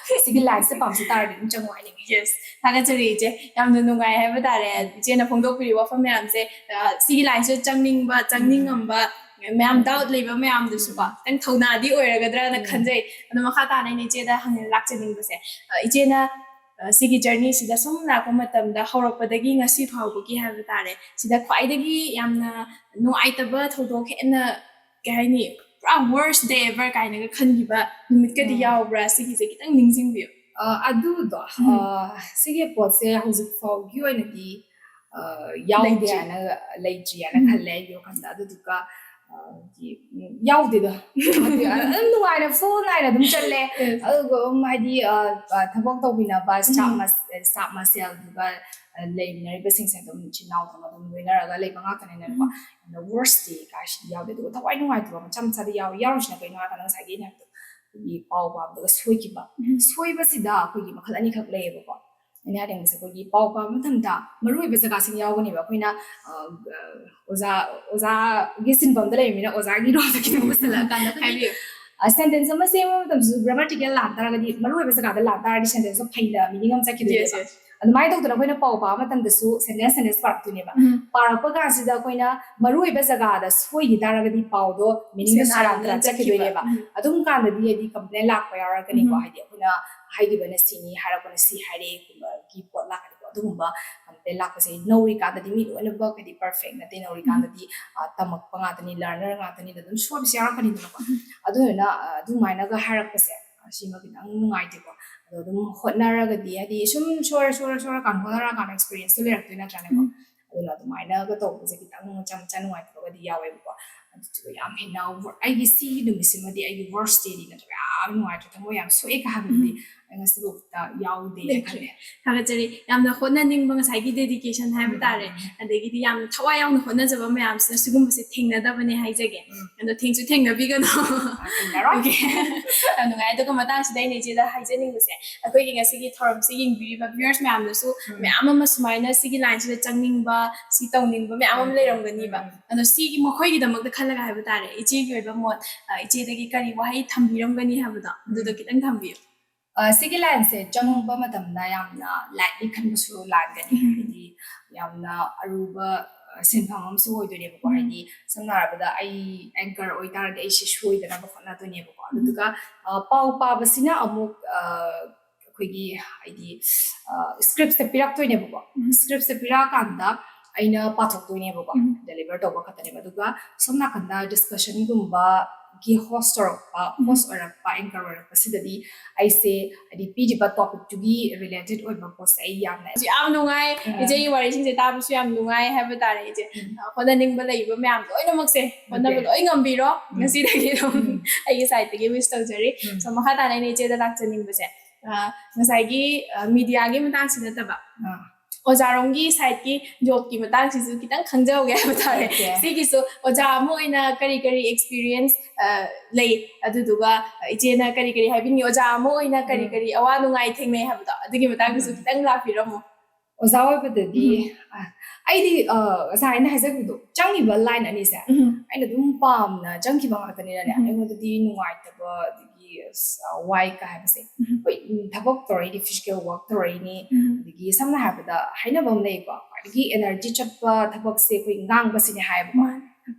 ꯁꯤꯒꯤ ꯂꯥꯏꯟꯁꯦ ꯄꯥꯝꯖ ꯇꯥꯔꯗꯤ ꯑꯗꯨꯝ ꯆꯪꯉꯣ ꯍꯥꯏꯅꯤꯡꯉꯤ꯫ ꯌꯦꯁ, ꯊꯥꯒꯠꯆꯔꯤ ꯏꯆꯦ꯫ ꯌꯥꯝꯅ ꯅꯨꯡꯉꯥꯏ ꯍꯥꯏꯕ ꯇꯥꯔꯦ ꯏꯆꯦꯅ ꯐꯣꯡꯗꯣꯛꯄꯤꯔꯤꯕ ꯋꯥꯐꯝ ꯃꯌꯥꯝꯁꯦ꯫ ꯑ, ꯁꯤꯒꯤ ꯂꯥꯏꯟꯁꯤꯗ ꯆꯪꯅꯤꯡꯕ, ꯆꯪꯅꯤꯡꯉꯝꯕ ꯃꯌꯥꯝ, ꯗꯥꯎꯠ ꯂꯩꯕ ꯃꯌꯥꯝꯗꯨꯁꯨꯀꯣ, ꯈꯤꯇꯪ ꯊꯧꯅꯥꯗꯤ ꯑꯣꯏꯔꯒꯗ꯭ꯔꯅ ꯎꯝ꯫ ꯈꯟꯖꯩ꯫ ꯑꯗꯣ ꯃꯈꯥ ꯇꯥꯅ ꯑꯩꯅ ꯏꯆꯦꯗ ꯍꯪ-, ꯂꯥꯛꯆꯅꯤꯡꯕꯁꯦ, ꯑ, ꯏꯆꯦꯅ, ꯑ, ꯁꯤꯒꯤ ꯖꯔꯅꯤꯁꯤꯗ ꯁꯨꯝ ꯂꯥꯛꯄ ꯃꯇꯝꯗ, ꯍꯧꯔꯛꯄꯗꯒꯤ ꯉꯁꯤ ꯐꯥꯎꯕꯒꯤ ꯍꯥꯏꯕ ꯇꯥꯔꯦ, ꯁꯤꯗ ꯈ꯭ꯋꯥꯏꯗꯒꯤ ꯌꯥꯝꯅ ꯅꯨꯡꯉꯥꯏꯇꯕ ꯊꯧꯗꯣꯛ, ꯍꯦꯟꯅ, ꯀꯩ ꯍꯥꯏꯅꯤ, ꯄꯨꯔꯥ worst day ever ꯀꯥꯏꯅꯒ ꯈꯟꯈꯤꯕ ꯅꯨꯃꯤꯠꯀꯗꯤ ꯎꯝ꯫ ꯌꯥꯎꯕ꯭ꯔꯥ? ꯁꯤꯒꯤꯁꯦ ꯈꯤꯇꯪ ꯅꯤꯡꯁꯤꯡꯕꯤꯌꯨ꯫ ꯑ, ꯑꯗꯨꯗꯣ, ꯎꯝ꯫ ꯑ, ꯁꯤꯒꯤ ꯄꯣꯠꯁꯦ ꯍꯧꯖꯤꯛ ꯐꯥꯎꯒꯤ ꯑꯣꯏꯅꯗꯤ, ꯑ, ꯌꯥꯎꯗꯦ ꯂꯩꯇ꯭ꯔꯤ꯫ ꯍꯥꯏꯅ, ꯂꯩꯇ꯭ꯔꯤ ꯍꯥꯏꯅ ꯎꯝ꯫ ꯈꯜꯂꯦ ꯑꯩꯒꯤ ꯋꯥꯈꯜꯗ꯫ ꯑꯗꯨꯗꯨꯒ, ꯑ, ꯍꯥꯏꯗꯤ, ꯎꯝ, ꯌꯥꯎꯗꯦꯗ꯫ ꯍꯥꯏꯗꯤ, ꯑ, ꯑꯗꯨꯝ ꯅꯨꯡꯉꯥꯏꯅ, full ꯅꯥꯏꯅ ꯑꯗꯨꯝ ꯆꯠꯂꯦ꯫ Yes. ꯑꯗꯨꯒ, ꯎꯝ, ꯍꯥꯏꯗꯤ, ꯑ, ꯑ, ꯊꯕꯛ ꯇꯧꯃꯤꯟꯅꯕ staff ꯎꯝ꯫ ꯃꯁ-, staff ꯃꯁꯦꯜ, ꯑꯗꯨꯒ, ꯑ, ꯂꯩꯃꯤꯟꯅꯔꯤꯕꯁꯤꯡꯁꯦ ꯑꯗꯨꯝ ꯏꯆꯤꯟ ꯏꯅꯥꯎꯗꯧꯅ ꯑꯗꯨꯝ ꯂꯣꯏꯅꯔꯒ ꯂꯩꯕ ꯉꯥꯛꯇꯅꯤꯅꯀꯣ꯫ ꯎꯝ꯫ ꯑꯗ worst day ꯀꯥꯏꯁꯤꯗꯤ ꯌꯥꯎꯗꯦ꯫ ꯑꯗꯨꯒ ꯊꯋꯥꯏ ꯅꯨꯡꯉꯥꯏꯇꯕ ꯃꯆꯥ ꯃꯆꯥꯗꯤ ꯌꯥꯎꯋꯦ꯫ ꯌꯥꯎꯔꯤꯁꯤꯅ ꯀꯩꯅꯣ ꯍꯥꯏꯔꯀꯥꯟꯗ, ꯉꯁꯥꯏꯒꯤ ꯑꯩꯅ ꯍꯥꯏꯕꯗꯣ, ꯑꯩꯈꯣꯏꯒꯤ ꯄꯥꯎ ꯄꯥꯕꯗꯒ ꯁꯣꯏꯈꯤꯕ꯫ ꯎꯝ꯫ ꯁꯣꯏꯕꯁꯤꯗ ꯑꯩꯈꯣꯏꯒꯤ ꯃꯈꯜ ꯑꯅꯤꯈꯛ ꯂꯩꯌꯦꯕꯀꯣ꯫ ꯑꯩꯅ ꯍꯥꯏꯅꯤꯡꯕꯁꯦ, ꯑꯩꯈꯣꯏꯒꯤ ꯄꯥꯎ ꯄꯥꯕ ꯃꯇꯝꯗ ꯃꯔꯨꯑꯣꯏꯕ ꯖꯒꯥꯁꯤꯡ ꯌꯥꯎꯒꯅꯦꯕ꯫ ꯑꯩꯈꯣꯏꯅ, ꯑ, ꯑ, ꯑꯣꯖꯥ, ꯑꯣꯖꯥꯒꯤ ꯁꯤꯟꯐꯝꯗ ꯂꯩꯔꯕꯅꯤꯅ ꯑꯣꯖꯥꯒꯤ ꯔꯣꯜꯗ ꯈꯤꯇꯪ ꯄꯨꯁꯜꯂꯛꯑꯀꯥꯟꯗ ꯑꯩꯈꯣꯏꯒꯤ, ꯍꯥꯏꯕꯤꯌꯨ꯫ ꯑ, sentence ꯑꯃ ꯁꯦꯝꯕ ꯃꯇꯝꯗꯁꯨ grammatical ꯂꯥꯟ ꯇꯥꯔꯒꯗꯤ, ꯃꯔꯨꯑꯣꯏꯕ ꯖꯒꯥꯗ ꯂꯥꯟ ꯇꯥꯔꯗꯤ sentenceꯇꯣ ꯐꯩꯅ meaning ꯑꯃ ꯆꯠꯈꯤꯗꯣꯏꯅꯦꯕ꯫ Yes, yes. ꯑꯗꯨꯃꯥꯏꯅ ꯇꯧꯗꯅ ꯑꯩꯈꯣꯏꯅ ꯄꯥꯎ ꯄꯥꯕ ꯃꯇꯝꯗꯁꯨ sentence, sentence ꯄꯥꯔꯛꯇꯣꯏꯅꯦꯕ꯫ ꯎꯝ꯫ ꯄꯥꯔꯛꯄ ꯀꯥꯟꯁꯤꯗ ꯑꯩꯈꯣꯏꯅ ꯃꯔꯨꯑꯣꯏꯕ ꯖꯒꯥꯗ ꯁꯣꯏꯈꯤ ꯇꯥꯔꯒꯗꯤ ꯄꯥꯎꯗꯣ meaningꯗꯣ ꯁꯦꯔꯥꯟ ꯇꯨꯔꯥꯟ ꯆꯠꯈꯤꯗꯣꯏꯅꯦꯕ꯫ ꯎꯝ꯫ ꯑꯗꯨꯝ ꯀꯥꯟꯗꯗꯤ ꯍꯥꯏꯗꯤ complain ꯂꯥꯛꯄ ꯌꯥꯎꯔꯛꯀꯅꯤꯀꯣ꯫ ꯎꯝ꯫ ꯍꯥꯏꯗꯤ ꯑꯩꯈꯣꯏꯅ ꯍꯥꯏꯈꯤꯕꯅ ꯁꯤꯅꯤ, ꯍꯥꯏꯔꯛꯄꯅ ꯁꯤ ꯍꯥꯏꯔꯛꯑꯦꯒꯨꯝꯕꯒꯤ ꯄꯣꯠ ꯂꯥꯛꯀꯅꯤꯀꯣ꯫ ꯑꯗꯨꯒꯨꯝꯕ complain ꯂꯥꯛꯄꯁꯦ ꯅꯧꯔꯤꯀꯥꯟꯗꯗꯤ ꯃꯤ ꯂꯣꯏꯅꯃꯛ ꯍꯥꯏꯗꯤ perfect ꯅꯠꯇꯦ꯫ ꯅꯧꯔꯤꯀꯥꯟꯗꯗꯤ, ꯎꯝ꯫ ꯑ, ꯇꯝꯃꯛꯄ ꯉꯥꯛꯇꯅꯤ, learner ꯉꯥꯛꯇꯅꯤꯅ ꯑꯗꯨꯝ ꯁꯣꯏꯕꯁꯨ ꯌꯥꯎꯔꯛꯀꯅꯤꯗꯅꯀꯣ꯫ ꯎꯝ꯫ ꯑꯗꯨꯗꯨꯅ, ꯑ, ꯑꯗꯨꯃꯥꯏꯅꯒ ꯍꯥꯏꯔꯛꯄꯁꯦ, ꯑ, ꯁꯤꯃ ꯈꯤꯇꯪ ꯅꯨꯡꯉꯥꯏꯇꯦꯀꯣ꯫ ꯑꯗꯣ ꯑꯗꯨꯝ ꯍꯣꯠꯅꯔꯒꯗꯤ, ꯍꯥꯏꯗꯤ ꯁꯨꯝ ꯁꯣꯏꯔ, ꯁꯣꯏꯔ, ꯁꯣꯏꯔꯀꯥꯟꯗ ꯍꯣꯠꯅꯔꯀꯥꯟꯗ experienceꯇꯣ ꯂꯩꯔꯛꯇꯣꯏ ꯅꯠꯇ꯭ꯔꯥꯅꯦꯀꯣ? ꯎꯝ꯫ ꯑꯗꯨꯅ ꯑꯗꯨꯃꯥꯏꯅꯒ ꯇꯧꯕꯁꯦ ꯈꯤꯇꯪ ꯃꯆꯥ ꯃꯆꯥ ꯅꯨꯡꯉꯥꯏꯇꯕꯒꯗꯤ ꯌꯥꯎꯋꯦꯕꯀꯣ꯫ ꯑꯗꯨ ꯌꯥꯝ ꯍꯦꯟꯅ ꯑꯩꯒꯤ ꯁꯤꯒꯤ ꯅꯨꯃꯤꯠꯁꯤꯃꯗꯤ ꯑꯩꯒꯤ worst dayꯅꯤ ꯅꯠꯇ꯭ꯔꯒ ꯌꯥꯝ ꯅꯨꯡꯉꯥꯏꯇ꯭ꯔꯦ, ꯊꯃꯣꯏ ꯌꯥꯝ ꯁꯣꯛꯑꯦ ꯀꯥ ꯍꯥꯏꯕꯗꯤ ꯑꯩ ꯉꯁꯤꯐꯥꯎꯗ ꯌꯥꯎꯗꯦꯅ ꯈꯜꯂꯦ꯫ ꯊꯥꯒꯠꯆꯔꯤ꯫ ꯌꯥꯝꯅ ꯍꯣꯠꯅꯅꯤꯡꯕ ꯉꯁꯥꯏꯒꯤ dedication ꯍꯥꯏꯕ ꯇꯥꯔꯦ, ꯑꯗꯒꯤꯗꯤ ꯌꯥꯝꯅ ꯊꯋꯥꯏ ꯌꯥꯎꯅ ꯍꯣꯠꯅꯖꯕ ꯃꯌꯥꯝꯁꯤꯅ ꯁꯤꯒꯨꯝꯕꯁꯦ ꯊꯦꯡꯅꯗꯕꯅꯦ ꯍꯥꯏꯖꯒꯦ꯫ ꯑꯗꯣ ꯊꯦꯡꯁꯨ ꯊꯦꯡꯅꯕꯤꯒꯅꯣ꯫ ꯊꯦꯡꯅꯔꯣꯏ꯫ Okay꯫ ꯌꯥꯝ ꯅꯨꯡꯉꯥꯏ꯫ ꯑꯗꯨꯒ ꯃꯇꯥꯡꯁꯤꯗ ꯑꯩꯅ ꯏꯆꯦꯗ ꯍꯥꯏꯖꯅꯤꯡꯕꯁꯦ, ꯑꯩꯈꯣꯏꯒꯤ ꯉꯁꯤꯒꯤ ꯊꯧꯔꯝꯁꯤ ꯌꯦꯡꯕꯤꯔꯤꯕ viewers ꯃꯌꯥꯝꯗꯁꯨ ꯃꯌꯥꯝ ꯑꯃ ꯁꯨꯃꯥꯏꯅ ꯁꯤꯒꯤ lineꯁꯤꯗ ꯆꯪꯅꯤꯡꯕ, ꯁꯤ ꯇꯧꯅꯤꯡꯕ ꯃꯌꯥꯝ ꯑꯃ ꯂꯩꯔꯝꯒꯅꯤꯕ꯫ ꯑꯗꯣ ꯁꯤꯒꯤ ꯃꯈꯣꯏꯒꯤꯗꯃꯛꯇ ꯈꯜꯂꯒ ꯍꯥꯏꯕ ꯇꯥꯔꯦ, ꯏꯆꯦꯒꯤ ꯑꯣꯏꯕ ꯃꯣꯠ, ꯑ, ꯏꯆꯦꯗꯒꯤ ꯀꯔꯤ ꯋꯥꯍꯩ ꯊꯝꯕꯤꯔꯝꯒꯅꯤ ꯍꯥꯏꯕꯗꯣ ꯑꯗꯨꯗꯣ ꯈꯤꯇꯪ ꯊꯝꯕꯤꯌꯨ꯫ ꯑ, ꯁꯤꯒꯤ lineꯁꯦ ꯆꯪꯕ ꯃꯇꯝꯗ ꯌꯥꯝꯅ lightly ꯈꯟꯕꯁꯨ ꯂꯥꯟꯒꯅꯤ꯫ ꯍꯥꯏꯗꯤ ꯌꯥꯝꯅ ꯑꯔꯨꯕ, ꯑ, ꯁꯤꯟꯐꯝ ꯑꯃꯁꯨ ꯑꯣꯏꯗꯣꯏꯅꯦꯕꯀꯣ꯫ ꯍꯥꯏꯗꯤ ꯁꯝꯅ ꯍꯥꯏꯔꯕꯗ ꯑꯩ anchor ꯑꯣꯏꯇꯥꯔꯗꯤ ꯑꯩꯁꯦ ꯁꯣꯏꯗꯅꯕ ꯍꯣꯠꯅꯗꯣꯏꯅꯦꯕꯀꯣ꯫ ꯑꯗꯨꯗꯨꯒ, ꯑ, ꯄꯥꯎ ꯄꯥꯕꯁꯤꯅ ꯑꯃꯨꯛ, ꯑ, ꯑꯩꯈꯣꯏꯒꯤ ꯍꯥꯏꯗꯤ, ꯑ, scriptꯁꯦ ꯄꯤꯔꯛꯇꯣꯏꯅꯦꯕꯀꯣ꯫ Scriptꯁꯦ ꯄꯤꯔꯛꯑꯀꯥꯟꯗ ꯑꯩꯅ ꯄꯥꯊꯣꯛꯇꯣꯏꯅꯦꯕꯀꯣ꯫ Deliver ꯇꯧꯕ ꯈꯛꯇꯅꯦꯕ꯫ ꯑꯗꯨꯒ ꯁꯣꯝ ꯅꯥꯀꯟꯗ discussionꯒꯨꯝꯕꯒꯤ host ꯇꯧꯔꯛꯄ, host ꯑꯣꯏꯔꯛꯄ, anchor ꯑꯣꯏꯔꯛꯄꯁꯤꯗꯗꯤ ꯑꯩꯁꯦ ꯍꯥꯏꯗꯤ ꯄꯤꯔꯤꯕ topicꯇꯨꯒꯤ related ꯑꯣꯏꯕ ꯄꯣꯠꯁꯦ ꯑꯩ ꯌꯥꯝꯅ ꯌꯥꯝ ꯅꯨꯡꯉꯥꯏ꯫ ꯏꯆꯦꯒꯤ ꯋꯥꯔꯤꯁꯤꯡꯁꯦ ꯇꯥꯕꯁꯨ ꯌꯥꯝ ꯅꯨꯡꯉꯥꯏ ꯍꯥꯏꯕ ꯇꯥꯔꯦ꯫ ꯏꯆꯦ, ꯍꯣꯠꯅꯅꯤꯡꯕ ꯂꯩꯕ ꯃꯌꯥꯝ ꯂꯣꯏꯅꯃꯛꯁꯦ ꯍꯣꯠꯅꯕ ꯂꯣꯏ ꯉꯝꯕꯤꯔꯣ꯫ ꯉꯁꯤꯗꯒꯤ ꯑꯗꯨꯝ ꯑꯩꯒꯤ sideꯇꯒꯤ wish ꯇꯧꯖꯔꯤ꯫ So, ꯃꯈꯥ ꯇꯥꯅ ꯑꯩꯅ ꯏꯆꯦꯗ ꯂꯥꯛꯆꯅꯤꯡꯕꯁꯦ, ꯑ, ꯉꯁꯥꯏꯒꯤ, ꯑ, mediaꯒꯤ ꯃꯇꯥꯡꯁꯤ ꯅꯠꯇꯕ, ꯑ, ꯑꯣꯖꯥꯔꯣꯝꯒꯤ sideꯀꯤ jobꯀꯤ ꯃꯇꯥꯡꯁꯤꯁꯨ ꯈꯤꯇꯪ ꯈꯪꯖꯍꯧꯒꯦ ꯍꯥꯏꯕ ꯇꯥꯔꯦ꯫ Okay꯫ ꯁꯤꯒꯤꯁꯨ ꯑꯣꯖꯥ ꯑꯃ ꯑꯣꯏꯅ ꯀꯔꯤ ꯀꯔꯤ experience, ꯑ, ꯂꯩ, ꯑꯗꯨꯗꯨꯒ ꯏꯆꯦꯅ ꯀꯔꯤ ꯀꯔꯤ ꯍꯥꯏꯕꯤꯅꯤꯡꯉꯤ, ꯑꯣꯖꯥ ꯑꯃ ꯑꯣꯏꯅ ꯀꯔꯤ ꯀꯔꯤ ꯑꯋꯥ ꯅꯨꯡꯉꯥꯏ ꯊꯦꯡꯅꯩ ꯍꯥꯏꯕꯗꯣ ꯑꯗꯨꯒꯤ ꯃꯇꯥꯡꯗꯁꯨ ꯈꯤꯇꯪ ꯂꯥꯛꯄꯤꯔꯝꯃꯣ꯫ ꯑꯣꯖꯥ ꯑꯣꯏꯕꯗꯗꯤ, ꯑ, ꯑꯩꯗꯤ, ꯑ, ꯉꯁꯥꯏ ꯑꯩꯅ ꯍꯥꯏꯖꯈꯤꯕꯗꯣ, ꯆꯪꯉꯤꯕ line ꯑꯅꯤꯁꯦ ꯑꯩꯅ ꯑꯗꯨꯝ ꯄꯥꯝꯅ ꯆꯪꯈꯤꯕ ꯉꯥꯛꯇꯅꯤꯅꯅꯦ, ꯑꯩꯉꯣꯟꯗꯗꯤ ꯅꯨꯡꯉꯥꯏꯇꯕ, ꯑꯗꯒꯤ, ꯑꯁ, ꯑ, ꯋꯥꯏ ꯀ ꯍꯥꯏꯕꯁꯦ꯫ ꯍꯣꯏ, ꯎꯝ, ꯊꯕꯛ ꯇꯧꯔꯛꯏꯅꯤ, physical work ꯇꯧꯔꯛꯏꯅꯤ, ꯑꯗꯒꯤ ꯁꯝꯅ ꯍꯥꯏꯔꯕꯗ ꯍꯥꯏꯅꯕ ꯑꯃ ꯂꯩꯀꯣ, ꯈ꯭ꯋꯥꯏꯗꯒꯤ energy ꯆꯠꯄ ꯊꯕꯛꯁꯦ ꯑꯩꯈꯣꯏ ꯉꯥꯡꯕꯁꯤꯅꯦ ꯍꯥꯏꯌꯦꯕꯀꯣ꯫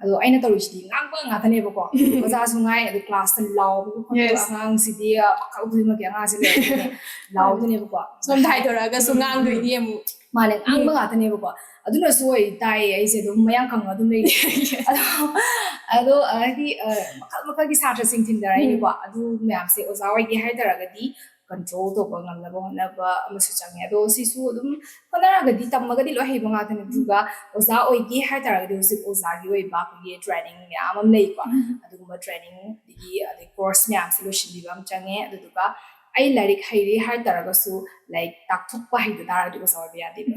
ꯑꯗꯣ ꯑꯩꯅ ꯇꯧꯔꯤꯁꯤꯗꯤ ꯉꯥꯡꯕ ꯉꯥꯛꯇꯅꯦꯕꯀꯣ꯫ ꯑꯣꯖꯥꯁꯨ ꯉꯥꯏ, ꯑꯗꯣ classꯇ ꯂꯥꯎꯕꯒꯤ ꯈꯣꯠꯄꯒꯤ, yes, ꯑꯉꯥꯡꯁꯤꯗꯤ, ꯑ, ꯃꯈꯜ ꯈꯨꯗꯤꯡꯃꯛꯀꯤ ꯑꯉꯥꯡꯁꯦ ꯂꯩꯔꯦ, ꯂꯥꯎꯗꯣꯏꯅꯦꯕꯀꯣ꯫ ꯁꯣꯝꯗ ꯍꯥꯏꯗꯣꯔꯛꯑꯒꯁꯨ ꯉꯥꯡꯗꯣꯏꯅꯤ ꯑꯃꯨꯛ꯫ ꯃꯥꯅꯦ, ꯉꯥꯡꯕ ꯉꯥꯛꯇꯅꯦꯕꯀꯣ꯫ ꯑꯗꯨꯅꯁꯨ ꯑꯣꯏ ꯇꯥꯏꯌꯦ, ꯑꯩꯁꯦ ꯑꯗꯨꯝ ꯃꯌꯥꯡ ꯀꯪꯉ ꯑꯗꯨꯝ ꯂꯩꯔꯤ꯫ ꯑꯗꯣ, ꯑꯗꯣ, ꯑ, ꯍꯥꯏꯗꯤ, ꯑ, ꯃꯈꯜ ꯃꯈꯜꯒꯤ ꯁꯥꯇ꯭ꯔꯁꯤꯡ ꯊꯦꯡꯅꯔꯛꯏꯅꯤꯀꯣ꯫ ꯑꯗꯨ ꯃꯌꯥꯝꯁꯦ ꯑꯣꯖꯥ ꯑꯣꯏꯒꯦ ꯍꯥꯏ ꯇꯥꯔꯒꯗꯤ ꯀꯟꯇ꯭ꯔꯣꯜ ꯇꯧꯕ ꯉꯝꯅꯕ ꯍꯣꯠꯅꯕ ꯑꯃꯁꯨ ꯆꯪꯉꯦ꯫ ꯑꯗꯣ ꯁꯤꯁꯨ ꯑꯗꯨꯝ ꯍꯣꯠꯅꯔꯒꯗꯤ ꯇꯝꯃꯒꯗꯤ ꯂꯣꯏ ꯍꯩꯕ ꯉꯥꯛꯇꯅꯤ꯫ ꯑꯗꯨꯒ ꯑꯣꯖꯥ ꯑꯣꯏꯒꯦ ꯍꯥꯏ ꯇꯥꯔꯒꯗꯤ ꯍꯧꯖꯤꯛ ꯑꯣꯖꯥꯒꯤ ꯑꯣꯏꯕ ꯑꯩꯈꯣꯏꯒꯤ ꯇ꯭ꯔꯦꯅꯤꯡ ꯃꯌꯥꯝ ꯑꯃ ꯂꯩꯀꯣ꯫ ꯑꯗꯨꯒꯨꯝꯕ ꯇ꯭ꯔꯦꯅꯤꯡ ꯑꯗꯒꯤ ꯑꯗꯩ ꯀꯣꯔꯁ ꯃꯌꯥꯝꯁꯦ ꯂꯣꯏꯁꯤꯟꯕꯤꯕ ꯑꯃ ꯆꯪꯉꯦ꯫ ꯑꯗꯨꯗꯨꯒ ꯑꯩ ꯂꯥꯏꯔꯤꯛ ꯍꯩꯔꯦ ꯍꯥꯏ ꯇꯥꯔꯒꯁꯨ ꯂꯥꯏꯔꯤꯛ ꯇꯥꯛꯊꯣꯛꯄ ꯍꯩꯇ ꯇꯥꯔꯒꯗꯤ ꯑꯣꯖꯥ ꯑꯣꯏꯕ ꯌꯥꯗꯦꯕ꯫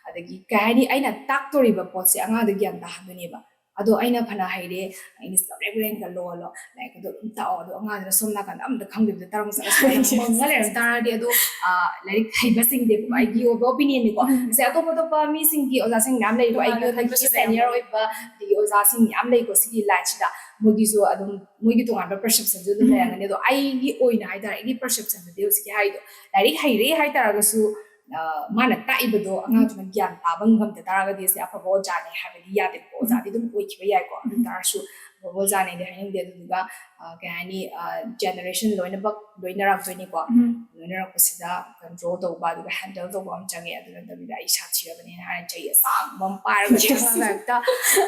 ꯑꯗꯒꯤ ꯀꯩ ꯍꯥꯏꯅꯤ, ꯑꯩꯅ ꯇꯥꯛꯇꯣꯔꯤꯕ ꯄꯣꯠꯁꯦ ꯑꯉꯥꯡꯗ ꯒ꯭ꯌꯥꯟ ꯇꯥꯍꯟꯗꯣꯏꯅꯦꯕ꯫ ꯑꯗꯣ ꯑꯩꯅ ꯐꯅ ꯍꯩꯔꯦ, ꯏꯪꯂꯤꯁ ꯔꯦꯕꯔꯦꯟꯒ ꯂꯣꯜꯂꯣ, ꯂꯥꯏꯔꯤꯛ ꯑꯗꯣ ꯑꯗꯨꯝ ꯇꯥꯛꯑꯣ, ꯑꯗꯣ ꯑꯉꯥꯡꯗꯨꯅ ꯁꯣꯝ ꯅꯥꯀꯟꯗ ꯑꯝꯇ ꯈꯪꯗꯕꯤꯗ ꯇꯔꯪ ꯆꯠꯂ ꯁꯨꯃꯥꯏꯅ ꯃꯪꯉ ꯂꯩꯔꯝ ꯇꯥꯔꯗꯤ ꯑꯗꯣ, ꯑ, ꯂꯥꯏꯔꯤꯛ ꯍꯩꯕꯁꯤꯡꯗꯦꯕꯀꯣ, ꯑꯩꯒꯤ ꯑꯣꯏꯕ ꯑꯣꯄꯤꯅꯤꯌꯟꯅꯤꯀꯣ꯫ ꯎꯝ꯫ ꯁꯦ ꯑꯇꯣꯞ ꯑꯇꯣꯞꯄ ꯃꯤꯁꯤꯡꯒꯤ ꯑꯣꯖꯥꯁꯤꯡ ꯃꯌꯥꯝ ꯂꯩꯀꯣ, ꯑꯩꯒꯤ ꯇꯣꯉꯥꯟꯕ ꯃꯊꯛꯀꯤ ꯈꯟꯕꯁꯨ ꯁꯦꯅꯤꯌꯔ ꯂꯩꯔꯝꯒꯅꯤ꯫ ꯑꯣꯏꯕ ꯑꯗꯒꯤ ꯑꯣꯖꯥꯁꯤꯡ ꯃꯌꯥꯝ ꯂꯩꯀꯣ ꯁꯤꯒꯤ ꯂꯥꯏꯟꯁꯤꯗ꯫ ꯃꯣꯏꯒꯤꯁꯨ ꯑꯗꯨꯝ ꯃꯣꯏꯒꯤ ꯇꯣꯉꯥꯟꯕ ꯄꯔꯁꯦꯞꯁꯟꯁꯨ ꯑꯗꯨꯝ ꯎꯝ꯫ ꯂꯩꯔꯝꯒꯅꯤ꯫ ꯑꯗꯣ ꯑꯩꯒꯤ ꯑꯣꯏꯅ ꯍꯥꯏꯇꯥꯔꯦ, ꯑꯩꯒꯤ ꯄꯔꯁꯦꯞꯁꯟꯗꯗꯤ ꯍꯧꯖꯤꯛꯀꯤ ꯍꯥꯏꯗꯣ ꯂꯥꯏꯔꯤꯛ ꯍꯩꯔꯦ ꯍꯥꯏꯇꯥꯔꯒꯁꯨ, ꯑ, ꯃꯥꯅ ꯇꯥꯛꯏꯕꯗꯣ ꯑꯉꯥꯡꯗꯨꯅ ꯒ꯭ꯌꯥꯟ ꯇꯥꯕ ꯉꯝꯗ ꯇꯥꯔꯒꯗꯤ ꯁꯤ ꯑꯐꯕ ꯑꯣꯖꯥꯅꯦ ꯍꯥꯏꯕꯗꯤ ꯌꯥꯗꯦꯕꯀꯣ꯫ ꯑꯣꯖꯥꯗꯤ ꯑꯗꯨꯝ ꯑꯣꯏꯈꯤꯕ ꯌꯥꯏꯀꯣ, ꯑꯗꯨ ꯎꯝ꯫ ꯇꯥꯔꯁꯨ ꯑꯐꯕ ꯑꯣꯖꯥꯅꯦꯗꯤ ꯍꯥꯏꯅꯤꯡꯗꯦ꯫ ꯑꯗꯨꯗꯨꯒ, ꯑ, ꯀꯩ ꯍꯥꯏꯅꯤ, ꯑ, ꯖꯦꯅꯦꯔꯦꯁꯟ ꯂꯣꯏꯅꯃꯛ ꯂꯣꯏꯅꯔꯛꯇꯣꯏꯅꯤꯀꯣ꯫ ꯎꯝ꯫ ꯂꯣꯏꯅꯔꯛꯄꯁꯤꯗ ꯀꯟꯇ꯭ꯔꯣꯜ ꯇꯧꯕ ꯑꯗꯨꯒ ꯍꯦꯟꯗꯜ ꯇꯧꯕ ꯑꯃ ꯆꯪꯉꯦ꯫ ꯑꯗꯨ ꯅꯠꯇꯕꯤꯗ ꯑꯩ ꯁꯥꯊꯤꯔꯕꯅꯤꯅ ꯍꯥꯏꯔ ꯆꯩ ꯑꯁꯥꯡꯕ ꯑꯃ ꯄꯥꯏꯔꯒ ꯍꯦꯛꯇ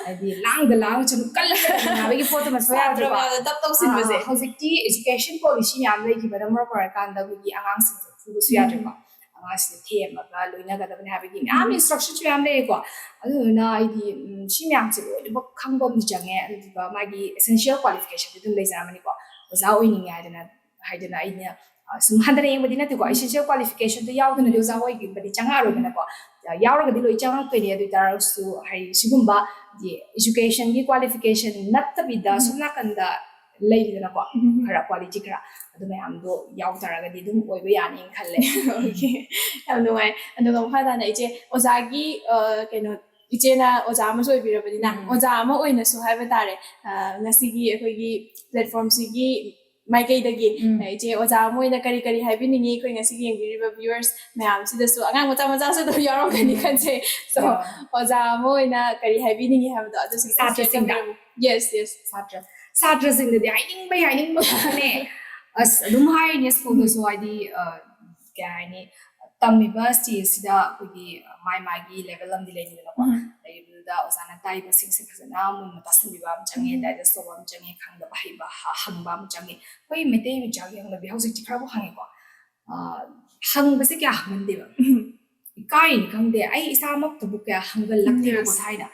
ꯍꯥꯏꯗꯤ ꯂꯥꯡꯗ ꯂꯥꯡꯉ ꯁꯨꯝ ꯀꯜꯂꯒ ꯂꯩꯅꯕꯒꯤ ꯄꯣꯠꯇꯨꯃꯁꯨ ꯁꯥꯇ꯭ꯔ ꯌꯥꯗ꯭ꯔꯦꯀꯣ꯫ ꯃꯌꯥꯝꯗ ꯗꯞ ꯇꯧꯁꯤꯟꯕꯁꯦ꯫ ꯑꯥ, ꯍꯧꯖꯤꯛꯇꯤ ꯏꯖꯨꯀꯦꯁꯟ ꯄꯣꯂꯤꯁꯤ ꯃꯌꯥꯝ ꯂꯩꯈꯤꯕꯅ ꯃꯔꯝ ꯑꯣꯏꯔꯀꯥꯟꯗ ꯑꯩꯈꯣꯏꯒꯤ ꯑꯉꯥꯡꯁꯤꯡꯁꯦ ꯐꯨꯕꯁꯨ ꯎꯝ꯫ ꯌꯥꯗ꯭ꯔꯦꯀꯣ꯫ ꯑꯉꯥꯡꯁꯤꯡꯁꯦ ꯊꯦꯝꯃꯒ ꯂꯣꯏꯅꯒꯗꯕꯅꯤ ꯍꯥꯏꯕꯒꯤ ꯃꯌꯥꯝ ꯎꯝ꯫ ꯏꯟꯁꯇ꯭ꯔꯛꯁꯟꯁꯨ ꯃꯌꯥꯝ ꯂꯩꯌꯦꯀꯣ꯫ ꯑꯗꯨꯗꯨꯅ ꯑꯩꯗꯤ, ꯎꯝ, ꯁꯤ ꯃꯌꯥꯝꯁꯦ ꯂꯣꯏꯅꯃꯛ ꯈꯪꯕ ꯑꯃꯗꯤ ꯆꯪꯉꯦ꯫ ꯑꯗꯨꯗꯨꯒ ꯃꯥꯒꯤ ꯑꯦꯁꯦꯟꯁꯤꯌꯦꯜ ꯀ꯭ꯋꯥꯂꯤꯐꯤꯀꯦꯁꯟꯗꯤ ꯑꯗꯨꯝ ꯂꯩꯖꯔꯝꯃꯅꯤꯀꯣ꯫ ꯑꯣꯖꯥ ꯑꯣꯏꯅꯤꯡꯉꯦ ꯍꯥꯏꯗꯅ, ꯍꯥꯏꯗꯅ ꯑꯩꯅ, ꯑ, ꯁꯨꯝ ꯍꯟꯊꯅ ꯌꯦꯡꯕꯗꯤ ꯅꯠꯇꯦꯀꯣ꯫ ꯎꯝ꯫ ꯑꯦꯁꯦꯟꯁꯤꯌꯦꯜ ꯀ꯭ꯋꯥꯂꯤꯐꯤꯀꯦꯁꯟꯗꯣ ꯌꯥꯎꯗꯅꯗꯤ ꯎꯝ꯫ ꯑꯣꯖꯥ ꯑꯣꯏꯕꯗꯤ ꯆꯪꯉꯛꯑꯔꯣꯏꯗꯅꯀꯣ꯫ ꯑ, ꯌꯥꯎꯔꯒꯗꯤ ꯂꯣꯏ ꯆꯪꯉꯛꯇꯣꯏꯅꯦ꯫ ꯑꯗꯨ ꯑꯣꯏ ꯇꯥꯔꯒꯁꯨ ꯍꯥꯏꯗꯤ ꯁꯤꯒꯨꯝꯕ ꯍꯥꯏꯗꯤ ꯏꯖꯨꯀꯦꯁꯟꯒꯤ ꯀ꯭ꯋꯥꯂꯤꯐꯤꯀꯦꯁꯟ ꯅꯠꯇꯕꯤꯗ ꯎꯝ꯫ ꯁꯣꯝ ꯅꯥꯀꯟꯗ ꯂꯩꯔꯤꯗꯅꯀꯣ, ꯎꯝ꯫ ꯈꯔ ꯀ꯭ꯋꯥꯂꯤꯇꯤ ꯈꯔ, ꯑꯗꯨ ꯃꯌꯥꯝꯗꯣ ꯌꯥꯎ ꯇꯥꯔꯒꯗꯤ ꯑꯗꯨꯝ ꯑꯣꯏꯕ ꯌꯥꯅꯤꯅ ꯈꯜꯂꯦ꯫ ꯑꯣꯀꯦ, ꯌꯥꯝ ꯅꯨꯡꯉꯥꯏ꯫ ꯑꯗꯨꯒ ꯃꯈꯥ ꯇꯥꯅ ꯏꯆꯦ, ꯑꯣꯖꯥꯒꯤ, ꯑ, ꯀꯩꯅꯣ, ꯏꯆꯦꯅ ꯑꯣꯖꯥ ꯑꯃꯁꯨ ꯑꯣꯏꯕꯤꯔꯕꯅꯤꯅ, ꯎꯝ꯫ ꯑꯣꯖꯥ ꯑꯃ ꯑꯣꯏꯅꯁꯨ ꯍꯥꯏꯕ ꯇꯥꯔꯦ, ꯑ, ꯉꯁꯤꯒꯤ ꯑꯩꯈꯣꯏꯒꯤ ꯄ꯭ꯂꯦꯠꯐꯣꯔꯝꯁꯤꯒꯤ ꯃꯥꯏꯀꯩꯗꯒꯤ, ꯎꯝ꯫ ꯏꯆꯦ ꯑꯣꯖꯥ ꯑꯃ ꯑꯣꯏꯅ ꯀꯔꯤ ꯀꯔꯤ ꯍꯥꯏꯕꯤꯅꯤꯡꯉꯤ? ꯑꯩꯈꯣꯏ ꯉꯁꯤꯒꯤ ꯌꯦꯡꯕꯤꯔꯤꯕ viewers ꯃꯌꯥꯝꯁꯤꯗꯁꯨ, ꯑꯉꯥꯡ ꯃꯆꯥ ꯃꯆꯥꯁꯨ ꯑꯗꯨꯝ ꯌꯥꯎꯔꯝꯒꯅꯤ ꯎꯝ꯫ ꯈꯟꯖꯩ꯫ So, ꯌꯥꯎꯔꯝꯒꯅꯤ꯫ ꯑꯣꯖꯥ ꯑꯃ ꯑꯣꯏꯅ ꯀꯔꯤ ꯍꯥꯏꯕꯤꯅꯤꯡꯉꯤ ꯍꯥꯏꯕꯗꯣ ꯑꯗꯨꯁꯨ ꯈꯤꯇꯪ share ꯁꯥꯇ꯭ꯔꯁꯤꯡꯗ? ꯇꯧꯕꯤꯔꯝꯃꯨ꯫ Yes, yes꯫ ꯁꯥꯇ꯭ꯔ, ꯁꯥꯇ꯭ꯔꯁꯤꯡꯗꯗꯤ ꯍꯥꯏꯅꯤꯡꯕꯩ ꯍꯥꯏꯅꯤꯡꯕ ꯉꯥꯛꯇꯅꯦ꯫ ꯑꯁ, ꯑꯗꯨꯝ ꯍꯥꯏꯔꯤꯅꯦ ꯁ꯭ꯀꯨꯜꯗꯁꯨ, ꯎꯝ꯫ ꯍꯥꯏꯗꯤ, ꯑ, ꯀꯩ ꯍꯥꯏꯅꯤ, ꯇꯝꯃꯤꯕ ꯁ꯭ꯇꯦꯖꯁꯤꯗ ꯑꯩꯈꯣꯏꯒꯤ ꯃꯥꯏ ꯃꯥꯒꯤ ꯂꯦꯚꯦꯜ ꯑꯃꯗꯤ ꯂꯩꯅꯤꯗꯅꯀꯣ꯫ ꯎꯝ. ꯂꯩꯕꯗꯨꯗ ꯑꯣꯖꯥꯅ ꯇꯥꯛꯏꯕꯁꯤꯡꯁꯦ ꯐꯖꯅ ꯃꯨꯟꯅ ꯇꯥꯁꯟꯕꯤꯕ ꯑꯃ ꯆꯪꯉꯦ, ꯎꯝ. ꯗꯥꯏꯖꯦꯁ ꯇꯧꯕ ꯑꯃ ꯆꯪꯉꯦ, ꯈꯪꯗꯕ ꯍꯩꯕ ꯍ- ꯍꯪꯕ ꯑꯃ ꯆꯪꯉꯦ꯫ ꯑꯩꯈꯣꯏ ꯃꯩꯇꯩ ꯃꯆꯥꯒꯤ ꯍꯧꯅꯕꯤ ꯍꯧꯖꯤꯛꯇꯤ ꯈꯔꯕꯨ ꯍꯪꯉꯦꯀꯣ꯫ ꯑ, ꯍꯪꯕꯁꯦ ꯀꯌꯥ ꯍꯪꯒꯟꯗꯦꯕ꯫ ꯎꯝ. ꯏꯀꯥꯏꯅꯤ ꯈꯪꯗꯦ, ꯑꯩ ꯏꯁꯥꯃꯛꯇꯕꯨ ꯀꯌꯥ ꯍꯪꯒꯜꯂꯛꯇꯦꯕꯀꯣ Yes. ꯊꯥꯏꯅ꯫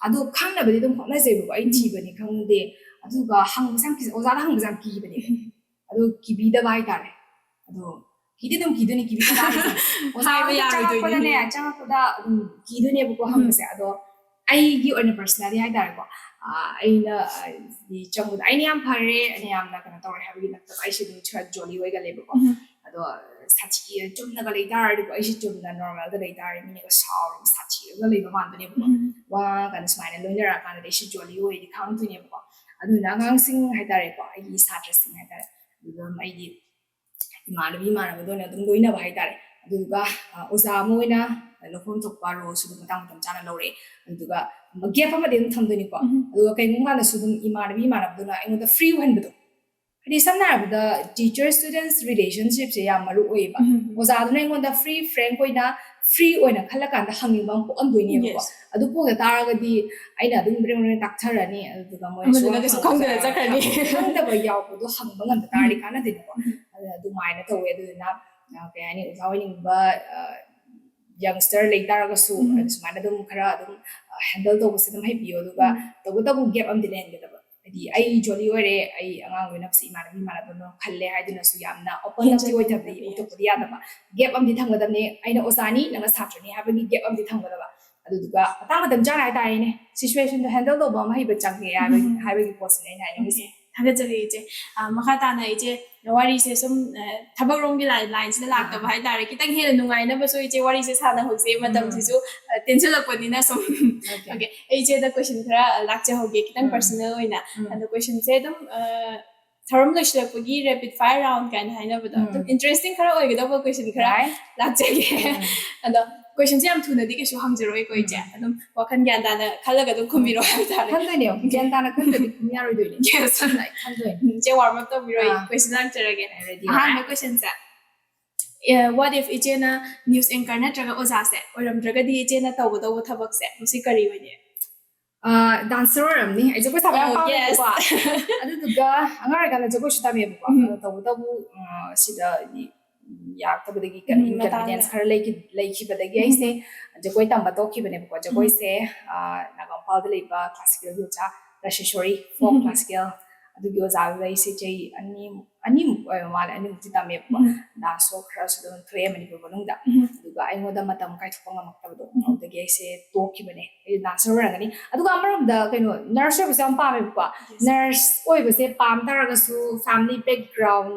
ꯑꯗꯣ ꯈꯪꯅꯕꯗꯤ ꯑꯗꯨꯝ ꯍꯣꯠꯅꯖꯩꯕꯀꯣ, ꯑꯩ ꯎꯝ. ꯊꯤꯕꯅꯤ ꯈꯪꯗꯦ, ꯑꯗꯨꯒ ꯍꯪꯕꯁꯦ ꯌꯥꯝ ꯀꯤꯖꯩ, ꯑꯣꯖꯥꯗ ꯍꯪꯕꯁꯦ ꯌꯥꯝ ꯀꯤꯕꯅꯦ꯫ ꯎꯝ. ꯑꯗꯣ ꯀꯤꯕꯤꯗꯕ ꯍꯥꯏꯇꯥꯔꯦ꯫ ꯑꯗꯣ ꯀꯤꯗꯤ ꯑꯗꯨꯝ ꯀꯤꯗꯣꯏꯅꯤ, ꯀꯤꯕꯤꯗꯕ ꯍꯥꯏꯁꯦ꯫ ꯑꯣꯖꯥ ꯍꯥꯏꯕ ꯑꯃꯗ ꯌꯥꯔꯣꯏꯗꯣꯏꯅꯤ꯫ ꯆꯪꯉꯛꯄꯗꯅꯦ, ꯆꯪꯉꯛꯄꯗ ꯑꯗꯨꯝ ꯀꯤꯗꯣꯏꯅꯦꯕꯀꯣ ꯎꯝ. ꯍꯪꯕꯁꯦ꯫ ꯑꯗꯣ ꯑꯩꯒꯤ ꯑꯣꯏꯅ personally ꯍꯥꯏꯇꯥꯔꯦꯀꯣ, ꯑ, ꯑꯩꯅ, ꯑ, ꯗꯤ ꯆꯪꯕꯗ ꯑꯩꯅ ꯌꯥꯝ ꯐꯔꯦ, ꯑꯩꯅ ꯌꯥꯝꯅ ꯀꯩꯅꯣ ꯇꯧꯔꯦ ꯍꯥꯏꯕꯒꯤ ꯅꯠꯇꯕ, ꯑꯩꯁꯦ ꯑꯗꯨꯝ ꯈꯔ jolly ꯑꯣꯏꯒꯜꯂꯦꯕꯀꯣ꯫ ꯎꯝ. ꯑꯗꯣ ꯁꯥꯊꯤ ꯆꯨꯝꯅꯒ ꯂꯩ ꯇꯥꯔꯗꯤꯀꯣ, ꯑꯩꯁꯦ ꯆꯨꯝꯅ normalꯗ ꯂꯩ ꯇꯥꯔꯗꯤ ꯃꯤꯅꯒ ꯁꯥꯎꯔꯒ ꯁꯥꯊꯤꯔꯒ ꯂꯩꯕ ꯃꯥꯟꯕꯅꯦꯕꯀꯣ꯫ ꯎꯝ. ꯋꯥ ꯉꯥꯡꯉꯀꯥꯟꯗ ꯁꯨꯃꯥꯏꯅ ꯂꯣꯏꯅꯔꯛꯑꯀꯥꯟꯗꯗꯤ ꯑꯩꯁꯦ jolly ꯑꯣꯏꯗꯤ ꯈꯪꯉꯛꯇꯣꯏꯅꯦꯕꯀꯣ꯫ ꯑꯗꯨꯅ ꯑꯉꯥꯡꯁꯤꯡ ꯍꯥꯏꯇꯥꯔꯦꯀꯣ, ꯑꯩꯒꯤ ꯁꯥꯇ꯭ꯔꯁꯤꯡ ꯍꯥꯏꯇꯥꯔꯦ, ꯑꯗꯨꯝ ꯑꯩꯗꯤ ꯏꯃꯥꯟꯅꯕꯤ ꯏꯃꯥꯟꯅꯕꯗ ꯑꯣꯏꯅ ꯑꯗꯨꯝ ꯂꯣꯏꯅꯕ ꯍꯥꯏꯇꯥꯔꯦ꯫ ꯑꯗꯨꯗꯨꯒ, ꯑ, ꯑꯣꯖꯥ ꯑꯃ ꯑꯣꯏꯅ ꯂꯧꯐꯝ ꯊꯣꯛꯄ roleꯁꯨ ꯑꯗꯨꯝ ꯃꯇꯥꯡ ꯃꯇꯝ ꯆꯥꯅ ꯂꯧꯔꯛꯑꯦ꯫ ꯑꯗꯨꯗꯨꯒ gap ꯑꯃꯗꯤ ꯑꯗꯨꯝ ꯊꯝꯗꯣꯏꯅꯤꯀꯣ꯫ ꯎꯝ. ꯑꯗꯨꯒ ꯀꯩꯒꯨꯝꯕ ꯀꯥꯟꯗꯁꯨ ꯑꯗꯨꯝ ꯏꯃꯥꯟꯅꯕꯤ ꯏꯃꯥꯟꯅꯕꯗꯨꯅ ꯑꯩꯉꯣꯟꯗ free ꯑꯣꯏꯍꯟꯕꯗꯣ, ꯍꯥꯏꯗꯤ ꯁꯝꯅ ꯍꯥꯏꯔꯕꯗ teacher students relationshipꯁꯦ ꯌꯥꯝ ꯃꯔꯨ ꯑꯣꯏꯌꯦꯕ꯫ ꯎꯝ. ꯑꯣꯖꯥꯗꯨꯅ ꯑꯩꯉꯣꯟꯗ free frank ꯑꯣꯏꯅ, free ꯑꯣꯏꯅ ꯈꯜꯂꯀꯥꯟꯗ ꯍꯪꯅꯤꯡꯕ ꯑꯃ ꯄꯣꯛꯍꯟꯗꯣꯏꯅꯦꯕꯀꯣ꯫ Yes. ꯑꯗꯨ ꯄꯣꯛꯇ ꯇꯥꯔꯒꯗꯤ ꯑꯩꯅ ꯑꯗꯨꯝ ꯕ꯭ꯔꯦꯡ ꯕ꯭ꯔꯦꯡ ꯇꯥꯛꯊꯔꯅꯤ, ꯑꯗꯨꯗꯨꯒ ꯃꯣꯏꯅ ꯑꯃꯗꯨꯅ ꯁꯨꯡꯈꯪ ꯀꯩꯁꯨ ꯈꯪꯗꯅ ꯈꯪꯗꯅ ꯆꯠꯈ꯭ꯔꯅꯤ꯫ ꯈꯪꯗꯕ ꯌꯥꯎꯕꯗꯣ ꯍꯪꯕ ꯉꯝꯕ ꯇꯥꯔꯗꯤ ꯎꯝ. ꯀꯥꯟꯅꯗꯦꯅꯀꯣ꯫ ꯎꯝ. ꯑꯗꯨꯅ ꯑꯗꯨꯃꯥꯏꯅ ꯇꯧꯋꯦ꯫ ꯑꯗꯨꯗꯨꯅ, ꯑ, ꯀꯩ ꯍꯥꯏꯅꯤ, ꯑꯣꯖꯥ ꯑꯣꯏꯅꯤꯡꯕ, ꯑ, youngster ꯂꯩ ꯇꯥꯔꯒꯁꯨ, ꯎꯝ. ꯑꯗꯨ ꯁꯨꯃꯥꯏꯅ ꯑꯗꯨꯝ ꯈꯔ ꯑꯗꯨꯝ, ꯑ, handle ꯇꯧꯕꯁꯦ ꯑꯗꯨꯝ ꯍꯩꯕꯤꯌꯣ꯫ ꯑꯗꯨꯒ ꯎꯝ. ꯇꯧꯕꯇꯕꯨ gap ꯑꯃꯗꯤ ꯂꯩꯍꯟꯒꯗꯕ꯫ ꯍꯥꯏꯗꯤ ꯑꯩ jolly ꯑꯣꯏꯔꯦ, ꯑꯩ ꯑꯉꯥꯡ ꯂꯣꯏꯅꯕꯁꯦ ꯏꯃꯥꯟꯅꯕꯤ ꯏꯃꯥꯟꯅꯕꯅ ꯈꯜꯂꯦ ꯍꯥꯏꯗꯨꯅꯁꯨ ꯌꯥꯝꯅ open up ꯍꯦꯟꯖꯟꯕ ꯑꯣꯏꯊꯕꯗꯤ, ꯌꯥꯗꯦ꯫ ꯑꯣꯏꯊꯣꯛꯄꯗꯤ ꯌꯥꯗꯕ꯫ Gap ꯑꯃꯗꯤ ꯊꯝꯒꯗꯕꯅꯤ꯫ ꯑꯩꯅ ꯑꯣꯖꯥꯅꯤ, ꯅꯪꯅ ꯁꯥꯇ꯭ꯔꯅꯤ ꯍꯥꯏꯕꯒꯤ gap ꯑꯃꯗꯤ ꯊꯝꯒꯗꯕ꯫ ꯑꯗꯨꯗꯨꯒ ꯃꯇꯥꯡ ꯃꯇꯝ ꯆꯥꯅ ꯍꯥꯏꯇꯥꯔꯦꯅꯦ, situationꯗꯣ handle ꯇꯧꯕ ꯑꯃ ꯍꯩꯕ ꯆꯪꯉꯦ ꯍꯥꯏꯕꯒꯤ, ꯎꯝ. ꯍꯥꯏꯕꯒꯤ ꯄꯣꯠꯁꯤꯅꯦ ꯑꯩꯅ ꯍꯥꯏꯅꯤꯡꯉꯤꯁꯦ꯫ ꯊꯥꯒꯠꯆꯔꯤ ꯏꯆꯦ꯫ ꯑ, ꯃꯈꯥ ꯇꯥꯅ ꯏꯆꯦ ꯋꯥꯔꯤꯁꯦ ꯁꯨꯝ, ꯑ, ꯊꯕꯛꯔꯣꯝꯒꯤ line, lineꯁꯤꯗ ꯂꯥꯛꯇꯕ ꯑꯥ. ꯍꯥꯏꯇꯥꯔꯦ, ꯈꯤꯇꯪ ꯍꯦꯟꯅ ꯅꯨꯡꯉꯥꯏꯅꯕꯁꯨ ꯏꯆꯦ ꯋꯥꯔꯤꯁꯦ ꯁꯥꯟꯅꯍꯧꯁꯦ, ꯎꯝ. ꯃꯇꯝꯁꯤꯁꯨ, ꯑ, ꯇꯦꯟꯁꯤꯜꯂꯛꯄꯅꯤꯅ ꯁꯨꯝ꯫ Okay. Okay, ꯑꯩ ꯏꯆꯦꯗ question ꯈꯔ, ꯑ, ꯂꯥꯛꯆꯍꯧꯒꯦ, ꯈꯤꯇꯪ ꯎꯝ. personal ꯑꯣꯏꯅ꯫ ꯎꯝ. ꯑꯗꯣ questionꯁꯦ ꯑꯗꯨꯝ, ꯑ, ꯊꯧꯔꯝ ꯂꯣꯏꯁꯤꯜꯂꯛꯄꯒꯤ rapid fire round ꯀꯥꯏꯅ ꯍꯥꯏꯅꯕꯗꯣ, ꯑꯗꯨꯝ ꯎꯝ. interesting ꯈꯔ ꯑꯣꯏꯒꯗꯧꯕ question ꯈꯔ ꯌꯥꯏ. ꯂꯥꯛꯆꯒꯦ꯫ ꯎꯝ. ꯑꯗꯣ questionꯁꯦ ꯌꯥꯝ ꯊꯨꯅꯗꯤ ꯀꯩꯁꯨ ꯍꯪꯖꯔꯣꯏꯀꯣ ꯏꯆꯦ, ꯎꯝ. ꯑꯗꯨꯝ ꯋꯥꯈꯜ ꯒ꯭ꯌꯥꯟ ꯇꯥꯅ ꯈꯜꯂꯒ ꯑꯗꯨꯝ ꯈꯨꯝꯕꯤꯔꯣ ꯍꯥꯏꯕ ꯇꯥꯔꯦ꯫ ꯈꯟꯗꯣꯏꯅꯦ, ꯒ꯭ꯌꯥꯟ ꯇꯥꯅ ꯈꯟꯗ꯭ꯔꯗꯤ ꯈꯨꯝ ꯌꯥꯔꯣꯏꯗꯣꯏꯅꯦ꯫ Yes. ꯑꯗꯨꯅ ꯑꯩ ꯈꯟꯗꯣꯏꯅꯦ꯫ ꯏꯆꯦ warm up ꯇꯧꯕꯤꯔꯣ, ꯑꯩ ꯑꯥ. Question ꯂꯥꯛꯆꯔꯒꯦ꯫ Ready. ꯑꯍꯥꯟꯕ questionꯁꯦ, What if ꯏꯆꯦꯅ news anchor ꯅꯠꯇ꯭ꯔꯒ ꯑꯣꯖꯥꯁꯦ ꯑꯣꯏꯔꯝꯗ꯭ꯔꯒꯗꯤ ꯏꯆꯦꯅ ꯇꯧꯒꯗꯧꯕ ꯊꯕꯛꯁꯦ ꯃꯁꯤ ꯀꯔꯤ ꯑꯣꯏꯅꯤ? ꯗꯥꯟꯁꯔ ꯑꯣꯏꯔꯝꯅꯤ꯫ ꯑꯩꯁꯦ ꯑꯩꯈꯣꯏ ꯁꯥꯕ ꯌꯥꯝ Oh, yes. ꯄꯥꯝꯃꯦꯕꯀꯣ꯫ ꯑꯗꯨꯗꯨꯒ ꯑꯉꯥꯡ ꯑꯣꯏꯔꯤꯀꯥꯟꯗ ꯖꯒꯣꯏꯁꯨ ꯇꯝꯃꯦꯕꯀꯣ꯫ ꯎꯝ. ꯑꯗꯣ ꯇꯧꯕꯇꯕꯨ ꯑ, ꯁꯤꯗ ꯌꯥꯔꯛꯇꯕꯗꯒꯤ ꯎꯝ, inconvenience ꯃꯇꯥꯡꯗ. ꯈꯔ ꯂꯩꯈꯤ- ꯂꯩꯈꯤꯕꯗꯒꯤ ꯑꯩꯁꯦ ꯖꯒꯣꯏ ꯇꯝꯕ ꯇꯣꯛꯈꯤꯕꯅꯦꯕꯀꯣ꯫ ꯖꯒꯣꯏꯁꯦ ꯑ, ꯅꯥꯒꯥ ꯏꯝꯐꯥꯜꯗ ꯂꯩꯕ classicalꯒꯤ ꯑꯣꯖꯥ ꯔꯥꯖꯦꯁꯣꯔꯤ, folk ꯎꯝ. classical, ꯑꯗꯨꯒꯤ ꯑꯣꯖꯥꯗꯨꯗ ꯑꯩꯁꯦ ꯆꯍꯤ ꯑꯅꯤ ꯑꯅꯤꯃꯨꯛ ꯑꯣꯏꯕ ꯃꯥꯜꯂꯦ, ꯑꯅꯤꯃꯨꯛꯇꯤ ꯇꯝꯃꯦꯕꯀꯣ꯫ ꯎꯝ. Dance show ꯈꯔꯁꯨ ꯑꯗꯨꯝ ꯊꯣꯛꯑꯦ ꯃꯅꯤꯄꯨꯔ ꯃꯅꯨꯡꯗ꯫ ꯎꯝ. ꯑꯗꯨꯒ ꯑꯩꯉꯣꯟꯗ ꯃꯇꯝ ꯀꯥꯏꯊꯣꯛꯄ ꯉꯝꯃꯛꯇꯕꯗꯣ, ꯎꯝ. ꯑꯗꯨꯗꯒꯤ ꯑꯩꯁꯦ ꯇꯣꯛꯈꯤꯕꯅꯦ꯫ ꯑꯩ ꯗꯥꯟꯁꯔ ꯑꯣꯏꯔꯝꯒꯅꯤ꯫ ꯑꯗꯨꯒ ꯑꯃꯔꯣꯝꯗ ꯀꯩꯅꯣ, ꯅꯔꯁ ꯑꯣꯏꯕꯁꯦ ꯌꯥꯝ ꯄꯥꯝꯃꯦꯕꯀꯣ꯫ Yes. ꯅꯔꯁ ꯑꯣꯏꯕꯁꯦ ꯄꯥꯝ ꯇꯥꯔꯒꯁꯨ family background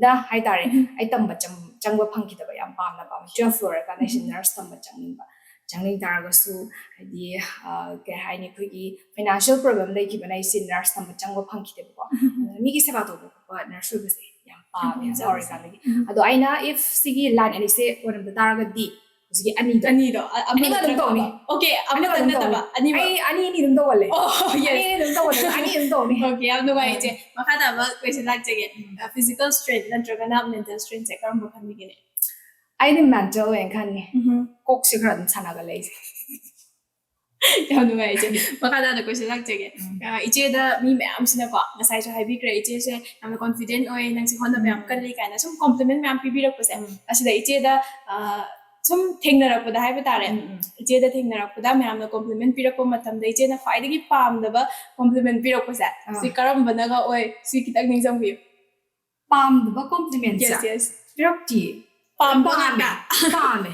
ꯗ ꯍꯥꯏꯇꯥꯔꯦ, ꯎꯝ. ꯑꯩ ꯇꯝꯕ ꯆꯪ- ꯆꯪꯕ ꯐꯪꯈꯤꯗꯕ꯫ ꯌꯥꯝ ꯄꯥꯝꯅ ꯄꯥꯝꯃꯦ꯫ Twelve ꯂꯣꯏꯔꯀꯥꯟꯗ ꯑꯩꯁꯦ ꯎꯝ. ꯅꯔꯁ ꯇꯝꯕ ꯆꯪꯅꯤꯡꯕ꯫ ꯆꯪꯅꯤꯡ ꯇꯥꯔꯒꯁꯨ ꯍꯥꯏꯗꯤ ꯑ, ꯀꯩ ꯍꯥꯏꯅꯤ, ꯑꯩꯈꯣꯏꯒꯤ financial problem ꯂꯩꯈꯤꯕꯅ ꯑꯩꯁꯦ ꯅꯔꯁ ꯇꯝꯕ ꯆꯪꯕ ꯐꯪꯈꯤꯗꯦꯕꯀꯣ꯫ ꯎꯝ. ꯑꯗꯨꯅ ꯃꯤꯒꯤ ꯁꯦꯕꯥ ꯇꯧꯕ ꯈꯣꯠꯄ ꯅꯔꯁ ꯑꯣꯏꯕꯁꯦ ꯌꯥꯝ ꯄꯥꯝꯃꯦ ꯄꯥꯝꯖꯕꯁꯦ. ꯑꯉꯥꯡ ꯑꯣꯏꯔꯤꯀꯥꯟꯗꯒꯤ꯫ ꯎꯝ. ꯑꯗꯣ ꯑꯩꯅ if ꯁꯤꯒꯤ line ꯑꯅꯤꯁꯦ ꯑꯣꯏꯔꯝꯗ ꯇꯥꯔꯒꯗꯤ ꯍꯧꯖꯤꯛꯀꯤ ꯑꯅꯤꯗꯣ ꯑꯅꯤꯗꯣ ꯑ- ꯑꯃ ꯑꯅꯤꯃꯛ ꯑꯗꯨꯝ ꯅꯠꯇ꯭ꯔꯒ ꯇꯧꯅꯤ꯫ ꯑꯃ. Okay, ꯑꯅꯤꯃꯛ ꯑꯃꯇꯪ ꯑꯗꯨꯝ ꯅꯠꯇꯕ ꯇꯧꯅꯤ꯫ ꯑꯅꯤꯃꯛ. ꯑꯩ ꯑꯅꯤ ꯑꯅꯤ ꯑꯗꯨꯝ ꯇꯧꯒꯜꯂꯦ꯫ Oh, yes. ꯑꯅꯤ ꯑꯅꯤ ꯑꯗꯨꯝ ꯇꯧꯒꯜꯂꯦ꯫ ꯑꯅꯤ ꯑꯗꯨꯝ ꯇꯧꯅꯤ꯫ Okay, ꯌꯥꯝ ꯅꯨꯡꯉꯥꯏ ꯏꯆꯦ꯫ ꯃꯈꯥ ꯇꯥꯕ question ꯂꯥꯛꯆꯒꯦ. Physical strength ꯅꯠꯇ꯭ꯔꯒꯅ mental strengthꯁꯦ ꯀꯔꯝꯕ ꯈꯟꯕꯤꯒꯦꯅꯦ? ꯑꯩꯗꯤ mental ꯑꯣꯏꯅ ꯈꯟꯅꯤ꯫ ꯎꯝ. ꯀꯣꯛꯁꯦ ꯈꯔ ꯑꯗꯨꯝ ꯁꯥꯟꯅꯒꯜꯂꯦ ꯑꯩꯁꯦ꯫ ꯌꯥꯝ ꯅꯨꯡꯉꯥꯏ ꯏꯆꯦ꯫ ꯃꯈꯥ ꯇꯥꯅ question ꯂꯥꯛꯆꯒꯦ. ꯎꯝ. ꯑ, ꯏꯆꯦꯗ ꯃꯤ ꯃꯌꯥꯝꯁꯤꯅꯀꯣ, ꯉꯁꯥꯏꯁꯨ ꯍꯥꯏꯕꯤꯈ꯭ꯔꯦ, ꯏꯆꯦꯁꯦ ꯌꯥꯝꯅ confident ꯑꯣꯏ, ꯅꯪꯁꯦ ꯍꯣꯠꯅꯕ ꯌꯥꯝ ꯎꯝ. ꯀꯜꯂꯤ ꯀꯥꯏꯅ ꯁꯨꯝ compliment ꯃꯌꯥꯝ ꯄꯤꯕꯤꯔꯛꯄꯁꯦ, ꯎꯝ. ꯑꯁꯤꯗ ꯏꯆꯦꯗ ꯑ, ꯁꯨꯝ ꯊꯦꯡꯅꯔꯛꯄꯗ ꯍꯥꯏꯕ ꯇꯥꯔꯦ, ꯎꯝ, ꯎꯝ. ꯏꯆꯦꯗ ꯊꯦꯡꯅꯔꯛꯄꯗ ꯃꯌꯥꯝꯅ compliment ꯄꯤꯔꯛꯄ ꯃꯇꯝꯗ ꯏꯆꯦꯅ ꯈ꯭ꯋꯥꯏꯗꯒꯤ ꯄꯥꯝꯗꯕ compliment ꯄꯤꯔꯛꯄꯁꯦ, ꯑꯥ. ꯁꯤ ꯀꯔꯝꯕꯅꯒ ꯑꯣꯏ? ꯁꯤ ꯈꯤꯇꯪ ꯅꯤꯡꯁꯤꯡꯕꯤꯌꯨ꯫ ꯄꯥꯝꯗꯕ compliments Yes, yes. ꯄꯤꯔꯛꯇꯤ꯫ ꯄꯥꯝꯕ ꯄꯥꯝꯃꯦ꯫ ꯉꯥꯛꯇ. ꯄꯥꯝꯃꯦ꯫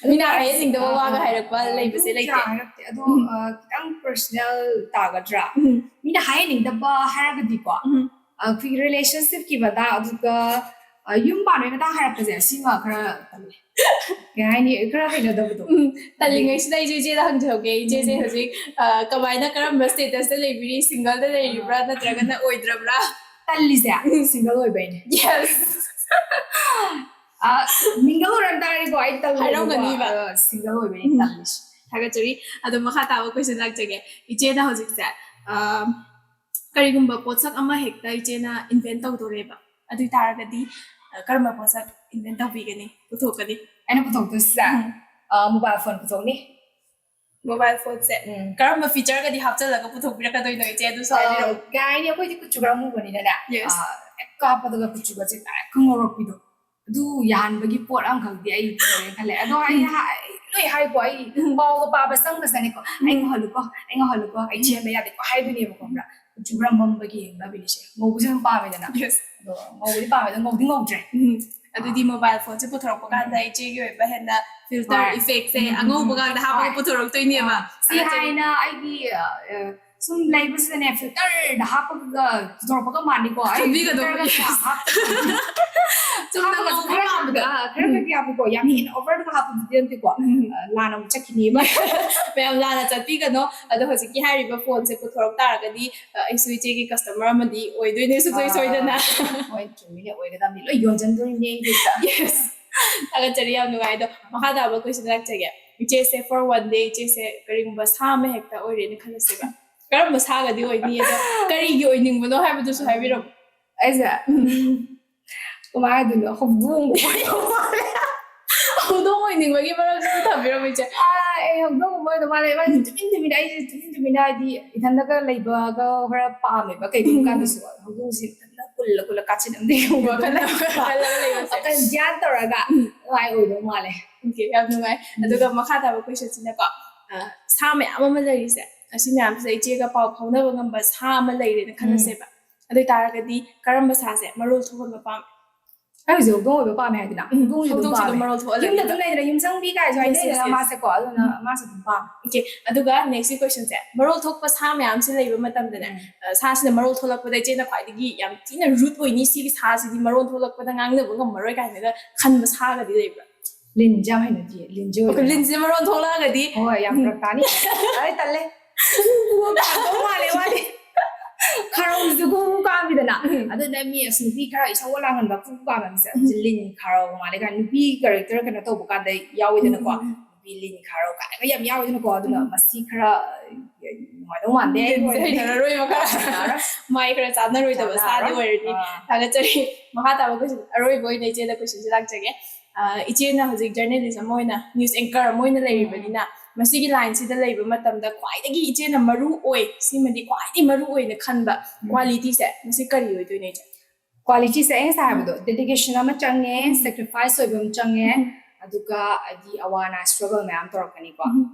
ꯃꯤꯅ ꯑꯗꯨꯒ ꯍꯥꯏꯍꯟꯅꯤꯡꯗꯕ ꯑꯥ, ꯋꯥꯒ ꯑꯥ, ꯍꯥꯏꯔꯛꯄ ꯑꯥ, ꯂꯩꯕꯁꯦ ꯑꯗꯨꯝ ꯂꯩꯇꯦ. ꯀꯌꯥ ꯍꯥꯏꯔꯛꯇꯦ꯫ ꯑꯗꯣ ꯎꯝ. ꯑ, ꯈꯤꯇꯪ personal ꯇꯥꯒꯗ꯭ꯔꯥ? ꯎꯝ. ꯃꯤꯅ ꯍꯥꯏꯍꯟꯅꯤꯡꯗꯕ ꯍꯥꯏꯔꯒꯗꯤꯀꯣ, ꯎꯝ. ꯑ, ꯑꯩꯈꯣꯏꯒꯤ relationshipꯀꯤ ꯃꯇꯥꯡ, ꯑꯗꯨꯒ ꯑ, ꯌꯨꯝ ꯄꯥꯟꯕꯒꯤ ꯃꯇꯥꯡ ꯍꯥꯏꯔꯛꯄꯁꯦ, ꯁꯤꯃ ꯈꯔ ꯇꯜꯂꯦ꯫ ꯀꯩ ꯍꯥꯏꯅꯤ, ꯈꯔ ꯍꯩꯅꯗꯕꯗꯣ꯫ ꯎꯝ, ꯇꯜꯂꯤꯉꯩꯁꯤꯗ ꯑꯩꯁꯦ ꯏꯆꯦꯗ ꯍꯪꯖꯍꯧꯒꯦ꯫ ꯏꯆꯦꯁꯦ ꯎꯝ. ꯍꯧꯖꯤꯛ ꯑ, ꯀꯃꯥꯏꯅ, ꯀꯔꯝꯕ statusꯇ ꯂꯩꯕꯤꯔꯤ? Singleꯗ ꯂꯩꯔꯤꯕ꯭ꯔꯥ ꯅꯠꯇ꯭ꯔꯒꯅ ꯑꯣꯏꯗ꯭ꯔꯕ꯭ꯔꯥ? ꯇꯜꯂꯤꯁꯦ ꯎꯝ. single ꯑꯣꯏꯕꯩꯅꯦ꯫ Yes. ꯑ, single ꯑꯣꯏꯔꯝ ꯇꯥꯔꯗꯤꯀꯣ ꯑꯩ ꯇꯜꯂꯦꯕꯀꯣ꯫ ꯍꯥꯏꯔꯝꯒꯅꯤꯕ. ꯑ, single ꯑꯣꯏꯕꯩꯅꯦ ꯎꯝ. ꯇꯜꯂꯤꯁꯦ꯫ ꯊꯥꯒꯠꯆꯔꯤ꯫ ꯑꯗꯣ ꯃꯈꯥ ꯇꯥꯕ question ꯂꯥꯛꯆꯒꯦ꯫ ꯏꯆꯦꯅ ꯍꯧꯖꯤꯛꯁꯦ ꯑ, ꯀꯔꯤꯒꯨꯝꯕ ꯄꯣꯠꯁꯛ ꯑꯃ ꯍꯦꯛꯇ ꯏꯆꯦꯅ invent ꯇꯧꯗꯣꯔꯦꯕ, ꯑꯗꯨ ꯑꯣꯏ ꯇꯥꯔꯒꯗꯤ ꯑ, ꯀꯔꯝꯕ ꯄꯣꯠꯁꯛ invent ꯇꯧꯕꯤꯒꯅꯤ, ꯄꯨꯊꯣꯛꯀꯅꯤ? ꯑꯩꯅ ꯄꯨꯊꯣꯛꯇꯣꯏꯁꯦ ꯎꯝ. ꯃꯣꯕꯥꯏꯜ ꯐꯣꯟ ꯄꯨꯊꯣꯛꯅꯤ. ꯃꯣꯕꯥꯏꯜ ꯐꯣꯟꯁꯦ ꯎꯝ. ꯀꯔꯝꯕ ꯐꯤꯆꯔꯒꯗꯤ ꯍꯥꯞꯆꯜꯂꯒ ꯄꯨꯊꯣꯛꯄꯤꯔꯛꯀꯗꯣꯏꯅꯣ, ꯏꯆꯦ? ꯑꯗꯨꯁꯨ ꯍꯥꯏꯕꯤꯔꯛꯑꯣ. ꯀꯩ ꯍꯥꯏꯅꯤ, ꯑꯩꯈꯣꯏꯗꯤ ꯀꯨꯆꯨ ꯈꯔ ꯃꯨꯕꯅꯤꯅꯅꯦ. Yes. ꯑ, ꯍꯦꯛ ꯀꯥꯞꯄꯗꯒ ꯀꯨꯆꯨꯒꯁꯦ ꯗꯥꯏꯔꯦꯛ ꯉꯧꯔꯛꯄꯤꯗꯣ, ꯑꯗꯨ ꯌꯥꯍꯟꯕꯒꯤ ꯄꯣꯠ ꯑꯃꯈꯛꯇꯤ ꯑꯩ ꯂꯩꯔꯦ ꯈꯜꯂꯦ. ꯑꯗꯣ ꯑꯩ ꯎꯝ. ꯍꯥꯏ-, ꯂꯣꯏ ꯍꯥꯏꯀꯣ, ꯑꯩ ꯎꯝ. ꯄꯥꯎꯒ ꯄꯥꯕ ꯆꯪꯕꯁꯤꯗꯅꯦꯀꯣ, "ꯑꯩ ꯎꯝ. ꯉꯧꯍꯜꯂꯨꯀꯣ, ꯑꯩ ꯉꯧꯍꯜꯂꯨꯀꯣ, ꯑꯩ ꯆꯦꯟꯕ ꯌꯥꯗꯦꯀꯣ" ꯍꯥꯏꯗꯣꯏꯅꯦꯕ, ꯈꯪꯕ꯭ꯔꯥ? ꯀꯨꯆꯨ ꯈꯔ ꯃꯝꯕꯒꯤ ꯌꯦꯡꯅꯕꯤꯅꯤꯁꯦ. ꯉꯧꯕꯁꯦ ꯌꯥꯝ ꯄꯥꯝꯃꯦꯗꯅ. Yes. ꯑꯗꯣ ꯉꯧꯕꯗꯤ ꯄꯥꯝꯃꯦ, ꯑꯗꯣ ꯉꯧꯗꯤ ꯉꯧꯗ꯭ꯔꯦ. ꯎꯝ. ꯑꯗꯨꯗꯤ ꯃꯣꯕꯥꯏꯜ ꯐꯣꯟꯁꯦ ꯄꯨꯊꯣꯔꯛꯄ ꯀꯥꯟꯗ ꯏꯆꯦꯒꯤ ꯑꯣꯏꯕ ꯍꯦꯟꯅ ꯐꯤꯜꯇꯔ ꯍꯣꯏ. ꯏꯐꯦꯛꯁꯦ ꯎꯝ, ꯎꯝ, ꯑꯉꯧꯕ ꯎꯝ. ꯀꯥꯟꯗ ꯍꯥꯞꯄꯒ ꯍꯣꯏ. ꯄꯨꯊꯣꯔꯛꯇꯣꯏꯅꯦꯕ. ꯁꯤ ꯍꯥꯏꯅ ꯑꯩꯒꯤ, ꯑ, ꯑ, ꯁꯨꯝ ꯂꯩꯕꯁꯤꯗꯅꯦ, ꯐꯤꯜꯇꯔꯗ ꯍꯥꯞꯄꯒ ꯄꯨꯊꯣꯔꯛꯄꯒ ꯃꯥꯟꯅꯤꯀꯣ. ꯑꯩ ꯈꯟꯕꯤꯒꯗꯧꯕꯅꯤ. ꯐꯤꯜꯇꯔꯒ ꯀꯌꯥ ꯍꯥꯞꯇꯦ. ꯆꯨꯝꯅ ꯍꯥꯞꯄꯒꯁꯨ ꯉꯧꯕ ꯈꯔ ꯄꯥꯝꯕꯗ. ꯈꯔ ꯈꯔ ꯈꯔ ꯍꯥꯞꯄꯨꯀꯣ, ꯌꯥꯝ ꯍꯦꯟꯅ ꯑꯣꯚꯔꯗ ꯍꯥꯞꯄꯗꯨꯗꯤ ꯅꯠꯇꯦꯀꯣ. ꯎꯝ. ꯑ, ꯂꯥꯟꯅ ꯑꯃꯨꯛ ꯆꯠꯈꯤꯅꯦꯕ. ꯃꯌꯥꯝ ꯂꯥꯟꯅ ꯆꯠꯄꯤꯒꯅꯣ. ꯑꯗꯣ ꯍꯧꯖꯤꯛꯀꯤ ꯍꯥꯏꯔꯤꯕ ꯐꯣꯟꯁꯦ ꯄꯨꯊꯣꯔꯛ ꯇꯥꯔꯒꯗꯤ, ꯑ, ꯑꯩꯁꯨ ꯏꯆꯦꯒꯤ ꯀꯁꯇꯃꯔ ꯑꯃꯗꯤ ꯑꯣꯏꯗꯣꯏꯅꯦ ꯁꯨꯡꯁꯣꯏ ꯁꯣꯏꯗꯅ. ꯍꯣꯏ, ꯆꯨꯝꯃꯤꯅꯦ, ꯑꯣꯏꯒꯗꯕꯅꯤ. ꯂꯣꯏ ꯌꯣꯟꯁꯤꯟꯗꯣꯔꯤꯅꯦ ꯑꯩ ꯍꯦꯛꯇ. Yes. ꯊꯥꯒꯠꯆꯔꯤ, ꯌꯥꯝ ꯅꯨꯡꯉꯥꯏ. ꯑꯗꯣ ꯃꯈꯥ ꯇꯥꯕ ꯀꯣꯏꯁꯟ ꯂꯥꯛꯆꯒꯦ. ꯏꯆꯦꯁꯦ for one day ꯏꯆꯦꯁꯦ ꯀꯔꯤꯒꯨꯝꯕ ꯁꯥ ꯑꯃ ꯍꯦꯛꯇ ꯑꯣꯏꯔꯦꯅ ꯈꯜꯂꯁꯦꯕ. ꯀꯔꯝꯕ ꯁꯥꯒꯗꯤ ꯑꯣꯏꯅꯤ? ꯑꯗꯣ ꯀꯔꯤꯒꯤ ꯑꯣꯏꯅꯤꯡꯕꯅꯣ ꯍꯥꯏꯕꯗꯨꯁꯨ ꯍꯥꯏꯕꯤꯔꯝꯃꯨ. ꯑꯩꯁꯦ ꯀꯃꯥꯏ ꯍꯥꯏꯗꯣꯏꯅꯣ, ꯍꯧꯗꯣꯡ ꯑꯣꯏꯗꯧ ꯃꯥꯜꯂꯦ. ꯍꯧꯗꯣꯡ ꯑꯣꯏꯅꯤꯡꯕꯒꯤ ꯃꯔꯝꯁꯤꯁꯨ ꯊꯝꯕꯤꯔꯝꯃꯨ, ꯏꯆꯦ. ꯑꯥ, ꯑꯩ ꯍꯧꯗꯣꯡꯒꯨꯝꯕ ꯑꯣꯏꯗꯧ ꯃꯥꯜꯂꯦ. ꯃꯥꯁꯦ ꯇꯨꯃꯤꯟ ꯇꯨꯃꯤꯟ, ꯑꯩꯁꯦ ꯇꯨꯃꯤꯟ ꯇꯨꯃꯤꯟ ꯍꯥꯏꯗꯤ ꯏꯊꯟꯗꯒ ꯂꯩꯕꯒ ꯈꯔ ꯄꯥꯝꯃꯦꯕ. ꯀꯩꯒꯨꯝꯕ ꯀꯥꯟꯗꯁꯨ ꯍꯧꯗꯣꯡꯁꯦ ꯏꯊꯟꯗ ꯀꯨꯜꯂ ꯀꯨꯜꯂ ꯀꯥꯆꯤꯟ ꯑꯃꯗ ꯌꯧꯕ ꯋꯥꯈꯜ ꯈꯜꯂꯒ ꯂꯩꯕꯁꯦ. ꯋꯥꯈꯜ ꯒ꯭ꯌꯥꯟ ꯇꯧꯔꯒ ꯑꯗꯨꯃꯥꯏ ꯑꯣꯏꯗꯧ ꯃꯥꯜꯂꯦ. Okay, ꯌꯥꯝ ꯅꯨꯡꯉꯥꯏ. ꯑꯗꯨꯒ ꯃꯈꯥ ꯇꯥꯕ ꯀꯣꯏꯁꯟꯁꯤꯅꯀꯣ, ꯑ, ꯁꯥ ꯃꯌꯥꯝ ꯑꯃ ꯂꯩꯔꯤꯁꯦ, ꯑꯁꯤ ꯃꯌꯥꯝꯁꯤꯗ ꯏꯆꯦꯒ ꯄꯥꯎ ꯐꯥꯎꯅꯕ ꯉꯝꯕ ꯁꯥ ꯑꯃ ꯂꯩꯔꯦꯅ ꯈꯜꯂꯁꯦꯕ. ꯑꯗꯨ ꯑꯣꯏꯇꯥꯔꯒꯗꯤ ꯀꯔꯝꯕ ꯁꯥꯁꯦ ꯃꯔꯣꯜ ꯊꯣꯛꯍꯟꯕ ꯄꯥꯝꯃꯤ? ꯑꯩ ꯍꯧꯖꯤꯛ ꯍꯧꯗꯣꯡ ꯑꯣꯏꯕ ꯄꯥꯝꯃꯦ ꯍꯥꯏꯗꯅ. ꯎꯝ, ꯍꯧꯗꯣꯡꯁꯦ ꯑꯗꯨꯝ ꯍꯧꯗꯣꯡꯁꯦ ꯑꯗꯨꯝ ꯄꯥꯝꯃꯦ. ꯃꯔꯣꯜ ꯊꯣꯛꯍꯜꯂꯦ. ꯌꯨꯝꯗ ꯑꯗꯨꯝ ꯂꯩꯗꯅ, ꯌꯨꯝꯁꯪꯕꯤ ꯀꯥꯏꯁꯨ Yes, ꯍꯥꯏꯅꯩꯗꯅ, yes, yes. ꯃꯥꯁꯦꯀꯣ. ꯑꯗꯨꯅ ꯃꯥꯁꯦ ꯑꯗꯨꯝ ꯄꯥꯝꯃꯦ. Okay, ꯑꯗꯨꯒ next questionꯁꯦ, ꯃꯔꯣꯜ ꯊꯣꯛꯄ ꯁꯥ ꯃꯌꯥꯝꯁꯦ ꯂꯩꯕ ꯃꯇꯝꯗꯅꯦ, ꯎꯝ. ꯑ, ꯁꯥꯁꯤꯅ ꯃꯔꯣꯜ ꯊꯣꯛꯂꯛꯄꯗ ꯏꯆꯦꯅ ꯈ꯭ꯋꯥꯏꯗꯒꯤ ꯌꯥꯝ ꯊꯤꯅ rude ꯑꯣꯏꯅꯤ, ꯁꯤꯒꯤ ꯁꯥꯁꯤꯗꯤ ꯃꯔꯣꯜ ꯊꯣꯛꯂꯛꯄꯗ ꯉꯥꯡꯅꯕ ꯉꯝꯃꯔꯣꯏ ꯀꯥꯏꯅꯒ ꯈꯟꯕ ꯁꯥꯒꯗꯤ ꯂꯩꯕ꯭ꯔꯥ? ꯂꯤꯟꯁꯦ ꯌꯥꯝ ꯍꯩꯅꯗꯤꯌꯦ. ꯂꯤꯟꯁꯦ ꯑꯣꯏꯕ Okay, ꯂꯤꯟꯁꯦ ꯃꯔꯣꯜ ꯊꯣꯛꯂꯛꯑꯒꯗꯤ ꯍꯣꯏ, ꯌꯥꯝ ꯐꯔꯛ ꯇꯥꯅꯤ. ꯑꯩ ꯇꯜꯂꯦ. ꯄꯨꯕ ꯄꯥꯝꯗꯧ ꯃꯥꯜꯂꯦ ꯃꯥꯗꯤ. ꯈꯥꯔꯧꯁꯤꯁꯨ ꯀꯨ ꯀꯨ ꯀꯥꯝꯃꯤꯗꯅ. ꯎꯝ. ꯑꯗꯨꯅ ꯃꯤ ꯑꯁ ꯅꯨꯄꯤ ꯈꯔ ꯏꯁꯧꯒ ꯂꯥꯡꯒꯟꯕ ꯀꯨ ꯀꯨ ꯀꯥꯝꯕ ꯃꯤꯁꯦ, ꯎꯝ. ꯂꯤꯟ ꯈꯥꯔꯧ ꯃꯥꯜꯂꯦ ꯀꯥꯏꯅ ꯅꯨꯄꯤ character ꯀꯩꯅꯣ ꯇꯧꯕ ꯀꯥꯟꯗ ꯌꯥꯎꯋꯤꯗꯅꯀꯣ. ꯎꯝ. ꯅꯨꯄꯤ ꯂꯤꯟ ꯈꯥꯔꯧ ꯀꯥꯏꯅꯒ ꯌꯥꯝ ꯌꯥꯎꯋꯤꯗꯅꯀꯣ. ꯑꯗꯨꯅ ꯎꯝ. ꯃꯁꯤ ꯈꯔ ꯅꯨꯡꯉꯥꯏꯗꯧ ꯃꯥꯟꯗꯦ. ꯂꯤꯟꯁꯦ ꯍꯩꯅꯔꯔꯣꯏꯕ ꯈꯔ. ꯌꯥꯔꯣꯏ. ꯃꯥꯏ ꯈꯔ ꯆꯥꯟꯅꯔꯣꯏꯗꯕ ꯁꯥꯗ ꯑꯣꯏꯔꯗꯤ꯫ ꯊꯥꯒꯠꯆꯔꯤ꯫ ꯃꯈꯥ ꯇꯥꯕ ꯀꯣꯏꯁꯟ, ꯑꯔꯣꯏꯕ ꯑꯣꯏꯅ ꯏꯆꯦꯗ ꯀꯣꯏꯁꯟꯁꯦ ꯂꯥꯛꯆꯒꯦ꯫ ꯑ, ꯏꯆꯦꯅ ꯍꯧꯖꯤꯛ ꯖꯔꯅꯦꯂꯤꯁ ꯑꯃ ꯑꯣꯏꯅ, ꯅ꯭ꯌꯨꯁ ꯑꯦꯡꯀꯔ ꯑꯃ ꯑꯣꯏꯅ ꯂꯩꯔꯤꯕꯅꯤꯅ, ꯃꯁꯤꯒꯤ ꯂꯥꯏꯟꯁꯤꯗ ꯂꯩꯕ ꯃꯇꯝꯗ ꯈ꯭ꯋꯥꯏꯗꯒꯤ ꯏꯆꯦꯅ ꯃꯔꯨ ꯑꯣꯏ, ꯁꯤꯃꯗꯤ ꯈ꯭ꯋꯥꯏꯗꯒꯤ ꯃꯔꯨ ꯑꯣꯏꯅ ꯈꯟꯕ ꯀ꯭ꯋꯥꯂꯤꯇꯤꯁꯦ ꯃꯁꯤ ꯀꯔꯤ ꯑꯣꯏꯗꯣꯏꯅꯣ ꯏꯆꯦ? ꯀ꯭ꯋꯥꯂꯤꯇꯤꯁꯦ ꯑꯩ ꯉꯁꯥꯏ ꯍꯥꯏꯕꯗꯣ, ꯗꯦꯗꯤꯀꯦꯁꯟ ꯑꯃ ꯆꯪꯉꯦ, ꯁꯦꯀ꯭ꯔꯤꯐꯥꯏꯁ ꯑꯣꯏꯕ ꯑꯃ ꯆꯪꯉꯦ, ꯑꯗꯨꯒ ꯍꯥꯏꯗꯤ ꯑꯋꯥ ꯑꯅꯥ, ꯁ꯭ꯇ꯭ꯔꯒꯜ ꯃꯌꯥꯝ ꯇꯧꯔꯛꯀꯅꯤꯀꯣ꯫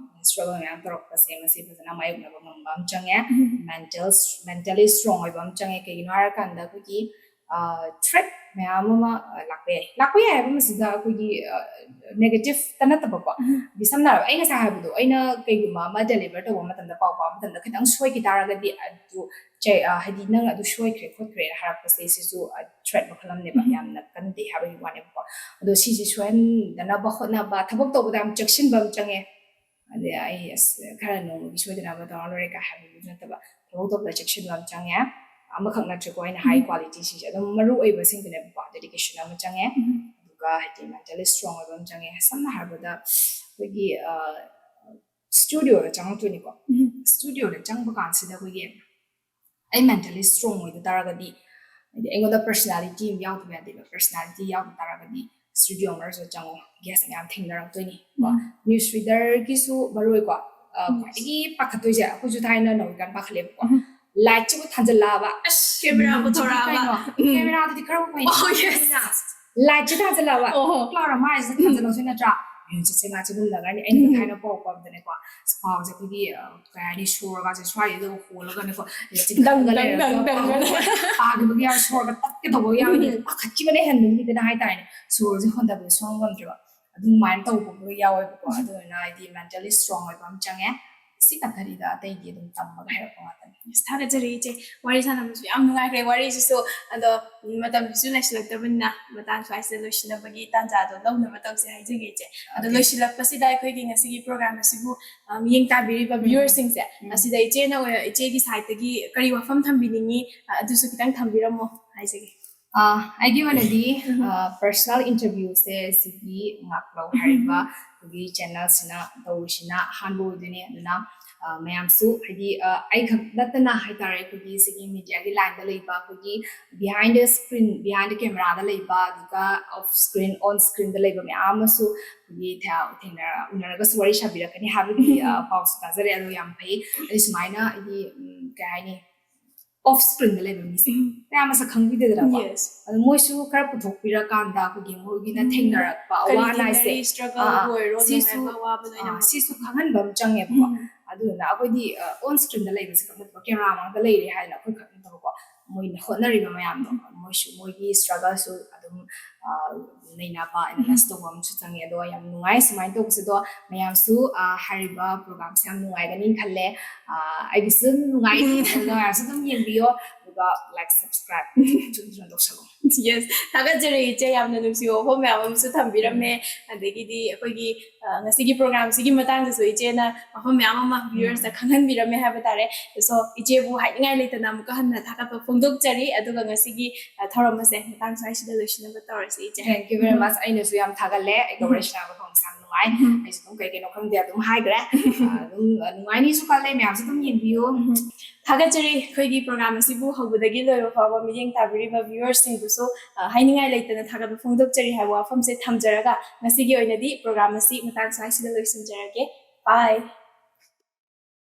ꯁ꯭ꯇ꯭ꯔꯒꯜ ꯃꯌꯥꯝ ꯇꯧꯔꯛꯄꯁꯦ ꯃꯁꯤ ꯐꯖꯅ ꯃꯥꯌꯣꯛꯅꯕ ꯉꯝꯕ ꯑꯃ ꯆꯪꯉꯦ꯫ ꯃꯦꯟꯇꯦꯜ, ꯃꯦꯟꯇꯦꯂꯤ ꯁ꯭ꯇ꯭ꯔꯣꯡ ꯑꯣꯏꯕ ꯑꯃ ꯆꯪꯉꯦ꯫ ꯀꯩꯒꯤꯅꯣ ꯍꯥꯏꯔꯀꯥꯟꯗ ꯑꯩꯈꯣꯏꯒꯤ ꯊ꯭ꯔꯦꯠ ꯃꯌꯥꯝ ꯑꯃ ꯑ, ꯂꯥꯛꯄ ꯌꯥꯏ꯫ ꯂꯥꯛꯄ ꯌꯥꯏ ꯍꯥꯏꯕ ꯃꯁꯤꯗ ꯑꯩꯈꯣꯏꯒꯤ ꯅꯦꯒꯦꯇꯤꯞꯇ ꯅꯠꯇꯕꯀꯣ꯫ ꯍꯥꯏꯗꯤ ꯁꯝꯅ ꯍꯥꯏꯔꯕꯗ ꯑꯩ ꯉꯁꯥꯏ ꯍꯥꯏꯕꯗꯣ, ꯑꯩꯅ ꯀꯩꯒꯨꯝꯕ ꯑꯃ ꯗꯦꯂꯤꯚꯔ ꯇꯧꯕ ꯃꯇꯝꯗ, ꯄꯥꯎ ꯄꯥꯕ ꯃꯇꯝꯗ ꯈꯤꯇꯪ ꯁꯣꯏꯈꯤ ꯇꯥꯔꯒꯗꯤ ꯑꯗꯨ ꯆꯩ-, ꯑ, ꯍꯥꯏꯗꯤ ꯅꯪ ꯑꯗꯨ ꯁꯣꯏꯈ꯭ꯔꯦ ꯈꯣꯠꯈ꯭ꯔꯦꯅ ꯍꯥꯏꯔꯛꯄꯁꯦ ꯁꯤꯁꯨ ꯊ꯭ꯔꯦꯠ ꯃꯈꯜ ꯑꯃꯅꯦꯕ꯫ ꯌꯥꯝꯅ ꯀꯟꯗꯦ ꯍꯥꯏꯕꯒꯤ ꯋꯥꯅꯦꯕꯀꯣ꯫ ꯑꯗꯣ ꯁꯤꯁꯦ ꯁꯣꯏꯍꯟꯗꯅꯕ ꯍꯣꯠꯅꯕ, ꯊꯕꯛ ꯇꯧꯕꯗ ꯌꯥꯝ ꯆꯦꯛꯁꯤꯟꯕ ꯑꯃ ꯆꯪꯉꯦ꯫ ꯑꯗꯩ ꯑꯩ ꯑꯁ ꯈꯔ ꯅꯣꯡꯃꯒꯤ ꯁꯣꯏꯗꯅꯕ ꯇꯧꯔ ꯂꯣꯏꯔꯦ ꯀꯥꯏ ꯍꯥꯏꯕꯗꯨ ꯅꯠꯇꯕ, ꯊꯕꯛ ꯇꯧꯕꯗ ꯆꯦꯛꯁꯤꯟꯕ ꯑꯃ ꯆꯪꯉꯦ꯫ ꯑꯃꯈꯛ ꯅꯠꯇ꯭ꯔꯦꯀꯣ, ꯑꯩꯅ ꯍꯥꯏ ꯀ꯭ꯋꯥꯂꯤꯇꯤꯁꯤꯡꯁꯦ ꯑꯗꯨꯝ ꯃꯔꯨ ꯑꯣꯏꯕꯁꯤꯡꯗꯨꯅꯦꯕꯀꯣ꯫ ꯗꯦꯗꯤꯀꯦꯁꯟ ꯑꯃ ꯆꯪꯉꯦ, ꯑꯗꯨꯒ ꯍꯥꯏꯗꯤ ꯃꯦꯟꯇꯦꯂꯤ ꯁ꯭ꯇ꯭ꯔꯣꯡ ꯑꯣꯏꯕ ꯑꯃ ꯆꯪꯉꯦ꯫ ꯁꯝꯅ ꯍꯥꯏꯔꯕꯗ ꯑꯩꯈꯣꯏꯒꯤ ꯁ꯭ꯇꯨꯗꯤꯑꯣꯗ ꯆꯪꯉꯛꯇꯣꯏꯅꯤꯀꯣ꯫ ꯁ꯭ꯇꯨꯗꯤꯑꯣꯗ ꯆꯪꯕ ꯀꯥꯟꯁꯤꯗ ꯑꯩꯈꯣꯏꯒꯤ ꯑꯩ ꯃꯦꯟꯇꯦꯂꯤ ꯁ꯭ꯇ꯭ꯔꯣꯡ ꯑꯣꯏꯗ ꯇꯥꯔꯒꯗꯤ, ꯍꯥꯏꯗꯤ ꯑꯩꯉꯣꯟꯗ ꯄꯔꯁꯅꯦꯂꯤꯇꯤ ꯑꯃ ꯌꯥꯎꯗꯕ ꯌꯥꯗꯦꯕ꯫ ꯄꯔꯁꯅꯦꯂꯤꯇꯤ ꯌꯥꯎꯗ ꯇꯥꯔꯒꯗꯤ ꯁ꯭ꯇꯨꯗꯤꯑꯣ ꯑꯣꯅꯔꯁꯨ ꯆꯪꯉꯣ, ꯒꯦꯁ ꯃꯌꯥꯝ ꯊꯦꯡꯅꯔꯛꯇꯣꯏꯅꯤ ꯀꯣ꯫ ꯅ꯭ꯌꯨꯁ ꯔꯤꯗꯔꯒꯤꯁꯨ ꯃꯔꯨ ꯑꯣꯏꯀꯣ꯫ ꯑ, ꯈ꯭ꯋꯥꯏꯗꯒꯤ ꯄꯥꯈꯠꯇꯣꯏꯁꯦ ꯑꯩꯈꯣꯏꯁꯨ ꯊꯥꯏꯅ ꯅꯧꯔꯤꯀꯥꯟ ꯄꯥꯈꯠꯂꯦꯕꯀꯣ꯫ ꯂꯥꯏꯠꯁꯤꯕꯨ ꯊꯥꯟꯖꯜꯂꯛꯑꯕ, ꯑꯁ, ꯀꯦꯃꯦꯔꯥ ꯄꯨꯊꯣꯔꯛꯑꯕ꯫ ꯀꯦꯃꯦꯔꯥꯗꯨꯗꯤ ꯈꯔ ꯐꯩ꯫ ꯑꯣ, ꯌꯦꯁ꯫ ꯂꯥꯏꯠꯁꯦ ꯊꯥꯟꯖꯜꯂꯛꯑꯕ꯫ ꯑꯣꯍꯣ꯫ ꯀ꯭ꯂꯥꯎꯗ ꯃꯥꯏꯁꯦ ꯊꯥꯟꯖꯜꯂꯛꯇꯣꯏ ꯅꯠꯇ꯭ꯔꯥ? ꯃꯤꯍꯨꯟ ꯆꯠꯁꯦ ꯉꯥ ꯆꯦꯟꯁꯤꯜꯂꯒꯅꯤ꯫ ꯑꯩꯅ ꯊꯥꯏꯅ ꯄꯥꯎ ꯄꯥꯕꯗꯅꯦꯀꯣ, ꯑꯁ, ꯄꯥꯎꯁꯦ ꯑꯩꯈꯣꯏꯒꯤ, ꯑ, ꯀꯩ ꯍꯥꯏꯅꯤ, ꯁꯣꯔꯒꯁꯦ ꯁ꯭ꯋꯥꯏꯁꯤꯗ ꯍꯣꯜꯂꯒꯅꯦꯀꯣ, ꯗꯪ, ꯗꯪ, ꯗꯪ, ꯗꯪ꯫ ꯄꯥꯈꯤꯕꯒꯤ ꯌꯥꯝ ꯁꯣꯔꯒ ꯇꯠꯀꯦ ꯇꯧꯕ ꯌꯥꯝ ꯄꯥꯈꯠꯈꯤꯕꯅ ꯍꯦꯟꯕꯒꯤꯗꯅ ꯍꯥꯏꯇꯥꯔꯦꯅꯦ꯫ ꯁꯣꯔꯁꯦ ꯍꯣꯟꯗꯕꯁꯦ ꯁꯨꯡꯉꯝ ꯉꯝꯗ꯭ꯔꯦꯕ꯫ ꯑꯗꯨꯃꯥꯏꯅ ꯇꯧꯕꯒ ꯌꯥꯎꯋꯦꯕꯀꯣ꯫ ꯑꯗꯨꯗꯨꯅ ꯍꯥꯏꯗꯤ ꯃꯦꯟꯇꯦꯂꯤ ꯁ꯭ꯇ꯭ꯔꯣꯡ ꯑꯣꯏꯕ ꯑꯃ ꯆꯪꯉꯦ꯫ ꯁꯤ ꯈꯛꯇꯅꯤꯗ, ꯑꯇꯩꯗꯤ ꯑꯗꯨꯝ ꯇꯝꯃꯒ ꯍꯩꯔꯛꯄ ꯉꯥꯛꯇꯅꯤ꯫ ꯑꯁ, ꯊꯥꯒꯠꯆꯔꯤ ꯏꯆꯦ, ꯋꯥꯔꯤ ꯁꯥꯟꯅꯕꯁꯨ ꯌꯥꯝ ꯅꯨꯡꯉꯥꯏꯈ꯭ꯔꯦ꯫ ꯋꯥꯔꯤꯁꯤꯁꯨ, ꯑꯗꯣ, ꯃꯇꯝꯁꯤꯁꯨ ꯂꯩꯁꯤꯜꯂꯛꯇꯕꯅꯤꯅ ꯃꯇꯥꯡ ꯁ꯭ꯋꯥꯏꯁꯤꯗ ꯂꯣꯏꯁꯤꯟꯅꯕꯒꯤ ꯇꯥꯟꯖꯥꯗꯣ ꯂꯧꯅꯕ ꯇꯧꯁꯦ ꯍꯥꯏꯖꯒꯦ ꯏꯆꯦ꯫ ꯑꯗꯣ, ꯂꯣꯏꯁꯤꯜꯂꯛꯄꯁꯤꯗ ꯑꯩꯈꯣꯏꯒꯤ ꯉꯁꯤꯒꯤ ꯄ꯭ꯔꯣꯒ꯭ꯔꯥꯝ ꯑꯁꯤꯕꯨ, ꯑ, ꯃꯤꯠꯌꯦꯡ ꯇꯥꯕꯤꯔꯤꯕ ꯚ꯭ꯌꯨꯋꯔꯁꯤꯡꯁꯦ, ꯑꯁꯤꯗ ꯏꯆꯦꯅ ꯑꯣꯏ-, ꯏꯆꯦꯒꯤ ꯁꯥꯏꯠꯇꯒꯤ ꯀꯔꯤ ꯋꯥꯐꯝ ꯊꯝꯕꯤꯅꯤꯡꯉꯤ, ꯑ, ꯑꯗꯨꯁꯨ ꯈꯤꯇꯪ ꯊꯝꯕꯤꯔꯝꯃꯣ ꯍꯥꯏꯖꯒꯦ꯫ ꯑ, ꯑꯩꯒꯤ ꯑꯣꯏꯅꯗꯤ, ꯑ, ꯄꯔꯁꯅꯦꯜ ꯏꯟꯇꯔꯚ꯭ꯌꯨꯁꯦ ꯁꯤꯒꯤ ꯉꯥꯛꯂꯧ ꯍꯥꯏꯔꯤꯕ ꯑꯩꯈꯣꯏꯒꯤ ꯆꯦꯅꯦꯜꯁꯤꯅ ꯇꯧꯔꯤꯁꯤꯅ ꯑꯍꯥꯟꯕ ꯑꯣꯏꯗꯣꯏꯅꯦ꯫ ꯑꯗꯨꯅ, ꯑ, ꯃꯌꯥꯝꯁꯨ ꯍꯥꯏꯗꯤ, ꯑ, ꯑꯩꯈꯛ ꯅꯠꯇꯅ ꯍꯥꯏꯇꯥꯔꯦ, ꯑꯩꯈꯣꯏꯒꯤ ꯁꯤꯒꯤ mediaꯒꯤ lineꯗ ꯂꯩꯕ, ꯑꯩꯈꯣꯏꯒꯤ behind the screen, behind the cameraꯗ ꯂꯩꯕ, ꯑꯗꯨꯒ off screen, on screenꯗ ꯂꯩꯕ ꯃꯌꯥꯝ ꯑꯃꯁꯨ ꯑꯩꯈꯣꯏꯒꯤ ꯊꯦ-, ꯊꯦꯡꯅꯔ-, ꯎꯅꯔꯒꯁꯨ ꯋꯥꯔꯤ ꯁꯥꯕꯤꯔꯛꯀꯅꯤ ꯍꯥꯏꯕꯒꯤ, ꯑ, ꯄꯥꯎꯁꯨ ꯇꯥꯖꯔꯦ꯫ ꯑꯗꯣ ꯌꯥꯝ ꯐꯩ꯫ ꯑꯗꯨ ꯁꯨꯃꯥꯏꯅ ꯍꯥꯏꯗꯤ, ꯎꯝ, ꯀꯩ ꯍꯥꯏꯅꯤ, off screenꯗ ꯂꯩꯕ ꯃꯤꯁꯦ ꯃꯌꯥꯝ ꯃꯁꯛ ꯈꯪꯕꯤꯗꯦꯗꯅꯀꯣ꯫ Yes. ꯑꯗꯣ ꯃꯣꯏꯁꯨ ꯈꯔ ꯄꯨꯊꯣꯛꯄꯤꯔꯀꯥꯟꯗ ꯑꯩꯈꯣꯏꯒꯤ ꯃꯣꯏꯒꯤꯅ ꯎꯝ. ꯊꯦꯡꯅꯔꯛꯄ ꯀꯔꯤ ꯑꯋꯥ ꯑꯅꯥꯁꯦ, ꯊꯦꯡꯅꯔꯤ, struggle ꯑꯥ, ꯑꯥ, ꯑꯣꯏꯔꯣ, ꯁꯤꯁꯨ, ꯅꯨꯡꯉꯥꯏꯕ, ꯑꯋꯥꯕ ꯑꯥ, ꯂꯣꯏꯅꯃꯛ꯫ ꯁꯤꯁꯨ ꯈꯪꯍꯟꯕ ꯑꯃ ꯆꯪꯉꯦꯕꯀꯣ꯫ ꯎꯝ. ꯑꯗꯨꯗꯨꯅ ꯑꯩꯈꯣꯏꯗꯤ, ꯑ, on screenꯗ ꯂꯩꯕꯁꯦ ꯈꯛ ꯅꯠꯇꯕ, camera ꯃꯃꯥꯡꯗ ꯂꯩꯔꯦ ꯍꯥꯏꯅ ꯑꯩꯈꯣꯏ ꯈꯛ ꯅꯠꯇꯕꯀꯣ, ꯃꯣꯏꯅ ꯍꯣꯠꯅꯔꯤꯕ ꯃꯌꯥꯝꯗꯣ, ꯃꯣꯏꯁꯨ ꯃꯣꯏꯒꯤ struggleꯁꯨ ꯑꯗꯨꯝ, ꯑ, ꯅꯩꯅꯕ, analyse ꯇꯧꯕ ꯑꯃꯁꯨ ꯆꯪꯉꯦ꯫ ꯑꯗꯣ ꯌꯥꯝ ꯅꯨꯡꯉꯥꯏ ꯁꯨꯃꯥꯏꯅ ꯇꯧꯕꯁꯦ꯫ ꯑꯗꯣ ꯃꯌꯥꯝꯁꯨ, ꯑ, ꯍꯥꯏꯔꯤꯕ programꯁꯦ ꯌꯥꯝ ꯅꯨꯡꯉꯥꯏꯒꯅꯤ ꯈꯜꯂꯦ꯫ ꯑ, ꯑꯩꯒꯤꯁꯨ ꯑꯗꯨꯝ ꯅꯨꯡꯉꯥꯏꯅꯤ꯫ ꯑꯗꯣ ꯃꯌꯥꯝꯁꯨ ꯑꯗꯨꯝ ꯌꯦꯡꯕꯤꯌꯣ, ꯑꯗꯨꯒ like, subscribe ꯊꯨꯅ ꯊꯨꯅ ꯇꯧꯁꯜꯂꯣ꯫ Yes, ꯊꯥꯒꯠꯆꯔꯤ ꯏꯆꯦ, ꯌꯥꯝꯅ ꯅꯨꯡꯁꯤꯕ ꯋꯥꯐꯝ ꯃꯌꯥꯝ ꯑꯃꯁꯨ ꯊꯝꯕꯤꯔꯝꯃꯦ꯫ ꯑꯗꯒꯤꯗꯤ ꯑꯩꯈꯣꯏꯒꯤ, ꯑ, ꯉꯁꯤꯒꯤ programꯁꯤꯒꯤ ꯃꯇꯥꯡꯗꯁꯨ ꯏꯆꯦꯅ ꯋꯥꯐꯝ ꯃꯌꯥꯝ ꯑꯃ viewersꯇ ꯈꯪꯍꯟꯕꯤꯔꯝꯃꯦ ꯍꯥꯏꯕ ꯇꯥꯔꯦ꯫ So, ꯏꯆꯦꯕꯨ ꯍꯥꯏꯅꯤꯡꯉꯥꯏ ꯂꯩꯇꯅ ꯑꯃꯨꯛꯀ ꯍꯟꯅ ꯊꯥꯒꯠꯄ ꯐꯣꯡꯗꯣꯛꯆꯔꯤ꯫ ꯑꯗꯨꯒ ꯉꯁꯤꯒꯤ, ꯑ, ꯊꯧꯔꯝ ꯑꯁꯦ ꯃꯇꯥꯡ ꯁ꯭ꯋꯥꯏꯁꯤꯗ ꯂꯣꯏꯁꯤꯟꯅꯕ ꯇꯧꯔꯁꯤ, ꯏꯆꯦ꯫ Thank you very much. ꯑꯩꯅꯁꯨ ꯌꯥꯝ ꯊꯥꯒꯠꯂꯦ꯫ ꯑꯩꯒ ꯋꯥꯔꯤ ꯁꯥꯟꯅꯕ ꯐꯪꯕꯁꯦ ꯌꯥꯝ ꯅꯨꯡꯉꯥꯏ꯫ ꯑꯩꯁꯨ ꯑꯗꯨꯝ ꯀꯩ ꯀꯩꯅꯣ ꯈꯪꯗꯦ ꯑꯗꯨꯝ ꯍꯥꯏꯈ꯭ꯔꯦ꯫ ꯑ, ꯑꯗꯨꯝ, ꯑ, ꯅꯨꯡꯉꯥꯏꯅꯤꯁꯨ ꯈꯜꯂꯦ꯫ ꯃꯌꯥꯝꯁꯨ ꯑꯗꯨꯝ ꯌꯦꯡꯕꯤꯌꯨ꯫ ꯊꯥꯒꯠꯆꯔꯤ꯫ ꯑꯩꯈꯣꯏꯒꯤ program ꯑꯁꯤꯕꯨ ꯍꯧꯕꯗꯒꯤ ꯂꯣꯏꯕ ꯐꯥꯎꯕ ꯃꯤꯠꯌꯦꯡ ꯇꯥꯕꯤꯔꯤꯕ viewersꯁꯤꯡꯕꯨꯁꯨ, ꯑ, ꯍꯥꯏꯅꯤꯡꯉꯥꯏ ꯂꯩꯇꯅ ꯊꯥꯒꯠꯄ ꯐꯣꯡꯗꯣꯛꯆꯔꯤ ꯍꯥꯏꯕ ꯋꯥꯐꯝꯁꯦ ꯊꯝꯖꯔꯒ ꯉꯁꯤꯒꯤ ꯑꯣꯏꯅꯗꯤ program ꯑꯁꯤ ꯃꯇꯥꯡ ꯁ꯭ꯋꯥꯏꯁꯤꯗ ꯂꯣꯏꯁꯤꯟꯖꯔꯒꯦ꯫ Bye꯫